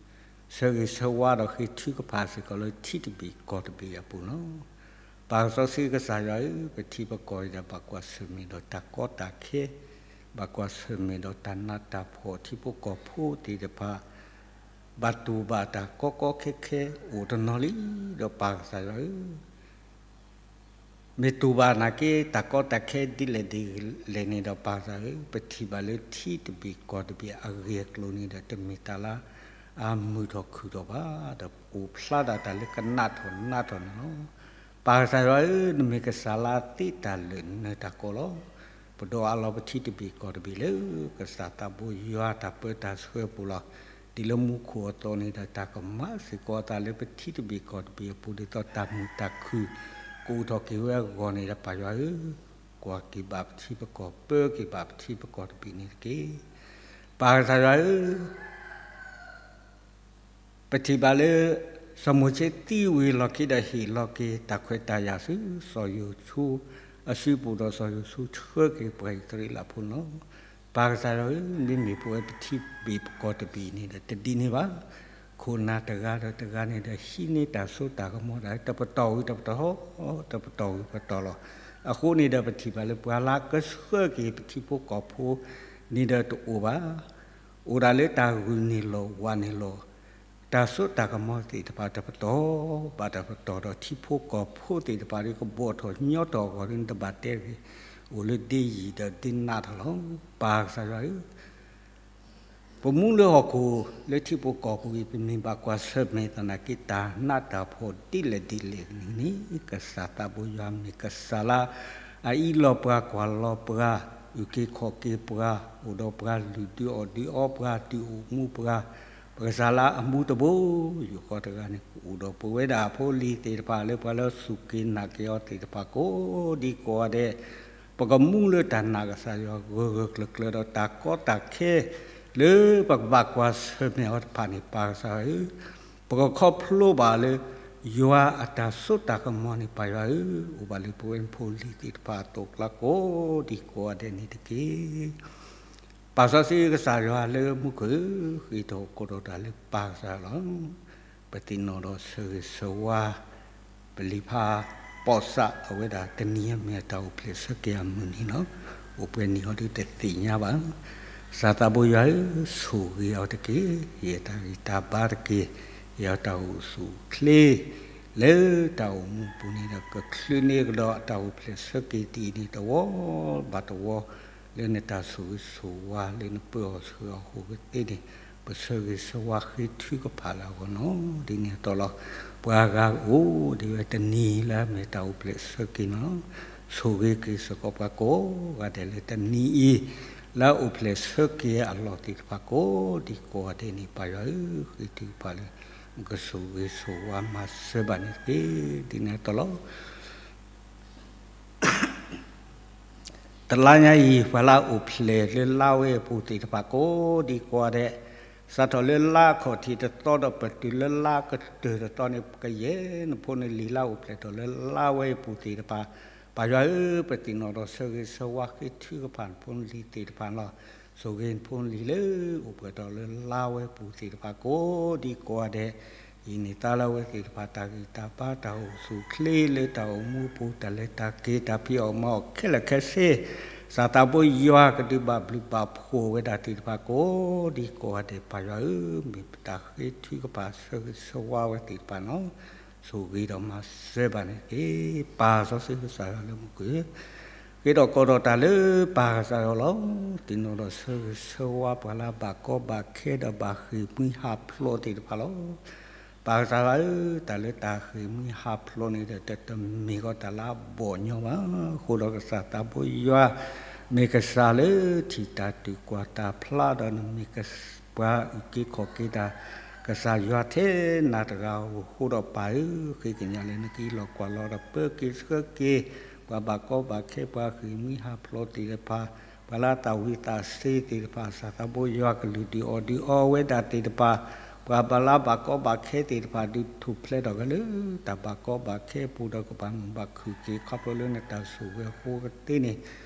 ဆၢဂ့ၤဆၢဝါဒီးဃ့ထုကဖၣ်စ့ၢ်ကီးလၢထံတဘ့ၣ်ကီၢ်တဘ့ၣ်အပူၤလီၤ. ပၢ်စီဆှံကစၢ်ယွၤဧၢ, ပထံပကီၢ်အံၤဒီး ဘၣ်ကွၢ်ဆၢၣ်မဲာ်ဒီးတၢ်ကီတၢ်ခဲ, ဘၣ်ကွၢ်ဆၢၣ်မဲာ်ဒီးတၢ်နးတၢ်ဖှီၣ် ထံဖိကီၢ်ဖိသ့ၣ်တဖၣ် ဘၣ်တူၢ်ဘၣ်တၢ်ကီကီခဲခဲအိၣ်တနီၤလံ, ဒီးပၢ်ကစၢ်ယွၤဧၢ မ့ၢ်တူၢ်ဘၣ်နာ်က့ တၢ်ကီတၢ်ခဲဒ်လဲၣ်ဒ်လဲၣ်န့ၣ်ဒီး ပၢ်ကစၢ်ဧၢ, ပထံၣ်ဘၣ်လၢထံတဘ့ၣ်ကီၢ်တဘ့ၣ်အဂ့ၢ်အကျိၤန့ၣ်ဒီး တမ့ၢ်တၢ်လၢအမုာ်ထီၣ်ခုၣ်ထီၣ်ဘၣ်, ဒီးအိၣ်ဖျါဒၣ်တၢ်လၢကနးထီၣ်နးထီၣ်န့ၣ်လီၤ. ပၢ်ကစၢ်ယွၤဧၢ, နမ့ၢ်ကစၢ်လၢသ့တၢ်လၢာ်နၢၤတၢ်ကီလီၤ. ပဒိးအးလီၤပထံတဘ့ၣ်ကီၢ်တဘ့ၣ်လၢ ကစၢ်သးဘိယွၤတၢ်ပၢတၢ်ဆှၢပူၤလီၤ. ဒ်လၢမူခိၣ်အသိးန့ၣ်ဒီး တၢ်ကမၤစ့ၢ်ကီးအသးလၢပထံတဘ့ၣ်ကီၢ်တဘ့ၣ်အပူၤ ဒ်သိးတၢ်မုာ်တၢ်ခုၣ် ကအိၣ်ထီၣ်က့ၤဝဲအဂီၢ်န့ၣ်ဒီး ပၢ်ယွၤဧၢ, ကွၢ်က့ၤဘၣ်ပထံပကီၢ် ပၢက့ၤဘၣ်ပထံပကီၢ်တဘ့ၣ်န့ၣ်တက့ၢ်. ပၢ်ကစၢ်ယွၤဧၢ ပထံၣ်ဘၣ်လၢ စီၤမိၤၡ့သံဝံၤလီၢ်ခံဒီး ဟ့ၣ်လီၤက့ၤတၢ်ခွဲးတၢ်ယာ်ဆူ စီၤယိၤၡူ အစုပူၤဒီး စီၤယိၤၡူဆှၢက့ၤပှၤအံၣ်စရ့လးဖိန့ၣ်လီၤ. ပၢ်ကစၢ်ယွၤဧၢ, မ့မ့ၢ်ပဝဲပထံတဘ့ၣ်ပကီၢ်တဘ့ၣ်န့ၣ်ဒီး တဒ်န့ၣ်ဘၣ်. ခိၣ်နၢ်တဂၤဒီးတဂၤန့ၣ်ဒီး ဟံးန့ၢ်တၢ်စိတၢ်ကမီၤဒၣ် တပတီၢ်ဝံၤတပတီၢ်, တပတီၢ်ဝံၤတပတီၢ်လီၤ. အဃိန့ၣ်ဒီး ပထံၣ်ဘၣ်လၢပှၤလၢကဆှၢက့ၤပထံဖိကီၢ်ဖိန့ၣ်ဒီးတအိၣ်ဘၣ်. အိၣ်ဒၣ်လၢတၢ်ဂုာ်န့ၢ်လီၤဝၤန့ၢ်လီၤ တၢ်စိတၢ်ကမီၤသ့ၣ်တဖၣ်တပတီၢ်ဘၣ်တပတီၢ်ဒီး ထံဖိကီၢ်ဖိသ့ၣ်တဖၣ်ဒီး ကဘီၣ်ထီၣ်ညီထီၣ်အဂီၢ်ဒီး နတဘၣ်တဲဂ့ၤ, အိၣ်လၢဒ့ယံာ်ဒီးဒ့နးထီၣ်လီၤ. ပၢ်ကစၢ်ယွၤဧၢ, ပမူလၢဟီၣ်ခိၣ်လၢထံဖိကီၢ်ဖိအံၤ ပမ့ၢ်ဘၣ်ကွၢ်ဆၢၣ်မဲာ်သနာ်က့ တၢ်နးတၢ်ဖှီၣ်ဒ်လဲၣ်ဒ်လဲၣ်န့ၣ် ကစၢ်သးဘိယွၤမ့ၢ်ကစၢ်လၢ အအံးလီၤပှၤကွၢ်လီၤပှၤ, အုၣ်က့ၤခီၣ်က့ၤပှၤ, အိၣ်ဒီးပှၤလုၢ်ဒုးအီၣ်ဒုးအီပှၤ ဒုးအိၣ်မူပှၤ, ပကစၢ်လၢအမူတဘိယူၢ်ဃီတဂၤန့ၣ် ကအိၣ်ဒီးပဝဲဒၣ်ဖိလံၤသ့ၣ်တဖၣ် လၢပှၤလၢစူၢ်က့ၤနာ်က့ၤအီၤသ့ၣ်တဖၣ်ကိးဒံကိးဂၤဒဲး ပကမူလၢတၢ်နာ်ကစၢ်ယွၤဂၢၢ်ဂၢၢ်ကျၢၤကျၢၤဒီး တၢ်ကီတၢ်ခဲလၢပကဘၣ်ကွၢ်ဆၢၣ်မဲာ်အီၤတဖၣ်န့ၣ် ပၢ်ကစၢ်ယွၤဧၢ, ပကခီဖျိဘၣ်လၢ ယွၤအတၢ်စိတၢ်ကမီၤန့ၣ် ပၢ်ယွၤဧၢ, အိၣ်ဘၣ်လၢပဝဲဖိလံၤသ့ၣ်တဖၣ်အသိးအကျါကိးဒံကိးဂၤဒဲးန့ၣ်တက့ၢ်. ပၢ်စီဆှံကစၢ်ယွၤလၢမူခိၣ်ဧၢ, ဃ့ထီၣ်ကိးထီၣ်တၢ်လၢပၢ်ကစၢ်လီၤ. ပသ့ၣ်နီၣ်ဒီးဆၢဂ့ၤဆၢဝါ ပလံၤဖးပိာ်စးအဝဲဒၣ်တနံၤအံၤ မ့ၢ်အတၢ်အိၣ်ဖျဲၣ်ဆၢက့ၤအမုၢ်နံၤလီၤ. အိၣ်ပှဲၤနံၤအီၤဒုးတသ့ၣ်ညါဘၣ်. ကစၢ်သးဘိယွၤဧၢ, ဆိၣ်ဂ့ၤအီၤတက့ၢ်. ဟ့ၣ်အတၢ်ဂံၢ်တၢ်ဘါတက့ၢ်. ဟ့ၣ်အီၤတၢ်အိၣ်ဆူၣ်အိၣ်ချ့ လၢတၢ်အိၣ်မူအပူၤန့ၣ်ဒီး ကချုးန့ၢ်ကဒီးအတၢ်အိၣ်ဖျဲၣ်ဆၢက့ၤဒ်အံၤန့ၣ် တဝီဘၣ်တဝီ လၢနတၢ်ဆိၣ်ဂ့ၤဆိၣ်ဝါလၢနပၢၤအီၤဆှၢအီၤအဃိကသ့န့ၣ် ပဆၢဂ့ၤဆၢဝါဃ့ထုကဖၣ်လၢအဂီၢ်န့ၣ်လီၤ. ဒ်န့ၣ်အသိးလီၤ. ပှၤဂၤအိၣ်ဒံးဝဲတနံၤလၢအမ့ၢ်တၢ်အိၣ်ဖျဲၣ်ဆၢက့ၤန့ၣ်လီၤ. ဆိၣ်ဂ့ၤက့ၤစ့ၢ်ကီးပှၤကိးဂၤဒဲးလၢတနံၤအံၤ လၢအအိၣ်ဖျဲၣ်ဆၢက့ၤအလီၢ်သ့ၣ်တဖၣ်ကိးဒံကိးဂၤဒဲးန့ၣ် ပၢ်ယွၤဧၢ, ဃ့ထုကဖၣ်လၢ ကဆိၣ်ဂ့ၤဆိၣ်ဝါမၤစၢၤဘၣ်န့ၣ်တက့ၢ်. ဒ်န့ၣ်အသိးလီၤ. တလါညါအံၤ ပှၤလၢအအိၣ်ဖျဲၣ်လၢလါဝဲအပူၤသ့ၣ်တဖၣ်ကိးဒံကိးဂၤဒဲး, စးထီၣ်လၢလါခီၣ်ထံးတသီဒီးပတုၤလၢလါကတၢၢ်တသီန့ၣ် ကယဲၢ်နဖိနလံၤလၢအအိၣ်ဖျဲၣ်ထီၣ်လၢလါဝဲအပူၤသ့ၣ်တဖၣ်, ပၢ်ယွၤဧၢ, ပသ့ၣ်နီၣ်ဒီးဆၢဂ့ၤဆၢဝါဃ့ထုကဖၣ်နဖိနလံၤသ့ၣ်တဖၣ်န့ၣ်လီၤ. ဆိၣ်ဂ့ၤနဖိနလံၤလၢအိၣ်ပှဲၤထီၣ်လၢလါဝဲအပူၤသ့ၣ်တဖၣ်ကိးဒံကိးဂၤဒဲး, အံၤန့ၣ်သါလၢအဝဲသ့ၣ်တဖၣ်တၢ်ဂံၢ်တၢ်ဘါတၢ်အိၣ်ဆူၣ်အိၣ်ချ့လၢတၢ်အိၣ်မူအပူၤ တၢ်လဲၤတၢ်က့ၤတၢ်ဖံးအီၣ်မၤအီၣ်ခဲလၢာ်ခဲဆ့, ကစၢ်သးဘိယွၤကဒုးဘၣ်ဘျုးဘၣ်ဖှိၣ်ဝဲဒၣ်သ့ၣ်တဖၣ်ကိးဒံကိးဂၤဒဲး ပၢ်ယွၤဧၢ, မ့ၢ်ပတၢ်ဃ့ထုကဖၣ်ဆၢဂ့ၤဆၢဝါဝဲသ့ၣ်တဖၣ်န့ၣ်လီၤ. ဆိၣ်ဂ့ၤဒီးမၤစၢၤဘၣ်န့ၣ်တက့ၢ်. ပၢ်စီဆှံကစၢ်ယွၤလၢမူခိၣ်ဧၢ, ဃ့ထီၣ်ကိးထီၣ်တၢ်လၢပၢ်ကစၢ်ယွၤလီၤ. သ့ၣ်နီၣ်ဒီးဆၢဂ့ၤဆၢဝါပှၤလၢအဘၣ်ကီဘၣ်ခဲဒီးဘၣ်ဃ့ၢ်မှံဟးဖျိးသ့ၣ်တဖၣ်လီၤ. ပၢ်ကစၢ်ယွၤဧၢ, တၢ်လၢတၢ်ဃ့ၢ်မှံဟးဖျိးန့ၣ်ဒီး တမ့ၢ်ကီးတၢ်လၢအဘီၣ်ညီဘၣ်. အဃိဒီးကစၢ်သးဘိယွၤ မ့ၢ်ကစၢ်လၢထံၣ်တၢ်တုာ်ကွၢ်တၢ်ဖျါဒီး နမ့ၢ်ပှၤအုၣ်က့ၤခီၣ်က့ၤတၢ် ကစၢ်ယွၤထဲနၤတဂၤဧိၤအဃိဒီး ပၢ်ဧၢ, ဃ့ကညးလၢနကဟ့ၣ်လီၤကွၢ်လီၤဒီး ပၢက့ၤဆှၢက့ၤ ပှၤဘၣ်ကီဘၣ်ခဲ ပှၤဃ့ၢ်မှံဟးဖျိးသ့ၣ်တဖၣ်, ပှၤလၢအသၣ်ဝံၤသးစ့သ့ၣ်တဖၣ်, ကစၢ်သးဘိယွၤကလုၢ်ဒုးအီၣ်ဒုးအီဝဲဒၣ်သ့ၣ်တဖၣ်, ပှၤဘၣ်လၢအဘၣ်ကီဘၣ်ခဲသ့ၣ်တဖၣ် ဒုးထူၣ်ဖျဲးထီၣ်က့ၤလၢတၢ်ဘၣ်ကီဘၣ်ခဲအပူၤဒီး ကဘၣ်မုာ်ဘၣ်ခုၣ်က့ၤ ခီဖျိလၢနတၢ်ဆိၣ်ဂ့ၤအဃိကသ့န့ၣ်,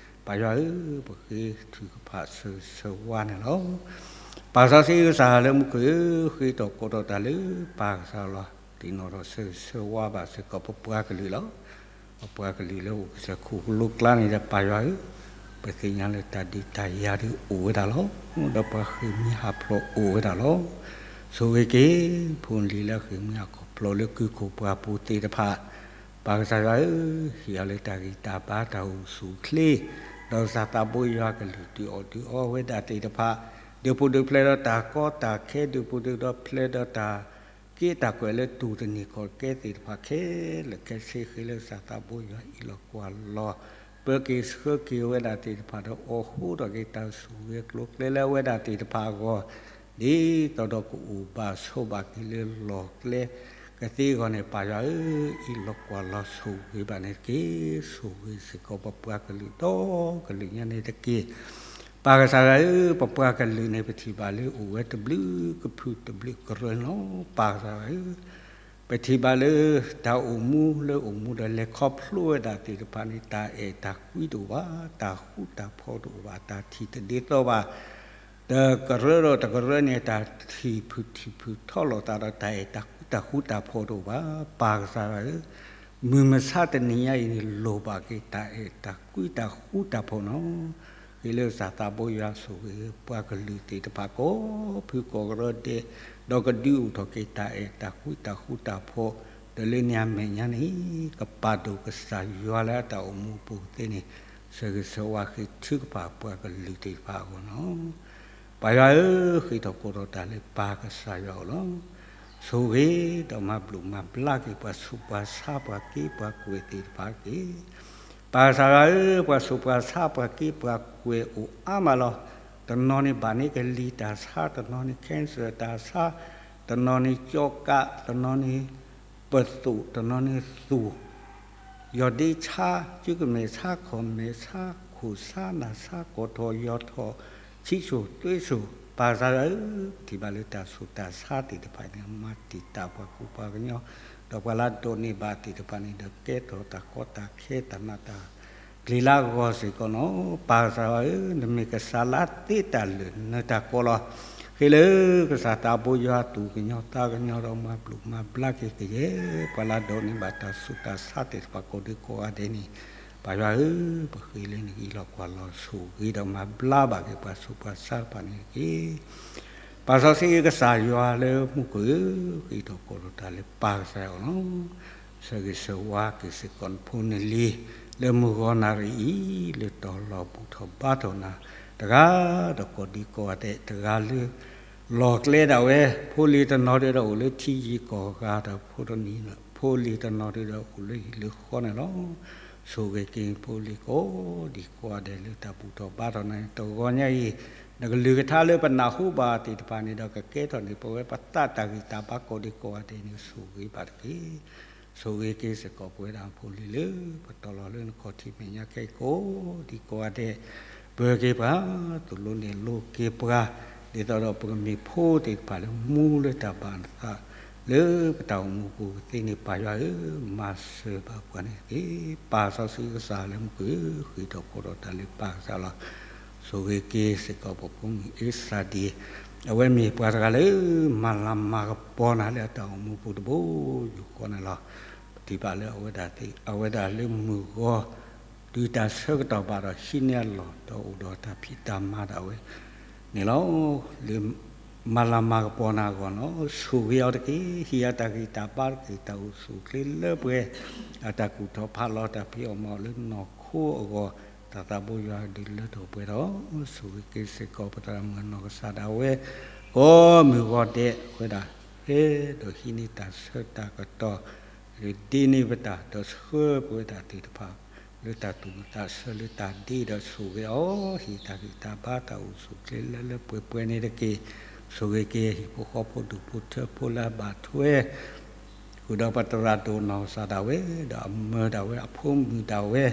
ပၢ်ယွၤဧၢ, ပဃ့ထုကဖၣ်ဆၢဂ့ၤဆၢဝါန့ၣ်လီၤ. ပၢ်စီဆှံကစၢ်လၢမူခိၣ်ဧၢ, ဃ့ထီၣ်ကိးထီၣ်တၢ်လၢပၢ်ကစၢ်လီၤ. သ့ၣ်နီၣ်ထီၣ်ဆၢဂ့ၤဆၢဝါဘၣ်စ့ၢ်ကီးပပှၤကလုာ်လီၤ. ပပှၤကလုာ်လၢအိၣ်ကစၢၢ်ခိၣ်ကလိကျါန့ၣ်ဒီး ပၢ်ယွၤဧၢ, ပသ့ၣ်ညါလၢတၢ်ဒုးတၢ်ယၤဒုးအိၣ်ဝဲဒၣ်လီၤ. ဒီးပှၤဃ့ၢ်မှံဟးဖျိးအိၣ်ဝဲဒၣ်လီၤ. ဆိၣ်ဂ့ၤက့ၤ ဖိလံၤလၢဃ့ၢ်မှံဟးဖျိးလၢကုခိၣ်ပှၢ်ပူၤသ့ၣ်တဖၣ်, ပၢ်ကစၢ်ယွၤဧၢ, ဟ့ၣ်အီၤလၢတၢ်ဂံၢ်တၢ်ဘါတၢ်အိၣ်ဆူၣ်အိၣ်ချ့, ဒီးကစၢ်သးဘိယွၤကလုၢ်ဒုးအီၣ်ဒုးအီဝဲဒၣ်သ့ၣ်တဖၣ်, ဒုးပူၤဒုးဖျဲးဒီးတၢ်ကီတၢ်ခဲ, ဒုးပူၤဒုးဖျဲးဒီးတၢ် က့တၢ်ကွဲးလၢတူၢ်တနံၤခီၣ်ကဲသ့ၣ်တဖၣ်ခဲလၢာ်ခဲဆ့ ဃ့လၢကစၢ်သးဘိယွၤအံးလီၤကွၢ်လီၤ, ပၢက့ၤဆှၢက့ၤဝဲဒၣ်သ့ၣ်တဖၣ်ဒီး အိၣ်ဃူထီၣ်က့ၤတၢ်ဆိၣ်ဂ့ၤကျိၤကျဲလၢအဝဲဒၣ်သ့ၣ်တဖၣ်အဂီၢ်, ဒ်သိးဒီးကအိၣ်ဘၣ်ဆိးဘၣ်က့ၤလၢလီၢ်ကျဲကသ့အဂီၢ်န့ၣ် ပၢ်ယွၤဧၢ, အံးလီၤကွၢ်လီၤဆိၣ်ဂ့ၤဘၣ်န့ၣ်တက့ၢ်. ဆိၣ်ဂ့ၤစ့ၢ်ကီးပပှၤကလုာ်ဒီကလုာ်ညါန့ၣ်တက့ၢ်. ပၢ်ကစၢ်ယွၤဧၢ, ပပှၤကလုာ်န့ၣ် ပထံၣ်ဘၣ်လၢအိၣ်ဝဲတဘျုးကဖုတဘျုးကရၢန့ၣ်လီၤ. ပၢ်ကစၢ်ယွၤဧၢ, ပထံၣ်ဘၣ်လၢ တၢ်အိၣ်မူလၢအိၣ်မူဒီးလဲၤခီဖျိဝဲဒၣ်သ့ၣ်တဖၣ်န့ၣ် တၢ်အဲၣ်တၢ်ကွံတအိၣ်ဘၣ်, တၢ်ဃူတၢ်ဖိးတအိၣ်ဘၣ်, တၢ်ထံၣ်တဒ်သိးဘၣ်. တကရၢဒီးတကရၢန့ၣ် တၢ်ထံၣ်ဖုၣ်ထံၣ်ဖုၣ်ထီၣ်လိာ်သးဒီး တၢ်အဲၣ်တၢ်ကွံတၢ်ဃူတၢ်ဖိးတအိၣ်ဘၣ်. ပၢ်ကစၢ်ယွၤဧၢ, မုၢ်မဆါတနံၤညါအံၤန့ၣ် လိၣ်ဘၣ်က့ၤတၢ်အဲၣ်တၢ်ကွံတၢ်ဃူတၢ်ဖိးနီၤ. ဃ့လၢကစၢ်သးဘိယွၤဆိၣ်ဂ့ၤ ပှၤကလုာ်သ့ၣ်တဖၣ်ကိးဖုကိးကရၢဒဲး, ဒီးကဒုးအိၣ်ထီၣ်က့ၤတၢ်အဲၣ်တၢ်ကွံတၢ်ဃူတၢ်ဖိး, ဒီးလၢညါမဲာ်ညါန့ၣ် ကပာ်ဒိၣ်ကစၢ်ယွၤလၢအတၢ်အိၣ်မူအပူၤသ့န့ၣ်, ဆၢဂ့ၤဆၢဝါဃ့ထုကဖၣ်ပှၤကလုာ်သ့ၣ်တဖၣ်အဂီၢ်နီၤ. ပၢ်ယွၤဧၢ, ဃ့ထီၣ်ကိးထီၣ်တၢ်လၢပၢ်ကစၢ်ယွၤအအိၣ်လီၤ. ဆိၣ်ဂ့ၤဒီးမၤဘျုးမၤဘျါက့ၤ ပှၤဆူးပှၤဆါပှၤက့ပှၤကွဲးသ့ၣ်တဖၣ်တက့ၢ်. ပၢ်ကစၢ်ယွၤဧၢ, ပှၤဆူးပှၤဆါပှၤက့ပှၤကွဲးအိၣ်အါမးလီၤ. တနီၤန့ၣ်ဘၣ်န့ၢ်ကလံၤတၢ်ဆါ, တနီၤန့ၣ် cancer တၢ်ဆါ, တနီၤန့ၣ်ကၠီကး, တနီၤန့ၣ် ပသိၣ်, တနီၤန့ၣ်သူၣ်, ယီၢ်ဒ့ဆါ, စုကမဲာ်ဆါ, ခီၣ်မဲာ်ဆါ, ခိၣ်ဆါ, နၢ်ဆါ, ကိးထီၣ်ယီၢ်ထီၣ်, ဆံးဆူၣ်သွ့ဆူၣ်, ပၢ်ကစၢ်ယွၤဧၢ, ပထံၣ်ဘၣ်လၢတၢ်ဆူးတၢ်ဆါသ့ၣ်တဖၣ်န့ၣ် မၤတံာ်တာ်ပှၤကူပှၤကညီ, ဒီးပှၤလၢဒိးန့ၢ်ဘၣ်သ့ၣ်တဖၣ်န့ၣ်ဒီး ကဲထီၣ်တၢ်ကီတၢ်ခဲတၢ်နးတၢ် ကျံၤလၢအဂီၢ်စ့ၢ်ကီးနီၤ. ပၢ်ကစၢ်ယွၤဧၢ, နမ့ၢ်ကစၢ်လၢသ့တၢ်လၢာ်နတၢ်ကီလီၤ. ဃ့လၢကစၢ်သးဘိယွၤသူၣ်ကညီၤသးကညီၤဒီး မၤဘျုးမၤဘျါက့ၤကယဲၢ် ပှၤလၢဒိးန့ၢ်ဘၣ်တၢ်ဆူးတၢ်ဆါသ့ၣ်တဖၣ်ကိးဒံကိးဂၤဒဲးန့ၣ်, ပၢ်ယွၤဧၢ, ပဃ့လၢနဂံၢ်လီၤကွၢ်လီၤ ဆိၣ်ဂ့ၤဒီးမၤဘျါဘၣ်က့ၤပှၤဆူးပှၤဆါတဖၣ်န့ၣ်တက့ၢ်. ပၢ်စီဆှံကစၢ်ယွၤလၢမူခိၣ်ဧၢ, ဃ့ထီၣ်ကိးထီၣ်တၢ်လၢပၢ်ကစၢ်ယွၤအအိၣ်လီၤ. ဆၢဂ့ၤဆၢဝါက့ၤစ့ၢ်ကီးနဖိနလံၤ လၢမုၢ်ဂီၤနၣ်ရံၣ်အံၤ လၢတီၤလီၤဘူၣ်ထီၣ်ဘါထီၣ်နၤ တဂၤဒီးကိးဒံကိးဂၤဒဲး, တဂၤလၢလီၢ်ကျဲဒၣ်ဝဲ, ဖိလံၤတနီၤဒဲးဒီးအိၣ်လၢထံယံၤကီၢ်ဂၤဒီးဖိတနံၤ, ဖိလံၤတနီၤဒဲးဒီးအိၣ်လၢဟံၣ်လၢဃီန့ၣ်လီၤ. ဆိၣ်ဂ့ၤက့ၤဖိလံၤကိးဒံကိးဂၤဒဲးလၢတၢ်ဘူၣ်ထီၣ်ဘါထီၣ်နၤ တဂီၤညါအံၤ, နကလုၢ်ကထါလၢပနၢ်ဟူဘၣ်သ့ၣ်တဖၣ်န့ၣ်ဒီး ကကဲထီၣ်န့ၢ်ပဝဲပသးတၢ်ဂံၢ်တၢ်ဘါကိးဒံကိးဂၤဒဲးန့ၣ် ဆိၣ်ဂ့ၤဘၣ်တက့ၢ်. ဆိၣ်ဂ့ၤက့ၤစ့ၢ်ကီးပဝဲဒၣ်ဖိလံၤလၢ ပတီၢ်လီၤလၢနခီၣ်ထံးမဲာ်ညါခဲအံၤကိးဒံကိးဂၤဒဲး, ပၢၤက့ၤပှၤ, သိၣ်လိနဲၣ်လိက့ၤပှၤ, ဒ်သိးဒီးပကမ့ၢ်ဖိသ့ၣ်တဖၣ်လၢမူလၢတၢ်ဘၣ်နသး, လၢပတၢ်အိၣ်မူပူၤကသ့န့ၣ် ပၢ်ယွၤဧၢ, မၤစၢၤဘၣ်ပှၤန့ၣ်တက့ၢ်. ပၢ်စီဆှံကစၢ်လၢမူခိၣ်ဧၢ, ဃ့ထီၣ်ကိးထီၣ်တၢ်လၢပၢ်ကစၢ်လီၤ. ဆိၣ်ဂ့ၤက့ၤစ့ၢ်ကီးပဖိမုၣ်အ့စၢ်ဒံ, အဝဲမ့ၢ်ပှၤတဂၤလၢ မၤလၤမၤကပီၤနၤလၢအတၢ်အိၣ်မူပူၤတဘိယူၢ်ဃီန့ၣ်လီၤ. ပထံၣ်ဘၣ်လၢအဝဲဒၣ်သ့ၣ် အဝဲဒၣ်လၢမုၢ်ဂီၤ တုၤတၢ်ဆၢကတီၢ်ဘၣ်ဒီးဟံးန့ၢ်အလီၢ် ဒီးအိၣ်ဒီးတၢ်ဖံးတၢ်မၤဒၣ်ဝဲန့ၣ်လီၤ. လၢမၤလၤမၤကပီၤနၤအဂီၢ်လီၤ. ဆိၣ်ဂ့ၤအီၤတက့ၢ်. ဟ့ၣ်အတၢ်ဂံၢ်တၢ်ဘါတက့ၢ်. တၢ်အိၣ်ဆူၣ်အိၣ်ချ့လၢပှဲၤ, အတၢ်ကူၣ်ထီၣ်ဖးလီၤတၢ်ဖံးအီၣ်မၤအီၣ်လၢနီၢ်ခိအဂီၢ်, တၢ်သးဘိယွၤဒုးလၢထီၣ်ပှဲၤထီၣ်, ဆိၣ်ဂ့ၤက့ၤစ့ၢ်ကီးပသရၣ်မုၣ်အနီၢ်ကစၢ်ဒၣ်ဝဲ ကိးမုၢ်ဂီၤဒဲး အဝဲဒၣ် ဟဲဒီးဟံးန့ၢ်တၢ်ဆၢတၢ်ကတီၢ် ဒ်န့ၣ်ပတၢ်ဒီးဆှၢပဝဲဒၣ်သ့ၣ်တဖၣ် လၢတၢ်သူၣ်ဝံၣ်သးဆၢလၢတၢ်ဒ့ဒီးဆိၣ်ဂ့ၤအီၤ, ဟ့ၣ်တၢ်ဂံၢ်တၢ်ဘါတၢ်အိၣ်ဆူၣ်ချ့လၢလၢပှဲၤပှဲၤန့ၣ်တက့ၢ်. ဆိၣ်ဂ့ၤက့ၤဟံၣ်ဖိဃီဖိဒူၣ်ဖိထၢဖိလၢအဘၣ်ထွဲ ဃုာ်ဒီးပသရၣ်ဒိၣ်နီၢ်ကစၢ်ဒၣ်ဝဲ ဒီးအမၢဒၣ်ဝဲအဖိမုၣ်ဒၣ်ဝဲ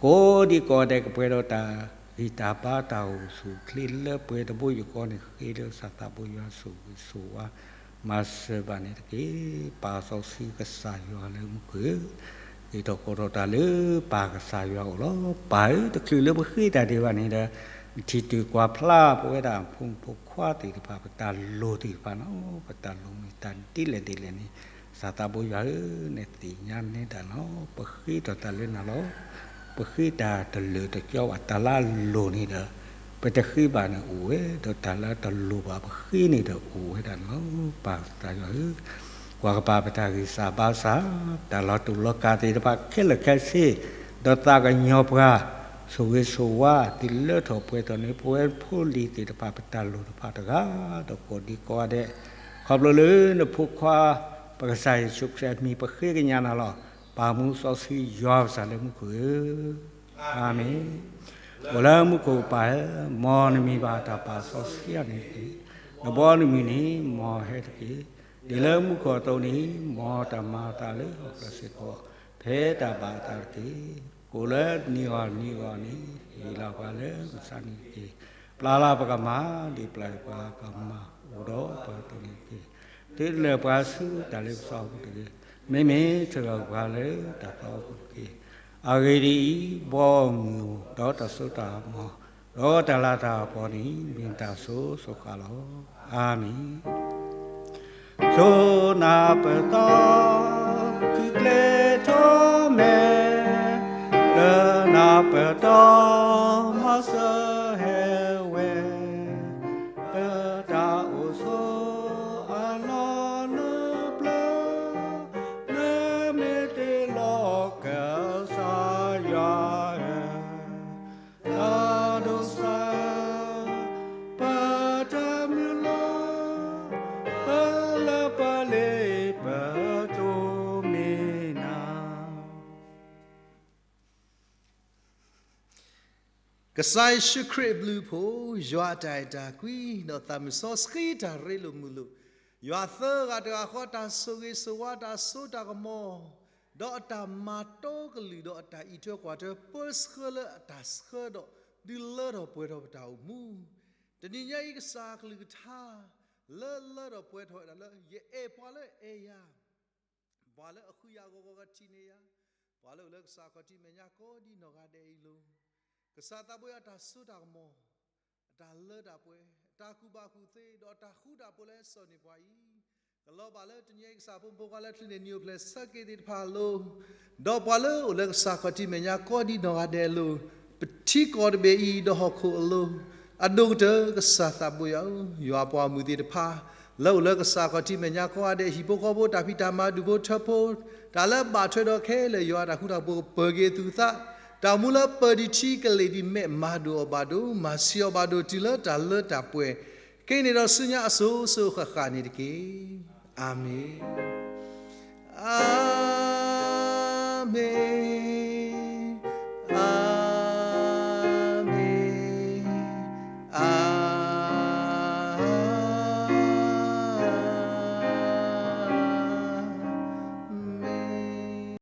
ကိးဒံကိးဂၤဒဲးကပှဲၤဒီးတၢ်ဂံၢ်တၢ်ဘါတၢ်အိၣ်ဆူၣ်ချ့လၢပှဲၤတဘိယူၢ်ဃီန့ၣ် ဃ့လၢကစၢ်သးဘိယွၤဆိၣ်ဂ့ၤဆိၣ်ဝါ မၤစၢၤဘၣ်န့ၣ်တက့ၢ်. ပၢ်စီဆှံကစၢ်ယွၤလၢမူခိၣ်ဧၢ, ဃ့ထီၣ်ကိးထီၣ်တၢ်လၢပၢ်ကစၢ်ယွၤအအိၣ်လီၤ. ပၢ်ဧၢ, တချုးလၢပဃ့တၢ်ဒံးဘၣ်န့ၣ်ဒီး နထံၣ်တုၤကွၢ်ဖျါပဝဲဒၣ်ဖိမုၣ်ဖိခွါသ့ၣ်တဖၣ် ပတၢ်လိၣ်သ့ၣ်တဖၣ်နီၤ, ပတၢ်လိၣ်မ့ၢ်တၢ်ဒ်လဲၣ်ဒ်လဲၣ်န့ၣ် ကစၢ်သးဘိယွၤဧၢ, နသ့ၣ်ညါနဲဒၣ်လီၤ. ပဃ့ထီၣ်တၢ်လၢနၤလီၤ. ပဃ့တၢ်တလၢာ်တကီဘၣ်, တၢ်လၢအလိၣ်န့ၣ်ဒီး ပတဃ့ဘၣ်န့ၣ်အိၣ်ဝဲ, ဒီးတၢ်လၢအတလိၣ်ဘၣ်ပဃ့န့ၣ်ဒီးအိၣ်ဝဲဒၣ်န့ၣ်လီၤ. ပၢ်ကစၢ်ယွၤဧၢ, ကွၢ်ကပၤပတၢ်ဂံၢ်စၢ်ဘါစၢ်, တၢ်လီၤတူာ်လီၤကာ်သ့ၣ်တဖၣ်ခဲလၢာ်ခဲဆ့, ဒီးသးကညီၤပှၤ, ဆိၣ်ဂ့ၤဆိၣ်ဝါ တုၤလၢထီၣ်ပှဲၤထီၣ်န့ၣ် ပဝဲဖိလံၤသ့ၣ်တဖၣ် ပတၢ်လိၣ်တဖၣ်တဂၤဒီးကိးဒံကိးဂၤဒဲး, ခီဖျိလၢနဖိခွါ ပကစၢ်ယ့ၣ်ၡူးခရံာ်အမံၤ ပဃ့ကညးနၤလီၤ. ပၢ်မူစီဆှံယွၤကစၢ်လၢမူခိၣ်ဧၢ, အၤမ့ၣ်. အိၣ်လၢမူခိၣ်ပၢ်ဧၢ, မ်နမံၤဘၣ်တၢ်ပာ်စီဆှံအီၤန့ၣ်တက့ၢ်. နဘီနမုၢ်န့ၣ် မ်ဟဲတက့ၢ်. ဒ်လၢမူခိၣ်အသိးန့ၣ် မ်တၢ်မၤအသးလၢဟီၣ်ခိၣ်စ့ၢ်ကီး ဖဲတၢ်ဘၣ်အသးတက့ၢ်. ကိးလၢနံၤအဂီၢ်နံၤအဂီၢ်န့ၣ် ဟ့ၣ်လီၤပှၤလၢမုၢ်ဆါနံၤတက့ၢ်. ပျၢ်လီၤပကမၤ ဒ်ပျၢ်ပှၤကမၤ အိၣ်ဒီးပှၤအသိးန့ၣ်တက့ၢ်. တုၤလၢပှၤဆူတၢ်လ့ပစီအပူၤတက့ၢ်. မ့မ့ၢ်ထုးလီၤပှၤလၢတၢ်သီအပူၤတက့ၢ်. အဂ့ၢ်ဒ်အံၤ, ဘီအမုၢ်ဒီးတၢ်စိတၢ်ကမီၤ ဒီးတၢ်လၤတၢ်ကပီၤန့ၣ် မ့ၢ်တၢ်ဆိၣ်ဂ့ၤဆိၣ်ဝါလီၤ. အၤမ့ၣ်. ဆိၣ်နၢ်ပၢၢ်သီခုကျဲထီၣ်မဲာ်, လၢနၢ်ပၢၢ်တီမၤစၢၤဟဲဝဲ, ပတၢ်အိၣ်ဆိးအလီၢ်လၢပျၢၤ, လၢမ့ၢ်တ့ၢ်လီၤကစၢ်ယွၤဧၢ တၢ်ဒိးစၢ် ပတၢ်မုၢ်လၢ်, ပလၢပလ့ပတိၢ်မ့ၢ်နၤ. ကစၢ်ယ့ၣ်ၡူးခရံာ်အဘျုးအဖှိၣ်, ယွၤအတၢ်အဲၣ်တၢ်ကွံ, ဒီးသးမုၢ်စီဆှံတၢ်ရ့လိာ်မုာ်လိာ်, ယွၤသၢဂၤတဂၤဃီ တၢ်ဆိၣ်ဂ့ၤဆိၣ်ဝါ တၢ်စိတၢ်ကမီၤ, ဒီးအတၢ်မၤတီကလုၢ် ဒီးအတၢ်အံးထွဲကွၢ်ထွဲ ပၢဆှၢလၢအတၢ်ဆှၢဒီး ဒုးလၢထီၣ်ပှဲၤထီၣ်ပတၢ်အိၣ်မူ, တနံၤညါအံၤ ကစၢ်အကလုၢ်ကထါ လၢလၢထီၣ်ပှဲၤထီၣ်ဝဲဒၣ်လၢ ယအဲၣ်ပှၤလၢအအဲၣ်ယၤ, ပှၤလၢအဃုယၤအဂီၤဂီၤကထံၣ်န့ၢ်ယၤ, ပှၤလၢအိၣ်လၢကစၢ်ခီၣ်ထံးမဲာ်ညါကိးဒ်နီၢ်ဂၤဒဲးအံၤလီၤ. ကစၢ်သးဘိယွၤ တၢ်စိတၢ်ကမီၤ, အတၢ်လၢတၢ်ပှဲၤ, အတၢ်ကူၣ်ဘၣ်ကူၣ်သ့, ဒီးအတၢ်ဃူတၢ်ဖိးလၢအစိာ်န့ၢ်ပှၤအံၤ, ကလီၤဘၣ်လၢတနံၤအံၤ ကစၢ်ဖိမုၣ်ဖိခွါလၢချံးန့ၢ်နံၤအိၣ်ဖျဲၣ်ဆၢက့ၤသ့ၣ်တဖၣ်အလိၤ, ဒီးပှၤလၢအိၣ်လၢကစၢ်ခီၣ်ထံးမဲာ်ညါကိးဒ်နီၢ်ဂၤဒဲးအလိၤ, ပထံကီၢ်တဘ့ၣ်အံၤ ဒီးဟီၣ်ခိၣ်အလိၤ, အဒိၣ်ကတၢၢ် ကစၢ်သးဘိယွၤဧၢ, ယွၤပှၤမုၢ်သ့ၣ်တဖၣ် လၢအိၣ်လၢကစၢ်ခီၣ်ထံးမဲာ်ညါကိးဂၤဒဲး ဟံၣ်ဖိဃီဖိ တၢ်ဖံးတၢ်မၤ ဒူၣ်ဖိထၢဖိ, တၢ်လၢအဘၣ်ထွဲဒီးခဲလၢာ် ယွၤတၢ်ဃူတၢ်ဖိးကပၢၤက့ၤအသူးအသး, တၢ်အိၣ်မူလၢပၢၤဒံးထံကလ့ၢ်ဒံးမဲာ် မၤဒိၣ်အီၤဘၣ်ဒိၣ်, မၤဆံးအီၤဘၣ်ဒိၣ် တုၤလၢတၢ်လၢတၢ်ပှဲၤ, ကဲန့ၣ်ဒီးဆူညါအစိၤစိၤဃၣ်ဃၣ်န့ၣ်တက့ၢ်. အၤမ့ၣ်, အၤမ့ၣ်.